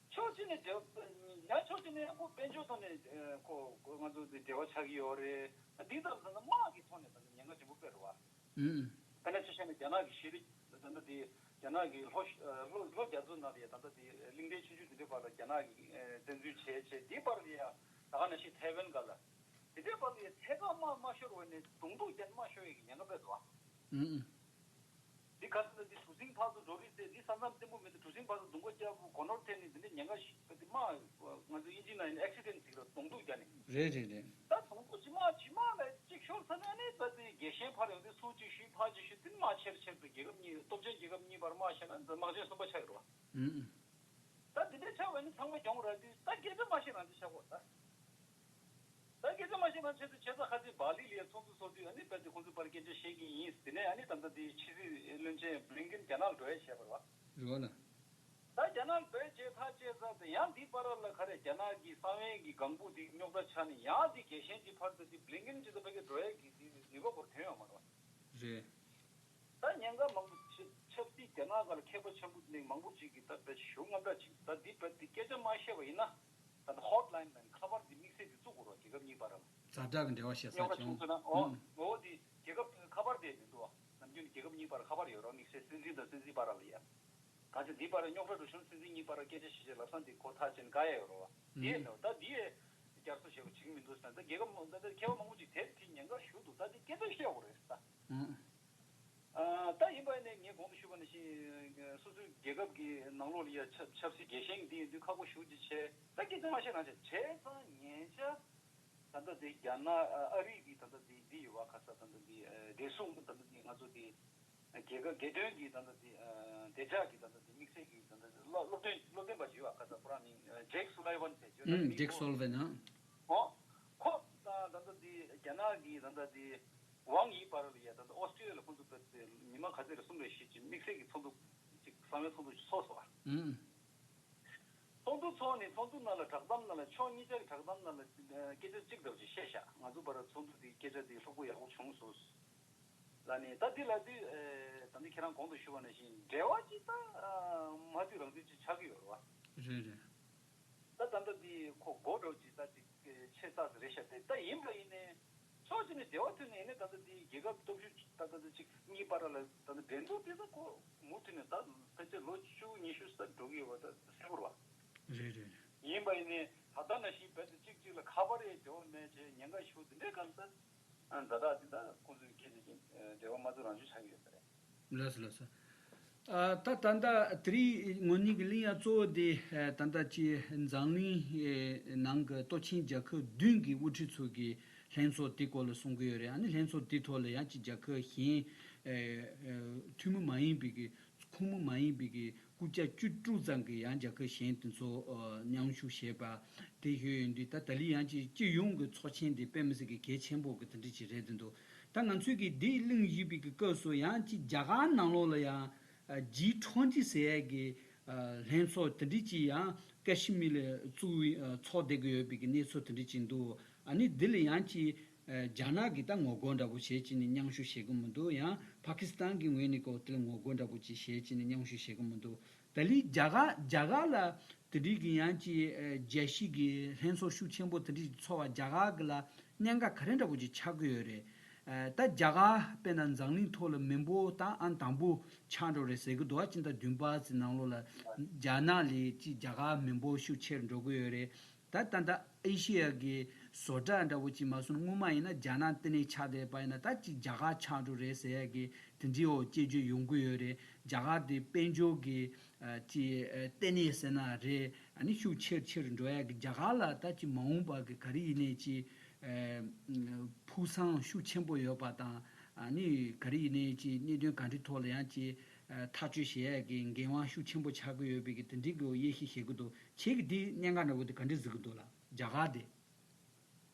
ཕྱོགས་གཅིག་ནས་འབྲེལ་ཡང་ཕྱོགས་གཅིག་ནས་ཁོ་དཔལ་འབྱོར་ཐོག་ནས་ཁོ་ཁོ་ང་ཚོ་འདི་འབྲེལ་བ་ཆགས་ཀྱི་ཡོད་རེད། འདི་ལྟར་ཟེར་ན་དམག་གི་ཐོག་ནས་ད་ལྟ་ཉེན་ཁ་ཆེན་པོ་དཔེ་རེད་བ། ཨུམ། དཔེར་ན་ཆ་བཞག་ན་རྒྱ་ནག་གི་ཤེས་རིག་ ད་ལྟ་དེ་རྒྱ་ནག་གི་ལྷོ་ཤ་ལྷོ་ལྷོ་རྒྱ་མཚོ་ནང་ལ་ཡ་ད་ལྟ་དེ་གླིང་ཕྲན་ཆུང་ཆུང་དེ་འདྲའི་བར་ལ་རྒྱ་ནག་གིས་བཙན་འཛུལ་བྱས་བྱས་དེའི་བར་ལ་ཡ་ད་ག་ནང་བཞིན་ཐའེ་ཝན་སྒང་ལ་དེ་འདྲའི་བར་ལ་ཡ་ཐད་ཀར་དམག་མ་ཤོར་བ་ནས་གདོང་ཐུག་རྒྱག་མ་ཤོར་ཡ་གི་ཉེན་ཁ་སྤེལ་འདུག་ཨ། ཨུ་ཨུ། འདི་ག་ཚོད་འདི་གྲུ་གཟིངས་ཕར་ཚུར་འགྲོ་རིགས་ཟེར་འདི་ས་མཚམས་བརྟན་པོ་མེད་དུ་གྲུ་གཟིངས་ཕར་ཚུར་རྡུང་ག་རྒྱག་དགོས་གོ་ནོར་ཐེབས་ནས་འདི་འདྲ་ཉེན་ཁ་ཞིག་འདི་དམག་ང་ཚོ་དབྱིན་ཇི་ནང་ཡིན་ཨེག་སི་ཌེན་ཊི་ཟེར་གི་རེད། གདོང་ཐུག་རྒྱག་ནས། རེད་རེད་རེད། ད་གདོང་ཐུག་ཇི་མ་ཇི་མ་ལ་གཅིག་ཤོར་ཚར་ན་ནི་ད་དེ་རྒྱལ་ཞེན་ཕར་ཡོང་དུས་སུ་གཅིག་ཞུས་ཕར་གཅིག་ཞུས་དེ་ནི་དམག་ཆེར་ཆེར་དུ་རྒྱལ་ཁབ་གཉིས་སྟོབས་ཆེན་རྒྱལ་ཁབ་གཉིས་བར་དམག་བྱས་ན་འདི་དམག་ཆེན་གསུམ་པ་ཆགས་ཀྱི་རེད་བ། ཨུ་ཨུ། ད་འདི་འདྲ་ཆགས་པ་ནི་ཚང་མ་གྱོང་རག་དུས་ད་སྐད་ཆ་མ་བཤད་རང་འདི་ཆགས་གོ་ད། ད་སྐད་ཆ་མ་བཤད་ན་ཆེད་དུ་ཆེ་ས་ཁ་སང་བྷ་ལི་ལ་ཚོགས་འདུ་ཚོགས་དུས་ཨ་ནི་རྦད་དེ་ཁོང་ཚོའི་བར་སྐད་ཆ་བཤད་ཀྱི་ཡིན། དེ་ནས་ཨ་ནི་ད་ལྟ་དེ་ཕྱི་སྲིད་བློན་ཆེན་བྷི་ལིན་ཀིན་རྒྱ་ནག་ལ་འགྲོ་ཡ་བྱས་པ་རེད་བ། རེད་བ་ལ། ད་རྒྱ་ནག་ལ་འགྲོ་ཡ་བྱས་ཐག་བཅད་ཚར་དེ་ཡང་འདི་བར་ལ་ག་རེ་རྒྱ་ནག་གི་གསང་བའི་གི་ལྒང་བུ་དེ་རྙོག་དྲ་ཆགས་ནས་ཡང་དེ་རྒྱལ་ཞེན་གྱི་ཕར་དུ་དེ་བྷི་ལིན་ཀིན་ཇི་ལྟ་བུ་གི་འགྲོ་ཡ་གི་དེ་ནུས་པ་སྐོར་ཐོན་ཡོད་མ་རེད་བ། རེད། ད་ཉེན་ཁ་མང་པོ་ཆེ་ཆབ་སྲིད་རྒྱ་ནག་སྒང་ལ་མཁས་པ་ཆེན་པོ་ནས་མང་པོ་ཅིག་གིས་ད་དཔེ་ཞུ་རྔམ་དྲག་ཅིག་ད་འདི་དཔེ་འདི་སྐད་ཆ་མ་བཤད་པ་ཡིན་ན་ད་ལྟ་ཧོཊ་ལ་ཡིན་ལ་ཁ་པར་འདི་དམིགས་བསལ་འདི་བཙུགས་དགོས་རོགས་རྒྱལ་ཁབ་གཉིས་བར་ལ། ཛ་དྲག་གི་འབྲེལ་བ་བཤད་རྙོག་དྲ་ས་བྱུང་ཚོད་ན་ཨོ་ཨུ་ཨོ་འདི་རྒྱལ་ཁབ་ཁ་པར་དེ་མི་འདུག་ཨ། ནམ་རྒྱུན་རྒྱལ་ཁབ་གཉིས་བར་ཁ་པར་ཡོད་རོགས་དམིགས་བསལ་སྲིད་འཛིན་དང་སྲིད་འཛིན་བར་ལ་ཡ། གང་ཅི་འདི་བར་རྙོག་དྲ་འགྲོ་བྱུང་སྲིད་འཛིན་གཉིས་བར་སྐད་ཆ་བཤད་བཤད་ལབ་སང་འདི་ཁོ་ཐག་བཅད་ནས་བཀག་ཡ་ཡོད་རོགས་ཨ། འདི་ཡས་ནོ་ད་འདི་ཡས་བསྐྱར་གསོ་བྱེད་དགོས་བྱེད་ཀྱི་མི་འདུག་ཟེར་ན་ད་རྒྱལ་ཁབ་མང་ད་ལྟ་མཁས་པ་མང་པོ་ཅིག་དེབ་དེ་ཉེན་ཁ་ཞུ་འདུག་ད་འདི་སྐད་ཆ་བཤད་དགོས་རེད་ད། ཨུ། ཨ། ད་ཡིན་པ་ནི་ངས་གོང་དུ་ཞུས་པ་ནང་བཞིན་སོ་སོའི་རྒྱལ་ཁབ་ཀྱི་ནང་ལོགས་ལ་ཡ་ཆབ་ཆབ་སྲིད་རྒྱལ་ཞེན་འདི་ཡིན་དུས་ཁག་པོ་ཞེ་པོ་ཅིག་བྱས། ད་སྐད་ཆ་མ་བཤད་ན་བྱས་བྱས་ཙང་ཉེ་ཆར་ད་ལྟ་དེ་རྒྱ་ནག་ཨ་རི་གི་ད་ལྟ་དེ་འདི་ཡོད་པ་ག་ས་ད་ལྟ་དེ་བདེ་སྲུང་ད་ལྟ་དེ་ང་ཚོ་དེ་རྒྱལ་ཁབ་རྒྱལ་དོན་གྱི་ད་ལྟ་དེ་བདེ་འཇགས་ཀྱི་ད་ལྟ་དེ་དམིགས་བསལ་གྱི་ད་ལྟ་སློབ་སློབ་སྟོན་སློབ་སྟོན་པ་ཞིག་ཡོད་པ་ག་ས་ཁོ་རང་མིང་ཇེག་སུ་ལི་ཝན་ཟེར་ཡོད་ད་ཨུམ། དེ་ཇེག་སུ་ལི་ཝན་ཨ། ཨོ། ཁོ་དང་ད་ལྟ་དེ་རྒྱ་ནག་གི་ད་ལྟ་དེ་ཝང་ཡི་བར་ལ་ཡ་ད་ལྟ་ཨོ་སི་ཀྲི་ལི་ཡ་ལ་ཁོང་ཚོ་ཕེབས་ཏེ་ཉི་མ་ག་ཚོད་རེ་གསུམ་རེ་བཞི་ཅིག་དམིགས་བསལ་གྱི་ཚོགས་འདུ་ཅིག་གསང་བའི་ཚོགས་འདུ་ཅིག་ཚོགས་སོང་བ། ཨུམ། ཚོགས་འདུ་ཚོགས་ནས་ཚོགས་འདུ་ནང་ལ་བསྒྲགས་གཏམ་ནང་ལ་ཕྱོགས་གཉིས་ཆ་གི་བསྒྲགས་གཏམ་ནང་ལ་སྐད་ཆ་གཅིག་འདྲ་བོ་ཅིག་བཤད་ཤག་ང་ཚོ་བར་ཚོགས་འདུ་དེ་སྐད་ཆ་དེ་ལྷུག་པོ་ཡག་པོ་བྱུང་སོང་། ལ་ནི་ད་འདི་ལ་དུས་ད་ནི་ཁྱེད་རང་གོང་དུ་ཞུས་པ་ནང་བཞིན་འབྲེལ་བ་ཅིག་ད་མ་དུས་རང་དུས་ཅིག་ཆགས་ཀྱི་ཡོད་རེད་བ། རེད་རེད། ད་ད་ལྟ་འདི་ཁོ་མགོ་འདྲ་བོ་ཅིག་ད་ཅིག་ཆེ་ས་རེད་ཤག་དེ་ད་ཡིན་པ་ཡིན་ནའི་ཕྱོགས་གཅིག་ནས་འབྲེལ་བ་མཐུད་ནས་ཡིན་ནའི་ད་ལྟ་འདི་རྒྱལ་ཁབ་སྟོབས་ཤུགས་ད་ལྟ་འདི་ཅིག་གཉིས་བར་ལ་ད་ལྟ་འགྲན་བསྡུར་དེ་ད་ཁོ་མུ་མཐུད་ནས་ད་ཕལ་ཆེར་ལོ་བཅུ་ཉི་ཤུ་ཙམ་འགྲོ་གི་ཡོད་པ་ད་གསལ་པོ་རེད་བ། རེད་རེད། ཡིན་པ་ཡིན་ནའི་ད་ལྟ་ནང་བཞིན་རྦད་དེ་གཅིག་གཅིག་ལ་ཁ་པར་ཡང་འབྲེལ་བ་མེད་བྱས་ཉེན་ཁ་ཞུ་འདི་འདྲའི་སྐབས་ད། ཛ་དྲག་འདི་དང་ཁོང་ཚོའི་སྐད་ཆ་གཅིག་འབྲེལ་བ་མ་བཙུགས་རང་བྱུང་ཆགས་ཀྱི་ཡོད་པ་རེད། ལགས་སོ་ལགས་སོ། ཨ། ད་ད་ལྟ་དེ་རིང་ངོ་གཉིས་ཀྱི་གླེང་ཡ་གཙོ་བོ་དེ་ཨ། ད་ལྟ་ཅིག་འཛམ་གླིང་ཨེ་ནང་གི་སྟོབས་ཆེན་རྒྱལ་ཁབ་བདུན་གྱི་དབུ་ཁྲིད་ཚོ་གི་ལྷན་ཚོགས་དེ་སྐོར་ལ་གསུང་གི་ཡོད་རེད། ཨ་ནི་ལྷན་ཚོགས་དེ་ཐོག་ལ་ཡང་ཅིག་རྒྱལ་ཁབ་གཞན་ཨེ་ཨེ་འཐུས་མི་མ་ཡིན་པའི་གི་ཁོངས་མི་མ་ཡིན་པའི་གི་སྐུ་བཅར་བཅུ་དྲུག་ཙམ་གྱིས་ཡང་རྒྱལ་ཁབ་གཞན་དེ་ཚོ་ཨ་མཉམ་ཞུགས་བྱས་པ་དེ་ཞུས་ཡོང་དུས། ད་ད་ལི་ཡང་ཅིག་སྤྱི་ཡོངས་ཀྱི་ཚོགས་ཆེན་དེ་དཔེ་མི་སྲིད་ཀྱི་གལ་ཆེན་པོ་གི་དེ་འདྲ་ཅིག་རེད་དེ་འདུག་ད་ང་ཚོས་ཀྱིས་འདི་གླེང་བཞིན་པའི་གི་སྐབས་སུ་ཡང་ཅིག་རྒྱ་གར་ནང་ལོགས་ལ་ཡང་ཨ་ཇི་ཊུ་ཝེན་ཊི་ཟེར་ཡས་ཀྱི་ཨ་ལྷན་ཚོགས་དེ་འདྲ་ཅིག་ཡང་ཀ་ཤི་མིར་ལ་བཙུགས་ཨ་ཚོགས་བསྡད་ཀྱི་ཡོད་པའི་གི་གནས་ཚུལ་དེ་འདྲ་ཅིག་འདུག་ཨ་ནི་འདི་ལ་ཡང་ཅིག་ཨ་རྒྱ་ནག་གིས་ད་ངོ་རྒོལ་འདྲ་པོ་བྱེད་ཀྱི་ནི་མཉམ་ཞུགས་བྱེད་ཀྱི་མི་འདུག་ཡང་ཕ་ཀི་སི་ཐན་གྱི་ངོས་ནས་ཀོ་དེ་ལ་ངོ་རྒོལ་འདྲ་པོ་ཅིག་བྱེད་ཀྱི་ནི་མཉམ་ཞུགས་བྱེད་ཀྱི་མི་འདུག་ད་ལི་རྒྱ་གར་རྒྱ་གར་ལ་དེ་འདྲའི་གི་ཡང་ཅིག་ཨ་རྒྱལ་སྤྱི་གི་ལྷན་ཚོགས་ཤུགས་ཆེན་པོ་དེ་འདྲའི་ཚོགས་པ་རྒྱ་གར་གི་ལ་གནད་འགག་ག་རེ་འདྲ་པོ་ཅིག་ཆགས་ཀྱི་ཡོད་རེད། ཨ་ད་རྒྱ་གར་དཔེར་ན་འཛམ་གླིང་ཐོག་ལ་མི་འབོར་ད་ཨང་དང་པོ་ཆགས་འགྲོ་རེད་ཟེར་གི་འདུག་ཨ་སྤྱི་ཟླ་བདུན་པ་ཙམ་ནང་ལོགས་ལ་རྒྱ་ནག་ལས་ཅིག་རྒྱ་གར་མི་འབོར་ཤུགས་ཆེར་འགྲོ་གི་ཡོད་རེད། ད་ད་ལྟ་ཨེ་ཤི་ཡ་གི་བཟོ་གྲྭ་འདྲ་བོ་ཅིག་མ་སོང་སྔོན་མ་ཡིན་ན་རྒྱ་ནག་ལྟེ་གནས་ཆགས་བསྡད་པ་ཡིན་ན་ད་ཅིག་རྒྱ་གར་ཆགས་འགྲོ་རེད་ཟེར་ཡ་གི་དེ་འདྲའི་འོག་སྐྱེ་བརྗོད་ཡོང་གི་ཡོད་རེད། རྒྱ་གར་དེ་དཔལ་འབྱོར་གྱི་ཨ་ཅིག་ཨ་ལྟེ་གནས་ཟེར་ན་རེད། ཨ་ནི་ཤུགས་ཆེར་ཆེར་འགྲོ་ཡ་གི་རྒྱ་གར་ལ་ད་ཅིག་མ་འོངས་པ་གི་ག་རེ་ཡིན་ནའི་ཅིག་ཨ་ཕུགས་བསམ་ཤུགས་ཆེན་པོ་ཡོད་པ་དང་ཨ་ནི་ག་རེ་ཡིན་ནའི་ཅིག་གནད་དོན་ག་འདྲའི་ཐོག་ལ་ཡང་ཅིག་ཨ་ཐག་གཅོད་བྱེད་ཡ་གི་འགན་དབང་ཤུགས་ཆེན་པོ་ཆགས་ཀྱི་ཡོད་པའི་གི་དེ་འདྲའི་གི་དབྱེ་ཞིབ་བྱེད་ཀྱི་འདུག་ཁྱེད་ཀྱིས་འདི་གནད་འགག་འདྲ་བོ་དེ་ག་འདྲ་གཟིགས་ཀྱི་འདུག་ལགས། རྒྱ་གར་དེ།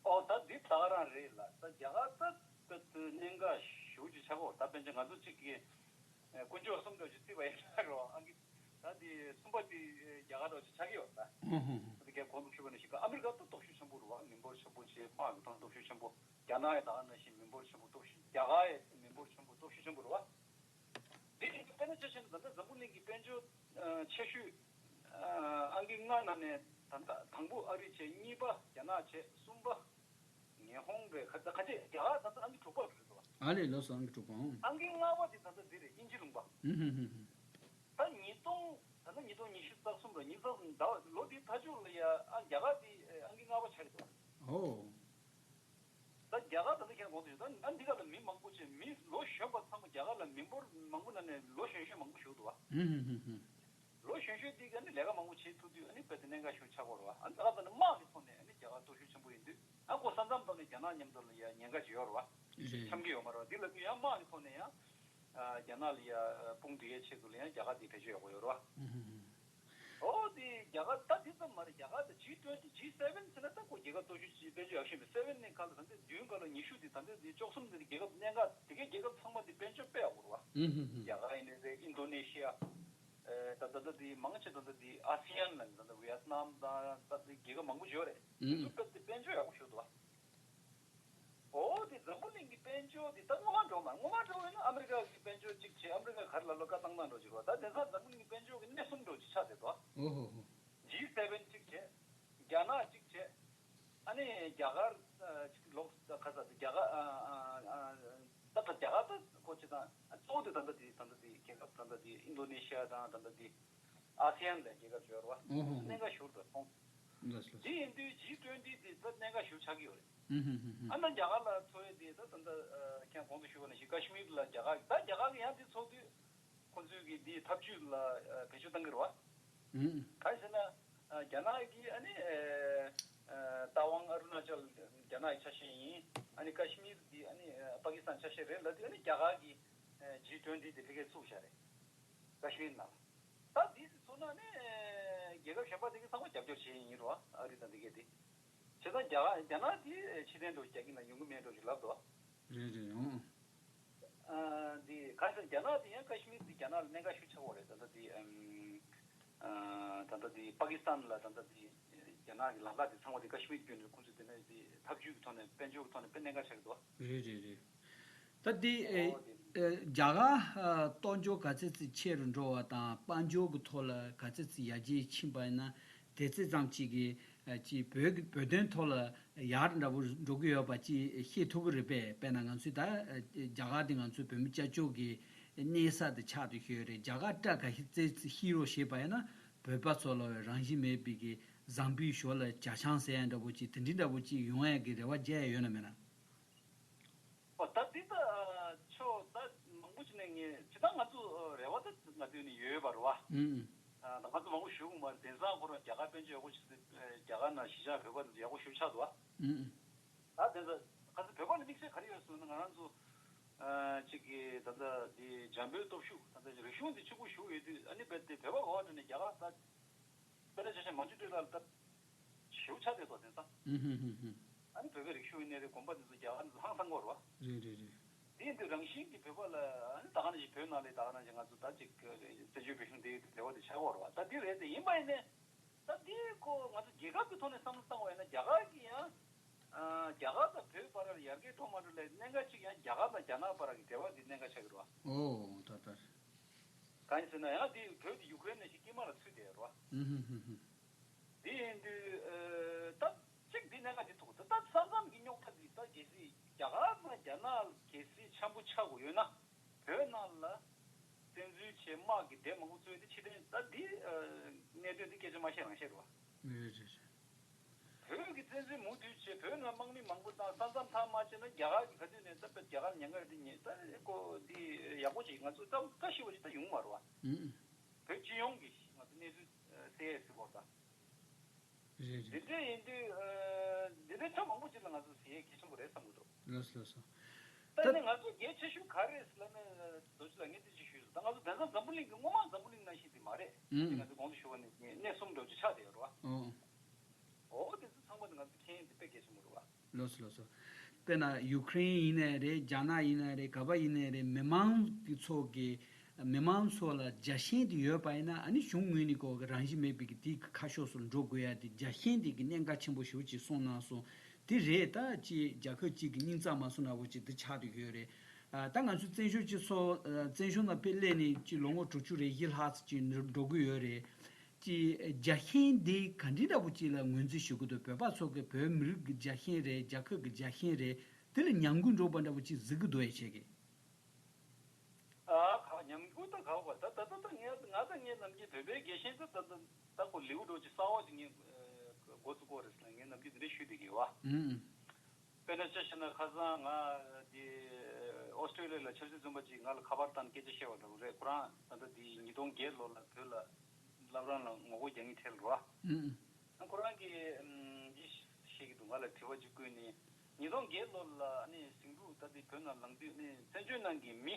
ཨོ་ད་འདི་ད་ག་རང་རེད་ལགས། ད་རྒྱ་གར་ད་ད་ད་གནད་འགག་ཞེ་པོ་ཅིག་ཆགས་ཀྱི་ཡོད་རེད། ད་དཔེར་ན་ང་ཚོ་གཅིག་གི་ཨ་དཀོན་མཆོག་གསུམ་འདྲ་ཅིག་བརྩིས་པ་ཡིན་ན་རོ། ཨང་ཀི་ད་དེ་གསུམ་པ་དེ་རྒྱ་གར་འདྲ་ཅིག་ཆགས་ཀྱི་ཡོད་རེད། ད་ཧུམ་ཧུམ་ཧུམ། ད་དེ་གའི་གོང་དུ་ཞུས་པ་ནང་བཞིན་ཨ་མི་རི་ཀ་ད་སྟོབས་ཤུགས་ཆེན་པོ་རེད་བ། མི་འབོར་ཆེན་པོ་བྱས་དམག་གི་ཐོག་སྟོབས་ཤུགས་ཆེན་པོ། རྒྱ་ནག་ཡང་ད་ག་ནང་བཞིན་མི་འབོར་ཆེན་པོ་སྟོབས་ཤུགས། རྒྱ་གར་ཡང་མི་འབོར་ཆེན་པོ་སྟོབས་ཤུགས་ཆེན་པོ་རེད་བ། དེ་ཡིན་དུས་དཔེར་ན་ཆ་བཞག་ན་ད་ལྟ་འཛམ་བུ་གླིང་གི་དཔལ་འབྱོར་ཨ་ཆེ་ཤོས་ཨ་ཨང་ཀི་ལྔ་ནང་ནས་ད་ལྟ་དང་པོ་ཨ་རི་བྱས། གཉིས་པ་རྒྱ་ནག་བྱས། གསུམ་པ་ཉི་ཧོང་བས། ཁ་ད་ཁ་ཆེ་རྒྱ་གར་ད་ལྟ་ཨང་ཀི་དྲུག་པ་རེད་འདུག་ཨ་ལས། ལགས་སོ། ཨང་ཀི་དྲུག་པའམ། ཨང་ཀི་ལྔ་པ་དེ་ད་ལྟ་འདི་རེད། དབྱིན་ཇི་ལུང་པ། ཧུམ་ཧུམ་ཧུམ་ཧུམ། ད་ཉིས་སྟོང་། ད་ལྟ་ཉིས་སྟོང་ཉི་ཤུ་རྩ་གསུམ་རེད། ཉི་ཤུ་རྩ་གསུམ་ཟླ་བ་ལོ་འདིའི་མཐའ་མཇུག་ལ་ཡ། ཨ། རྒྱ་གར་དེ་ཨང་ཀི་ལྔ་པ་ཆགས་ཀྱི་འདུག། ཨོ། ད་རྒྱ་གར་ད་ལྟ་ཁྱེད་རང་གོང་དུ་ཞུས། ད་ཨ་འདི་ག་ལ་མི་མང་པོ་བྱས། མི་ལོ་གཞོན་པ་ཚང་མ། རྒྱ་གར་ལ་མི་འབོར་མང་པོ་ནང་ནས་ལོ་གཞོན་གཞོན་མང་པོ་བཞུགས་འདུག་བ། ཧུམ་ཧུམ་ཧུམ་ཧུམ། ལོ་གཞོན་གཞོན་འདི་ག་ནི་ལས་ཀ་མང་པོ་བྱེད་ཐུབ་དུས། ཨ་ནི་རྦད་དེ་གནད་འགག་ཤོས་ཆགས་ཀྱི་ཡོད་རེད་བ། ཨ་ནི་ད་ག་ད་ནི་དམག་གི་ཐོག་ནས་ཨ་ནི་རྒྱ་གར་སྟོབས་ཤུགས་ཆེན་པོ་ཡིན་དུས། ཨ་ཁོ་ས་མཚམས་ཐོག་ནས་རྒྱ་ནག་མཉམ་དུ་ལ་ཡ་ཉེན་ཁ་ཅིག་ཡོད་རེད་བ། རེད། འཆམ་གྱི་ཡོད་མ་རེད་བ། འདི་ལབ་དུས་ཡང་དམག་གི་ཐོག་ནས་ཡང་། ཨ། རྒྱ་ནག་ལ་ཡ་དཔུང་སྡེ་ཡའི་ཆེད་དུ་ལ་ཡང་རྒྱ་གར་འདི་བེད་སྤྱོད་ཡག་པོ་ཡོད་རེད་བ། ཨོ་དེ་རྒྱ་གར་ད་དེ་ཙམ་མ་རེད། རྒྱ་གར་དེ་ཇི་ཊུ་ཝེན་ཊི། ཇི་སེ་ཝེན་ཟེར་ན་ད་ཁོ་རྒྱལ་ཁབ་སྟོབས་ཤུགས་ཅིག་དཔལ་འབྱོར་ཡག་ཤོས་མེད། སེ་ཝེན་ནི་ཁ་ལ་ད་ལྟ་བདུན་ག་ལ་ཉི་ཤུ་དེ། ད་ལྟ་དེ་བཅུ་གསུམ་དེ་རྒྱལ་ཁབ་གནད་འགག་དེ་གའི་རྒྱལ་ཁབ་ཚང་མ་དེ་དཔལ་འབྱོར་དཔེ་ཡག་པོ་རེད་བ། ཨུ་ཧུ་ཧུ། རྒྱ་གར་ཡིན་ནའི་རེད། ཨིན་ཌོ་ནེ་ཤི་ཡ། ཨེ། ད་ད་ལྟ་དེ་མང་ཆེ་ད་ལྟ་དེ་ཨ་སི་ཡན་ལ། ད་ལྟ་ཝི་ཡེད་ནམ་དང་ད་ལྟ་རྒྱལ་ཁབ་མང་པོ་ཡོད་རེད། ཨུ། དེ་ཚོ་དཔེ་དེ་དཔལ་འབྱོར་ཡག་པོ་ཞིག་འདུག་བ། ཨོ་དེ་འཛམ་བུ་གླིང་གི་དཔལ་འབྱོར་དེ་ད་སྔོན་མ་འགྲོ་མ། སྔོན་མ་འགྲོ་བས་ན་ཨ་མི་རི་ཀ་གི་དཔལ་འབྱོར་གཅིག་བྱས། ཨ་མི་རི་ཀ་ག་རེ་ལབ་ལབ་བཀའ་བཏང་བཏང་འགྲོ་གི་རེད་བ། ད་དེང་སང་འཛམ་བུ་གླིང་གི་དཔལ་འབྱོར་གི་སྣེ་གསུམ་འགྲོ་གི་ཆགས་བསྡད་འདུག། ཨོ་ཧོ་ཧོ། ཇི་སེ་ཝེན་གཅིག་བྱས། རྒྱ་ནག་གཅིག་བྱས། ཨ་ནི་རྒྱ་གར་ཨ་ཅིག་ལོགས་ད་ག་ས། རྒྱ་གར། ཨ་ཨ་ཨ། ད་ལྟ་རྒྱ་གར་ད་ཁོ་ཅི་དང་། ཨ། གཙོ་བོ་དེ་ད་ལྟ་དེ། ད་ལྟ་དེ་རྒྱལ་ཁབ་ད་ལྟ་དེ་ཨིན་ཌོ་ནེ་ཤི་ཡ་དང་ད་ལྟ་དེ་ཨ་སི་ཡན་ལ་རྒྱལ་ཁབ་ཡོད་རེད་བ། ཨོ་ཧོ་ཧོ། གནད་འགག་ཞེ་པོ་འདུག་མཐོང་། ལགས་སོ། དེ་ཡིན་དུས་ཇི་ཊུ་ཝེན་ཊི་དེ་ད་གནད་འགག་ཞེ་པོ་ཆགས་ཀྱི་ཡོད་རེད། ཨུ་ཧུ་ཧུ་ཧུ། ཨ་ནི་རྒྱ་གར་ལ་ཚོར་བ་དེ་ད་ད་ལྟ་ཨ་ཁྱེད་གོང་དུ་ཞུས་པ་ནང་བཞིན་ཀ་ཤི་མིར་ལ་རྒྱ་གར། ད་རྒྱ་གར་གི་ཡང་དེ་ཚོར་དུས། ཁོ་ཚོས་ཀྱི་འདིའི་འཐབ་ཇུས་ལ་ཨ་བེད་སྤྱོད་གཏང་གི་རེད་བ། ཨུ། གང་ཡིན་ཟེར་ན། ཨ། རྒྱ་ནག་གིས་ཨ་ནི་ཨ་རྟ་དབང་ཨ་རུ་ན་ཅལ་རྒྱ་ནག་གི་ཆ་ཤས་ཡིན། ཨ་ནི་ཀ་ཤི་མིར་འདི་ཨ་ནི་ཨ་པ་ཀི་སི་ཐན་ཆ་ཤས་རེད་ལབ་དུས། ཨ་ནི་རྒྱ་གར་གྱིས་ཨ་ཇི་ཊུ་ཝེན་ཊི་དེ་ཕ་གིར་བཙུགས་བཞག་རེད། ཀ་ཤི་མིར་ནང་ལ། ད་འདི་སོང་ན་ནི་ཨ་རྒྱལ་ཁབ་གཞན་པ་དེ་གས་ཚང་མ་རྒྱབ་སྐྱོར་བྱེད་ཡིན་རེད་བ། ཨ་རི་དང་དེ་གས་དེ། བྱས་ཙང་རྒྱ་གར། རྒྱ་ནག་དེ་ཕྱིར་འཐེན་འགྲོ་རྒྱག་གི་ན་ཡོང་གི་མེད་འགྲོ་ཞིག་ལབ་འདུག། རེད་རེད། ཨང་། ཨ། འདི་ག་རེ་ཟེར། རྒྱ་ནག་དེ་ཡང་ཀ་ཤི་མིར་དེ་རྒྱ་ནག་ལ་གནད་འགག་ཤུགས་ཆགས་པ་རེད། ད་ལྟ་དེ་ཨམ། ཨ། ད་ལྟ་དེ་པ་ཀི་སི་ཐན་ལ། ད་ལྟ་དེ་རྒྱ་ནག་གི་ལམ་ཁ་དེ་ཚང་མ་དེ་ཀ་ཤི་མིར་བསྐྱོན་ནས། ཁོང་ཚོས་དེ་ནས་དེ་འཐབ་ཇུས་ཀྱི་ཐོག་ནས། དཔལ་འབྱོར་གྱི་ཐོག་ནས་དཔེ་གནད་འགག་ཆགས་ཀྱི་འདུག། རེད་རེད་རེད། ད་དེ་ཨེ། ཨོ་དེ། ཨེ། རྒྱ་གར་ཨ་གཏོར་འཇོག་ག་ཚད་ཅིག་ཆེ་རུ་འགྲོ་བ་དང་། དཔལ་འབྱོར་གྱི་ཐོག་ལ་ག་ཚད་ཅིག་ཡར་རྒྱས་ཕྱིན་པ་ཡིན་ན། དེ་ཚད་ཙམ་ཅིག་གིས་ཨ་ཅིག་བོད་ཀྱི། བོད་དོན་ཐོག་ལ་ཡག་འདྲ་པོ་འགྲོ་གི་ཡོད་པ་ཅིག་ཤེས་ཐུབ་ཀྱི་རེད་པས། དཔེར་ན་ང་ཚོས་ད་ཨ་རྒྱ་གར་དེ་ང་ཚོའི་བོད་མི་སྐྱབས་བཅོལ་གྱི་གནས་ས་དེ་ཆགས་བསྡད་ཡོད་རེད། རྒྱ་གར་སྐད་ག་ཚད་ཅིག་ཤེས་རོགས་བྱས་པ་ཡིན་ན། བོད་པ་ཚོ་ལ་རང་བཞིན་མེད་པའི་གི་བཟང་པོའི་ཞོར་ལ་གྱ་ཆང་ཟེར་ཡ་འདྲ་པོ་ཅིག། དེ་འདྲའི་འདྲ་པོ་ཅིག་ཡོང་ཡ་གི་རེ་བ་བྱས་ཡ་ཡོད་ན་མེད་ན། ཨོ། ད་འདི་ད་ཨ་ཕྱོགས་ད་མང་པོ་ཅིག་ནས་ངས་ཇི་ལྟར་ང་ཚོ་རེ་བ་ད་ང་ཚོ་ནས་ཡོད་པ་རེད་བ། ཨུ། ཨ། ད་ང་ཚོ་མང་པོ་ཞུ་གི་མ་རེད། དེང་སང་ཁོ་རང་རྒྱ་གར་དཔལ་འབྱོར་ཡག་པོ་ཞིག་རྒྱ་གར་ནང་གཞིས་ཆགས་བོད་པ་དེ་ཚོ་ཡག་པོ་ཞེ་པོ་ཆགས་འདུག་བ། ཨུ། ད་དེང་སང་ཁ་སང་བོད་པ་ལ་དམིགས་བསལ་ག་རེ་ཡོད་ཟེར་ན། ང་རང་ཚོ་ཨ་ཅིག་གི་ད་ལྟ་འདི་འཇམ་དཔལ་སྟོབས་ཤུགས། ད་ལྟ་རིག་གཞུང་འདི་ཕྱུག་པོ་ཞེ་པོ་ཡོད་དུས། ཨ་ནི་རྦད་དེ་བོད་པ་ག་བ་འགྲོ་ནས་རྒྱ་གར་ད། དཔེར་ན་ཆ་བཞག་མང་ཆུ་སྤྲེལ་ལགས་ལ་ད་ཞེ་པོ་ཆགས་བསྡད་འདུག་དེང་སང་། ཨུ་ཧུ་ཧུ་ཧུ། ཨ་ནི་བོད་པའི་རིག་གཞུང་ཡིན་ནའི་རེད། གོམ་པ་འདི་ཚོ་རྒྱ་གར་ནས་ལྷང་ལྷང་གོ་རེད་བ། རེད་རེད་རེད། དེ་ཡིན་དུས་རང་བཞིན་གྱིས་བོད་པ་ལ། ཨ་ནི་ད་ག་ནང་བཞིན་བོད་ནང་ལ། ད་ག་ནང་བཞིན་ང་ཚོ་ད་ཅིག་བཙན་བྱོལ་བོད་གཞུང་འདི་འབྲེལ་བ་དེ་ཆགས་ཀྱི་ཡོད་རེད་བ། ད་འདི་རེད་དེ། ཡིན་པ་ཡིན་ནའི་ད་འདི་ཁོ་ང་ཚོ་རྒྱལ་ཁབ་ཀྱི་ཐོག་ནས་བསམ་བློ་བཏང་བ་ཡིན་ན། རྒྱ་གར་གྱིས་ཡང་ཨ་རྒྱ་གར་དང་བོད་བར་ལ་ཡར་རྒྱས་འགྲོ་མ་འགྲོ་ལ་གནད་འགག་ཅིག་ཡང་རྒྱ་གར་དང་རྒྱ་ནག་བར་གྱི་འབྲེལ་བ་འདི་གནད་འགག་ཆགས་ཀྱི་རེད་བ། ཨོ། ད་ལྟ། གང་ཡིན་ཟེར་ན། ཡང་དེ་བོད་དེ་ཡུ་ཀེ་རེན་ནང་བཞིན་དཀྱིལ་མ་ལ་ཚུད་བསྡད་ཡོད་རེད་བ། ཨུ་ཧུ་ཧུ་ཧུ། དེ་ཡིན་དུས་ཨ་ད་གཅིག་འདི་གནད་འགག་ཅིག་ཐུག་འདུག། ད་ས་མཚམས་ཀྱི་རྙོག་དྲ་འདི་ད་གལ་སྲིད་རྒྱ་གར་དང་རྒྱ་ནག་གལ་སྲིད་འཆམ་པོ་ཆགས་དགོས་ཡོད་ན། བོད་ནང་ལ་བཙན་འཛུལ་བྱས། དམག་གི་སྡེ་མང་པོ་བཙུགས་ཏེ་ཕྱིར་འཐེན། ད་འདི་ཨ་གནད་དོན་འདི་སྐད་ཆ་མ་བཤད་རང་བཤད་རེད་བ། རེད་རེད་རེད། བོད་ཀྱི་བཙན་འཛུལ་མུ་མཐུད་བྱས། བོད་ནང་དམག་མི་མང་པོ་བཏང་། ས་མཚམས་ཐག་མ་བཅད་ན་རྒྱ་གར་གྱིས་ག་དུས་ནས། ད་དཔེ་རྒྱ་གར་ཉེན་ཁ་འདི་ཉེ། ད་ཁོ་འདི་ཡག་པོ་ཅིག་ང་ཚོ་ད་བཀྲ་ཤིས་པ་ཅིག་ད་ཡོང་མ་རེད་བ། ཨུ། བོད་སྤྱི་ཡོངས་ཀྱི་ང་ཚོ་གནས་ཚུལ་གསལ་ཡས་ཟེར་བ་ད། རེད་དེ་རེད། འདྲ་ཡིན་དུས་ཨ་འདི་འདྲའི་ཕྱོགས་མང་པོ་ཅིག་ལ་ང་ཚོ་གཟིགས་ཡས་གལ་ཆེན་པོ་རེད་བསམ་གྱི་འདུག། ལགས་སོ་ལགས་སོ། ད་ད་ནི་ང་ཚོ་གལ་ཆེ་ཤོས་ག་རེ་རེད་ཟེར་ལབ་ན། རྡོ་རྗེ་ལགས་ངས་འདི་ཅིག་ཞུས་སོང་། ད་ང་ཚོ་དེང་སང་འཛམ་བུ་གླིང་གི། སྔོན་མ་འཛམ་བུ་གླིང་ནང་བཞིན་དེ་མ་རེད། ཨང་། དེ་ང་ཚོ་གོང་དུ་ཞུས་པ་ནང་བཞིན་གནས་གསུམ་འདྲ་བོ་ཅིག་ཆགས་བསྡད་ཡོད་རེད་བ། ཨང་། འོ་དེ་ཚོ་ཚང་མ་དེ་ང་ཚོ་མཁྱེན་ཡས་དེ་དཔེ་གལ་ཆེན་པོ་རེད་བ། ལགས་སོ་ལགས་སོ། དཔེར་ན་ཡུ་ཀེ་རེན་ཡིན་ནའི་རེད། རྒྱ་ནག་ཡིན་ནའི་རེད། ག་པར་ཡིན་ནའི་རེད། མི་མང་གི་ཚོ་གི། མི་མང་ཚོ་ལ་རྒྱལ་ཞེན་དེ་ཡོད་པ་ཡིན་ན། ཨ་ནི་གཞུང་ངོས་ནས་ཁོ་གི་རང་བཞིན་མེད་པའི་གི་དེའི་ཁ་ཕྱོགས་སུ་འགྲོ་དགོས་ཡ་དེ། རྒྱལ་ཞེན་དེ་གི་གནད་འགག་ཆེན་པོ་ཞེ་པོ་ཅིག་གསུངས་གནང་སོང་། དེ་རེད། ད་ཅིག་རྒྱལ་ཁབ་ཅིག་གི་སྙིང་རྩ་མ་སོང་ན་བོ་ཅིག་དེ་ཆགས་བསྡད་ཡོད་རེད། ཨ། ད་ང་ཚོ་བཙན་བྱོལ་སྤྱི་ཚོགས། ཨ། བཙན་བྱོལ་ནང་དཔེ་སླེབས་ནས་ཅིག་ལོ་ངོ་དྲུག་ཅུ་རེ་བཞི་ལྷག་ཙམ་ཅིག་འགྲོ་གི་ཡོད་རེད། ཅིག་རྒྱལ་ཞེན་འདི་ག་འདྲ་འདྲ་པོ་ཅིག་ལ་ངོས་འཛིན་ཞུ་གི་འདུག། བོད་པ་ཚོ་གི་བོད་མི་རིགས་ཀྱི་རྒྱལ་ཞེན་རེད། རྒྱལ་ཁབ་ཀྱི་རྒྱལ་ཞེན་རེད། དེ་ལ་ཉམས་རྒུད་འགྲོ་བ་འདྲ་བོ་ཅིག་གཟིགས་ཀྱི་འདུག་ཨེ་ཁྱེད་ཀྱིས། ཨ་ཁ་ཉམས་རྒུད་ད་ག་བ་ད་ད་ད་ད་ངས་ང་ད་ངས་ནམ་རྒྱུན་བོད་པའི་རྒྱལ་ཞེན་ད་ད་ད་ད་ཁོ་ལེའུ་འགྲོ་ཅིག་གསར་བ་ཅིག་ངས་འགོ་བཙུགས་དགོས་རེད་ཟེར་ན་ངས་ནམ་རྒྱུན་འདི་འདྲ་ཞུས་བསྡད་ཀྱི་ཡོད་བ། ཨུམ། དཔེར་ན་ཆ་བཞག་ན་ཁ་སང་ང་དེ་ཨོ་སི་ཀྲོ་ལི་ཡ་ལ་ཆབ་སྲིད་བཙོན་པ་ཅིག་ང་ལ་ཁ་པར་བཏང་སྐད་ཆ་བཤད་པ་འདྲ་བོ་རེད། ཁོ་རང་ད་ལྟ་དེ་ཉིས་སྟོང་བརྒྱད་ལོ་ལ་བོད་ལ་བླ་བྲང་ལ་ངོ་རྒོལ་རྒྱག་མཁན་ཁྲིད་ལ་རོ། ཨུམ། ཁོ་རང་གིས་ཨམ་འདི་བཤད་ཀྱི་འདུག་ང་ལ་དྲི་བ་ཅིག་བསྐུལ་ནས་ཉིས་སྟོང་བརྒྱད་ལོ་ལ་ཨ་ནི་ཟིང་འཁྲུག་ད་ལྟའི་བོད་ནང་ལངས་དུས་ཨ་ནི་བཙན་བྱོལ་ནང་གི་མི་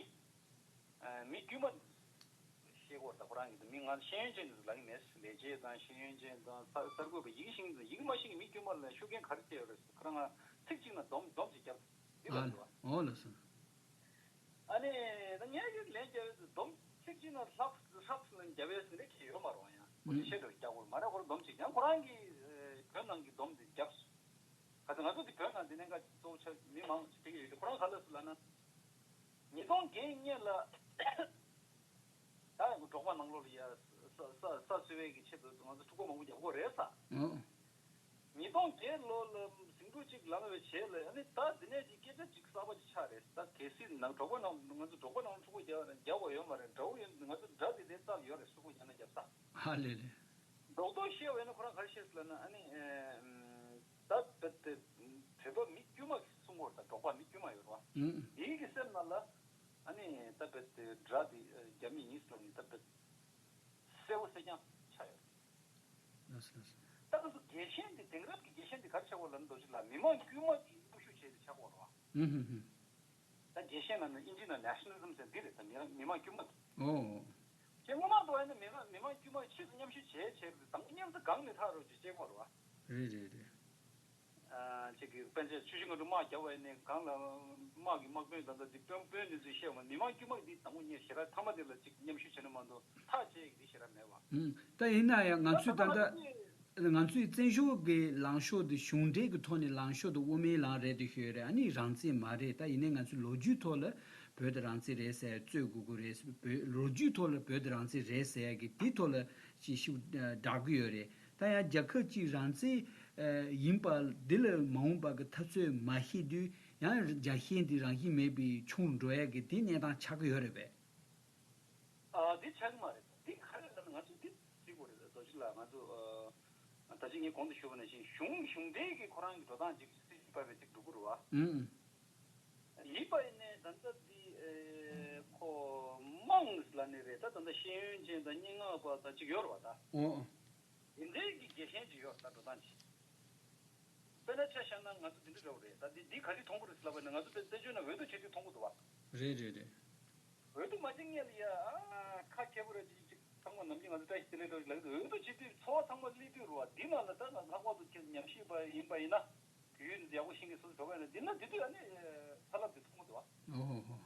ཨ་མི་དཀྱུས་མ་ཤེས་སྐོར་དང་ཁོ་རང་གི་མི་ང་ཤེས་ཡོན་ཅན་དུ་ལབ་ཀྱི་མེད། ལས་བྱེད་དང་ཤེས་ཡོན་ཅན་དང་གསར་གསར་འགོད་པ་ཡི་གེ་ཤེས་ཡོན་ཅན་ཡི་གེ་མ་ཤེས་ཀྱི་མི་དཀྱུས་མ་ལ་ཤུགས་རྐྱེན་ག་རེ་སྤྲད་ཡོད་རེད། ཁོ་རང་ང་ཚིག་གཅིག་ན་སྡོམ་སྡོམ་ཅིག་བརྒྱབ་འདི་ལ་འགྲོ་བ། ཨོ་ལགས་སོ། ཨ་ནི་ད་ངས་ཀྱི་ལན་རྒྱབ་ཡོད་སྡོམ་ཚིག་གཅིག་ན་ལྷག་ལྷག་ལན་རྒྱབ་ཡོད་ཟེར་ནས་ཁྱེད་ཡོད་མ་རུང་ཡང་ཁོ་ཚོ་ཤེས་འགྲོ་རྒྱག་དགོས་མ་རེད། ཁོ་རང་སྡོམ་ཅིག་ཡང་ཁོ་རང་གི་བོད་ནང་གི་སྡོམ་དེ་བརྒྱབ་སོང་། ག་ཚོད་ང་ཚོ་དེ་བོད་ནང་དེ་གནད་འགག་གཙོ་བོ་ཆགས་མི་མང་ཞིག་དེ་ག་ཡོད་དེ་ཁོ་རང་ག་ལ་སུ་ལབ་ན། ཉིས་སྟོང་བརྒྱད་སྔོན་ལ་ད་འབྲོག་པ་ནང་ལོགས་ལ་ཡ་ས་ས་ས་གསོ་བའི་གི་ཆེད་དུ་ང་ཚོ་འཁྲུག་པ་མང་པོ་རྒྱག་གི་རེད་ས། ཨོ། ཉིས་སྟོང་བརྒྱད་ལོ་ལ་ཟིང་འཁྲུག་ཅིག་ལངས་པའི་རྗེས་ལ་ཨ་ནི་ད་འདི་ནས་ཅིག་སྐད་ཆ་ཅིག་གསར་པ་ཅིག་ཆགས་རེད། ད་གལ་སྲིད་ནང་འབྲོག་པ་ནང་ང་ཚོ་འབྲོག་པ་ནང་འཁྲུག་པ་རྒྱག་རྒྱག་དགོས་ཡོད་མ་རེད། འདྲ་བོ་ཡོད་ང་ཚོ་དགྲ་དེ་དེ་རྩ་ལ་ཡོད་རེད། སུ་གོ་ཡང་ན་རྒྱབ་ས། ཧ་ལས་ལས། རྡོག་རྡོག་བཤད་པ་ཡིན་ན་ཁོ་རང་ག་རེ་བཤད་ཟེར་ལབ་ན་ཨ་ནི་ད་བོད་དེ་བོད་པ་མི་དཀྱུས་མ་གིས་གསུང་གི་ཡོད་རེད། ད་འབྲོག་པ་མི་དཀྱུས་མ་ཡོད་རེད་བ། ཨུ། དེའི་གི་སེམས་ནང་ལ་ཨ་ནི་ད་བོད་དེ་དགྲ་དེ་རྒྱ་མི་ཡིན་ཟེར་ནས་ད་བོད་གསལ་པོ་གསལ་རྐྱང་ཆགས་ཡོད་རེད། ལགས་སོ་ལགས་སོ། ད་ང་ཚོ་རྒྱལ་ཞེན་དེ་དེང་རབས་ཀྱི་རྒྱལ་ཞེན་དེ་ག་རེ་ཆགས་པ་ལབ་ན་རྡོ་རྗེ་ལགས་མི་མང་དཀྱུས་མ་གིས་དབུ་བཞུགས་བྱས་ཏེ་ཆགས་པ་རེད་བ། ཨུ་ཧུ་ཧུ། ད་རྒྱལ་ཞེན་ལབ་ན་ཨིན་ཇི་ནང་nationalism་ཟེར་འདི་རེད། ད་མི་རང་མི་མང་དཀྱུས་མ་གི། ཨོ། ཁྱེད་སྔོན་མ་དུ་བ་ཡིན་ན་མི་རང་མི་མང་དཀྱུས་མ་ཆེད་དུ་མཉམ་ཞུགས་བྱས་བྱས་དང་མཉམ་དུ་གང་མི་ཐག་རོགས་ཀྱི་སྐྱེ་དགོས་རེད་བ། རེད་རེད་རེད། ཨ་ཅིག་གི་པན་ཆེ་ཆུ་ཤིང་གི་དམག་རྒྱབ་པ་ཡིན་ནའི་གང་ལ་དམག་གི་དམག་དཔོན་དང་ད་འདི་དཔོན་དཔོན་འདི་ཚོས་བཤད་བ་མི་མང་དཀྱུས་མ་འདི་དང་པོ་ཉིད་ཞེ་དྲག་ཐ་མ་དེ་ལ་ཅིག་མཉམ་ཞུགས་བྱས་ན་མ་གཏོགས་ཐག་བཅད་ཡག་འདི་ཞེ་དྲག་མེད་བ། ཨུམ། ད་ཡིན་ན་ཡང་ང་ཚོས་ད་ད་ལྟ་ང་ཚོས་ང་ཚོའི་བཙན་བྱོལ་གྱི་ལངས་ཕྱོགས་དེ་གཞུང་འབྲེལ་གྱི་ཐོག་ནས་ལངས་ཕྱོགས་དེ་དབུ་མའི་ལམ་རེད་དེ་ཤོད་རེད། ཨ་ནི་རང་བཙན་མ་རེད། ད་ཡིན་ནའི་ང་ཚོའི་ལོ་རྒྱུས་ཐོག་ལ་བོད་དེ་རང་བཙན་རེད་ཟེར་རྩོད་དགོས་ཀྱི་རེད། བོད་ལོ་རྒྱུས་ཐོག་ལ་བོད་དེ་རང་བཙན་རེད་ཟེར་ཡག་གི་དེ་ཐོག་ལ་ཅིག་ཤུགས་བསྒྲགས་ཀྱི་ཡོད་རེད། ད་ཡང་རྒྱལ་ཁབ་ཅིག་རང་བཙན་ཡིན་པ་འདི་ལ་མ་འོངས་པ་གི་འཐབ་རྩོད་མ་ཤེས་དུས་ཡང་རྒྱལ་ཞེན་འདི་རང་བཞིན་མེད་པའི་ཆུང་འགྲོ་ཡག་གི་དེ་གནས་སྟངས་ཆགས་ཀྱི་ཡོད་རེད་པས། ཨ་འདི་ཆགས་ཀྱི་མ་རེད། འདི་ག་རེ་ལབ་ན་ང་ཚོས་འདི་གཟིགས་དགོས་རེད། རྡོ་རྗེ་ལགས་ང་ཚོ་ཨ་ད་ཅི་ངས་གོང་དུ་ཞུས་པ་ནང་བཞིན་གཞུང་གཞུང་འབྲེལ་གྱི་ཁོ་རང་གི་འགྲོ་སྟངས་ཅིག་སྲིད་ཇུས་ཕར་བས་ཅིག་འགྲོ་གི་རེད་བ། ཨུམ། ཡིན་པ་ཡིན་ནའི་ད་ལྟ་འདི་ཨེ་ཁོ་དམངས་ལ་ནི་རེད། ད་ད་ལྟ་ཤེས་ཡོན་ཅན་དང་སྙན་ངག་པ་དང་ཅིག་ཡོད་རེད་བ་ད། ཨོ། འདི་འདྲའི་གི་རྒྱལ་ཞེན་ཅིག་ཡོད་ད་འགྲོ་སྟངས་ཅིག་དཔེར་ན་ཆ་བཞག་ན་ང་ཚོ་འདི་འདྲ་འདྲ་བོ་རེད། ད་འདི་འདི་ག་རེ་མཐོང་གི་རེད་ཟེར་ལབ་པ་ཡིན་ན་ང་ཚོ་དཔེ་བཙན་བྱོལ་ནང་འོས་བསྡུ་བྱེད་དུས་མཐོང་གི་འདུག་བ། རེད་རེད་རེད། འོས་བསྡུ་མ་བྱེད་སྔོན་ལ་ཡ་ཨ་ཁ་མཁས་པོ་རེད་ཅིག་ཅིག་ཚང་མ་ནམ་རྒྱུན་ང་ཚོ་བཀྲ་ཤིས་བདེ་ལེགས་འགྲོ་ལབ་ཀྱི་འདུག་འོས་བསྡུ་བྱེད་དུས་ཚོར་བ་ཚང་མ་སླེབས་དུས་རུ་བ་འདི་ནང་ལ་ད་ང་ལྷག་པར་དུ་ཁྱེད་ཉམས་ཞིབ་པ་ཡིན་པ་ཡིན་ན་དུས་ཡུན་ཡག་པོ་ཤེས་མཁན་སོ་སོ་འགྲོ་བ་ཡིན་ན་འདི་ན་འདི་དུས་ཨ་ནི་ཚ་རླབས་དེ་མཐོང་གི་འདུག་བ། ཨོ་ཧོ་ཧོ།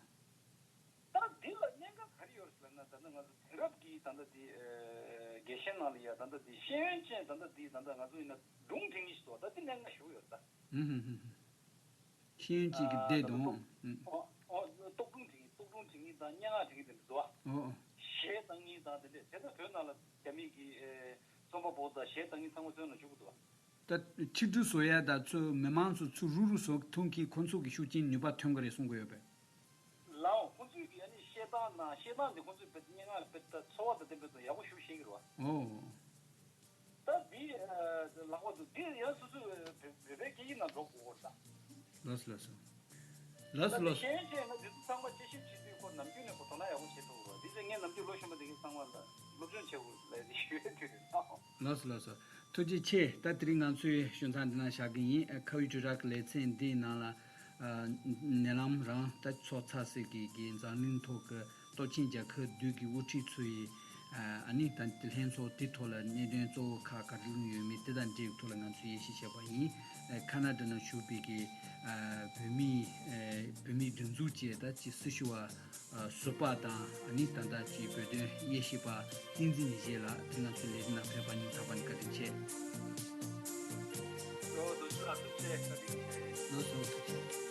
ད་འདི་ལ་གནད་འགག་ག་རེ་ཡོད་རེད་ཟེར་ན་ད་ལྟ་ང་ཚོ་དེང་རབས་ཀྱི་ད་ལྟ་འདི་ཨེ་རྒྱལ་ཞེན་ནང་ལ་ཡ་ད་ལྟ་འདི་ཤེས་ཡོན་ཅན་ད་ལྟ་འདི་ད་ལྟ་ང་ཚོ་ཡིན་ན་སྒྲུང་འབྲི་མཁན་ཞིག་འདུག་ད་འདི་གནད་འགག་ཞེ་པོ་ཡོད་རེད་ད། ཧུམ་ཧུམ་ཧུམ་ཧུམ། ཤེས་ཡོན་ཅན་གྱི་སྡེ་དང་། ཨ་ད་ལྟ་རྟོག་ཨོ་ཨོ་རྟོག་སྒྲུང་འབྲི་མཁན་རྟོག་སྒྲུང་འབྲི་མཁན་དང་སྙན་ངག་འབྲི་མཁན་དེ་འདྲ་འདུག་ཨ། ཨོ་ཨོ། གཞས་བཏང་མཁན་དང་དེ་འདྲས་དེ་ད་བོད་ནང་ལ་རྒྱ་མི་གི་ཨེ་རྩོམ་པ་པོ་དང་གཞས་བཏང་མཁན་ཚང་མ་བཙོན་ལ་བཅུག་གི་འདུག་ཨ། ད་ཆིག་སྒྲིལ་བཟོ་ཡ་ད་ཚོ་མི་མང་ཚོ་ཚུར་རུག་རུག་བཟོ་ཐུབ་མཁན་ཁོ་ཚོ་གི་ཤུགས་རྐྱེན་ནུས་པ་ཐོན་གི་རེད་གསུང་གི་ཡོད་པས། ལའོ་ཁོ་ཚོས་ཀྱི་ཨ་ནི་བཤད་སྟངས་ནང་བཤད་སྟངས་འདི་ཁོ་ཚོས་དཔེ་སྙན་ངག་དཔེ་ད་འཚོ་བ་དང་ལྡན་པའི་ཐོག་ཡག་པོ་ཞིག་ཤེས་ཀྱི་རེད་བ། ཨོ། ད་འདི་ལག་པ་འདུག་འདི་ཡང་སོ་སོའི་བོད་པའི་སྐད་ཡིག་ནང་འགྲོ་དགོས་ཀྱི་རེད་ད། ལགས་སོ་ལགས་སོ། ལགས་སོ་ལགས་སོ། ཤེས་ཡོན་ཅན་ང་འདི་ཚོ་ཚང་མ་དཔྱད་ཞིབ་བྱེད་དུས་ཁོ་ནམ་རྒྱུན་ནས་ཁོ་དོ་སྣང་ཡག་པོ་བྱེད་ཐུབ་རོགས། འདི་ཚོ་ངས་ནམ་རྒྱུན་ལོ་གཞོན་པ་འདི་གའི་ཚང་མ་ལ་སློབ་སྦྱོང་བྱེད་དགོས་ལབ་ཡ་དེ་ཞུ་ཡ་དེ་རེད་ད། ལགས་སོ་ལགས་སོ། ཐུགས་རྗེ་ཆེ། ད་དེ་རིང་ང་ཚོའི་ཞུ་མཚམས་འདི་ན་བཞག་གི་ཡིན། ཁ་བའི་དྲིལ་བསྒྲགས་ཀྱི་ལེ་ཚན་འདིའི་ནང་ལ་ཨ་ནེ་ལམ་རང་ད་ཚོགས་ཚར་ཟེར་གི་གི་འཛམ་གླིང་ཐོག་གི་སྟོབས་ཆེན་རྒྱལ་ཁབ་བདུན་གྱི་དབུ་ཁྲིད་ཚོ་ཡི་ཨ་ནི་ད་ལྷན་ཚོགས་དེ་ཐོག་ལ་གནད་དོན་གཙོ་བོ་ཁག་ག་རེ་བླུགས་ཡོད་མེད་དེ་དང་འབྲེལ་བའི་ཐོག་ལ་ང་ཚོས་དབྱེ་ཞིབ་བྱས་པ་ཡིན། ཨ་ཁ་ན་ཌ་ན་བཞུགས་པའི་གི་ཨ་བོད་མི་ཨ་བོད་མིའི་སྒྲིག་འཛུགས་བཅས་ད་ཅི་སྲི་ཞུ་བ་ཨ་ཟུར་པ་དང་ཨ་ནི་ད་ལྟ་ཅི་བོད་དོན་དབྱེ་ཞིབ་པ་བསྟན་འཛིན་ཡེ་ཤེས་ལགས་དེ་ང་ཚོའི་ལས་རིམ་ནང་ཕེབས་པ་སྙིང་ཐག་པ་ནས་བཀའ་དྲིན་ཆེ། ལོ་དུ་ཆུ་ལ་ཐུགས་རྗེ་ཆེ། བཀའ་དྲིན་ཆེ། ལོ་སོ་ཐུགས་རྗེ་ཆེ།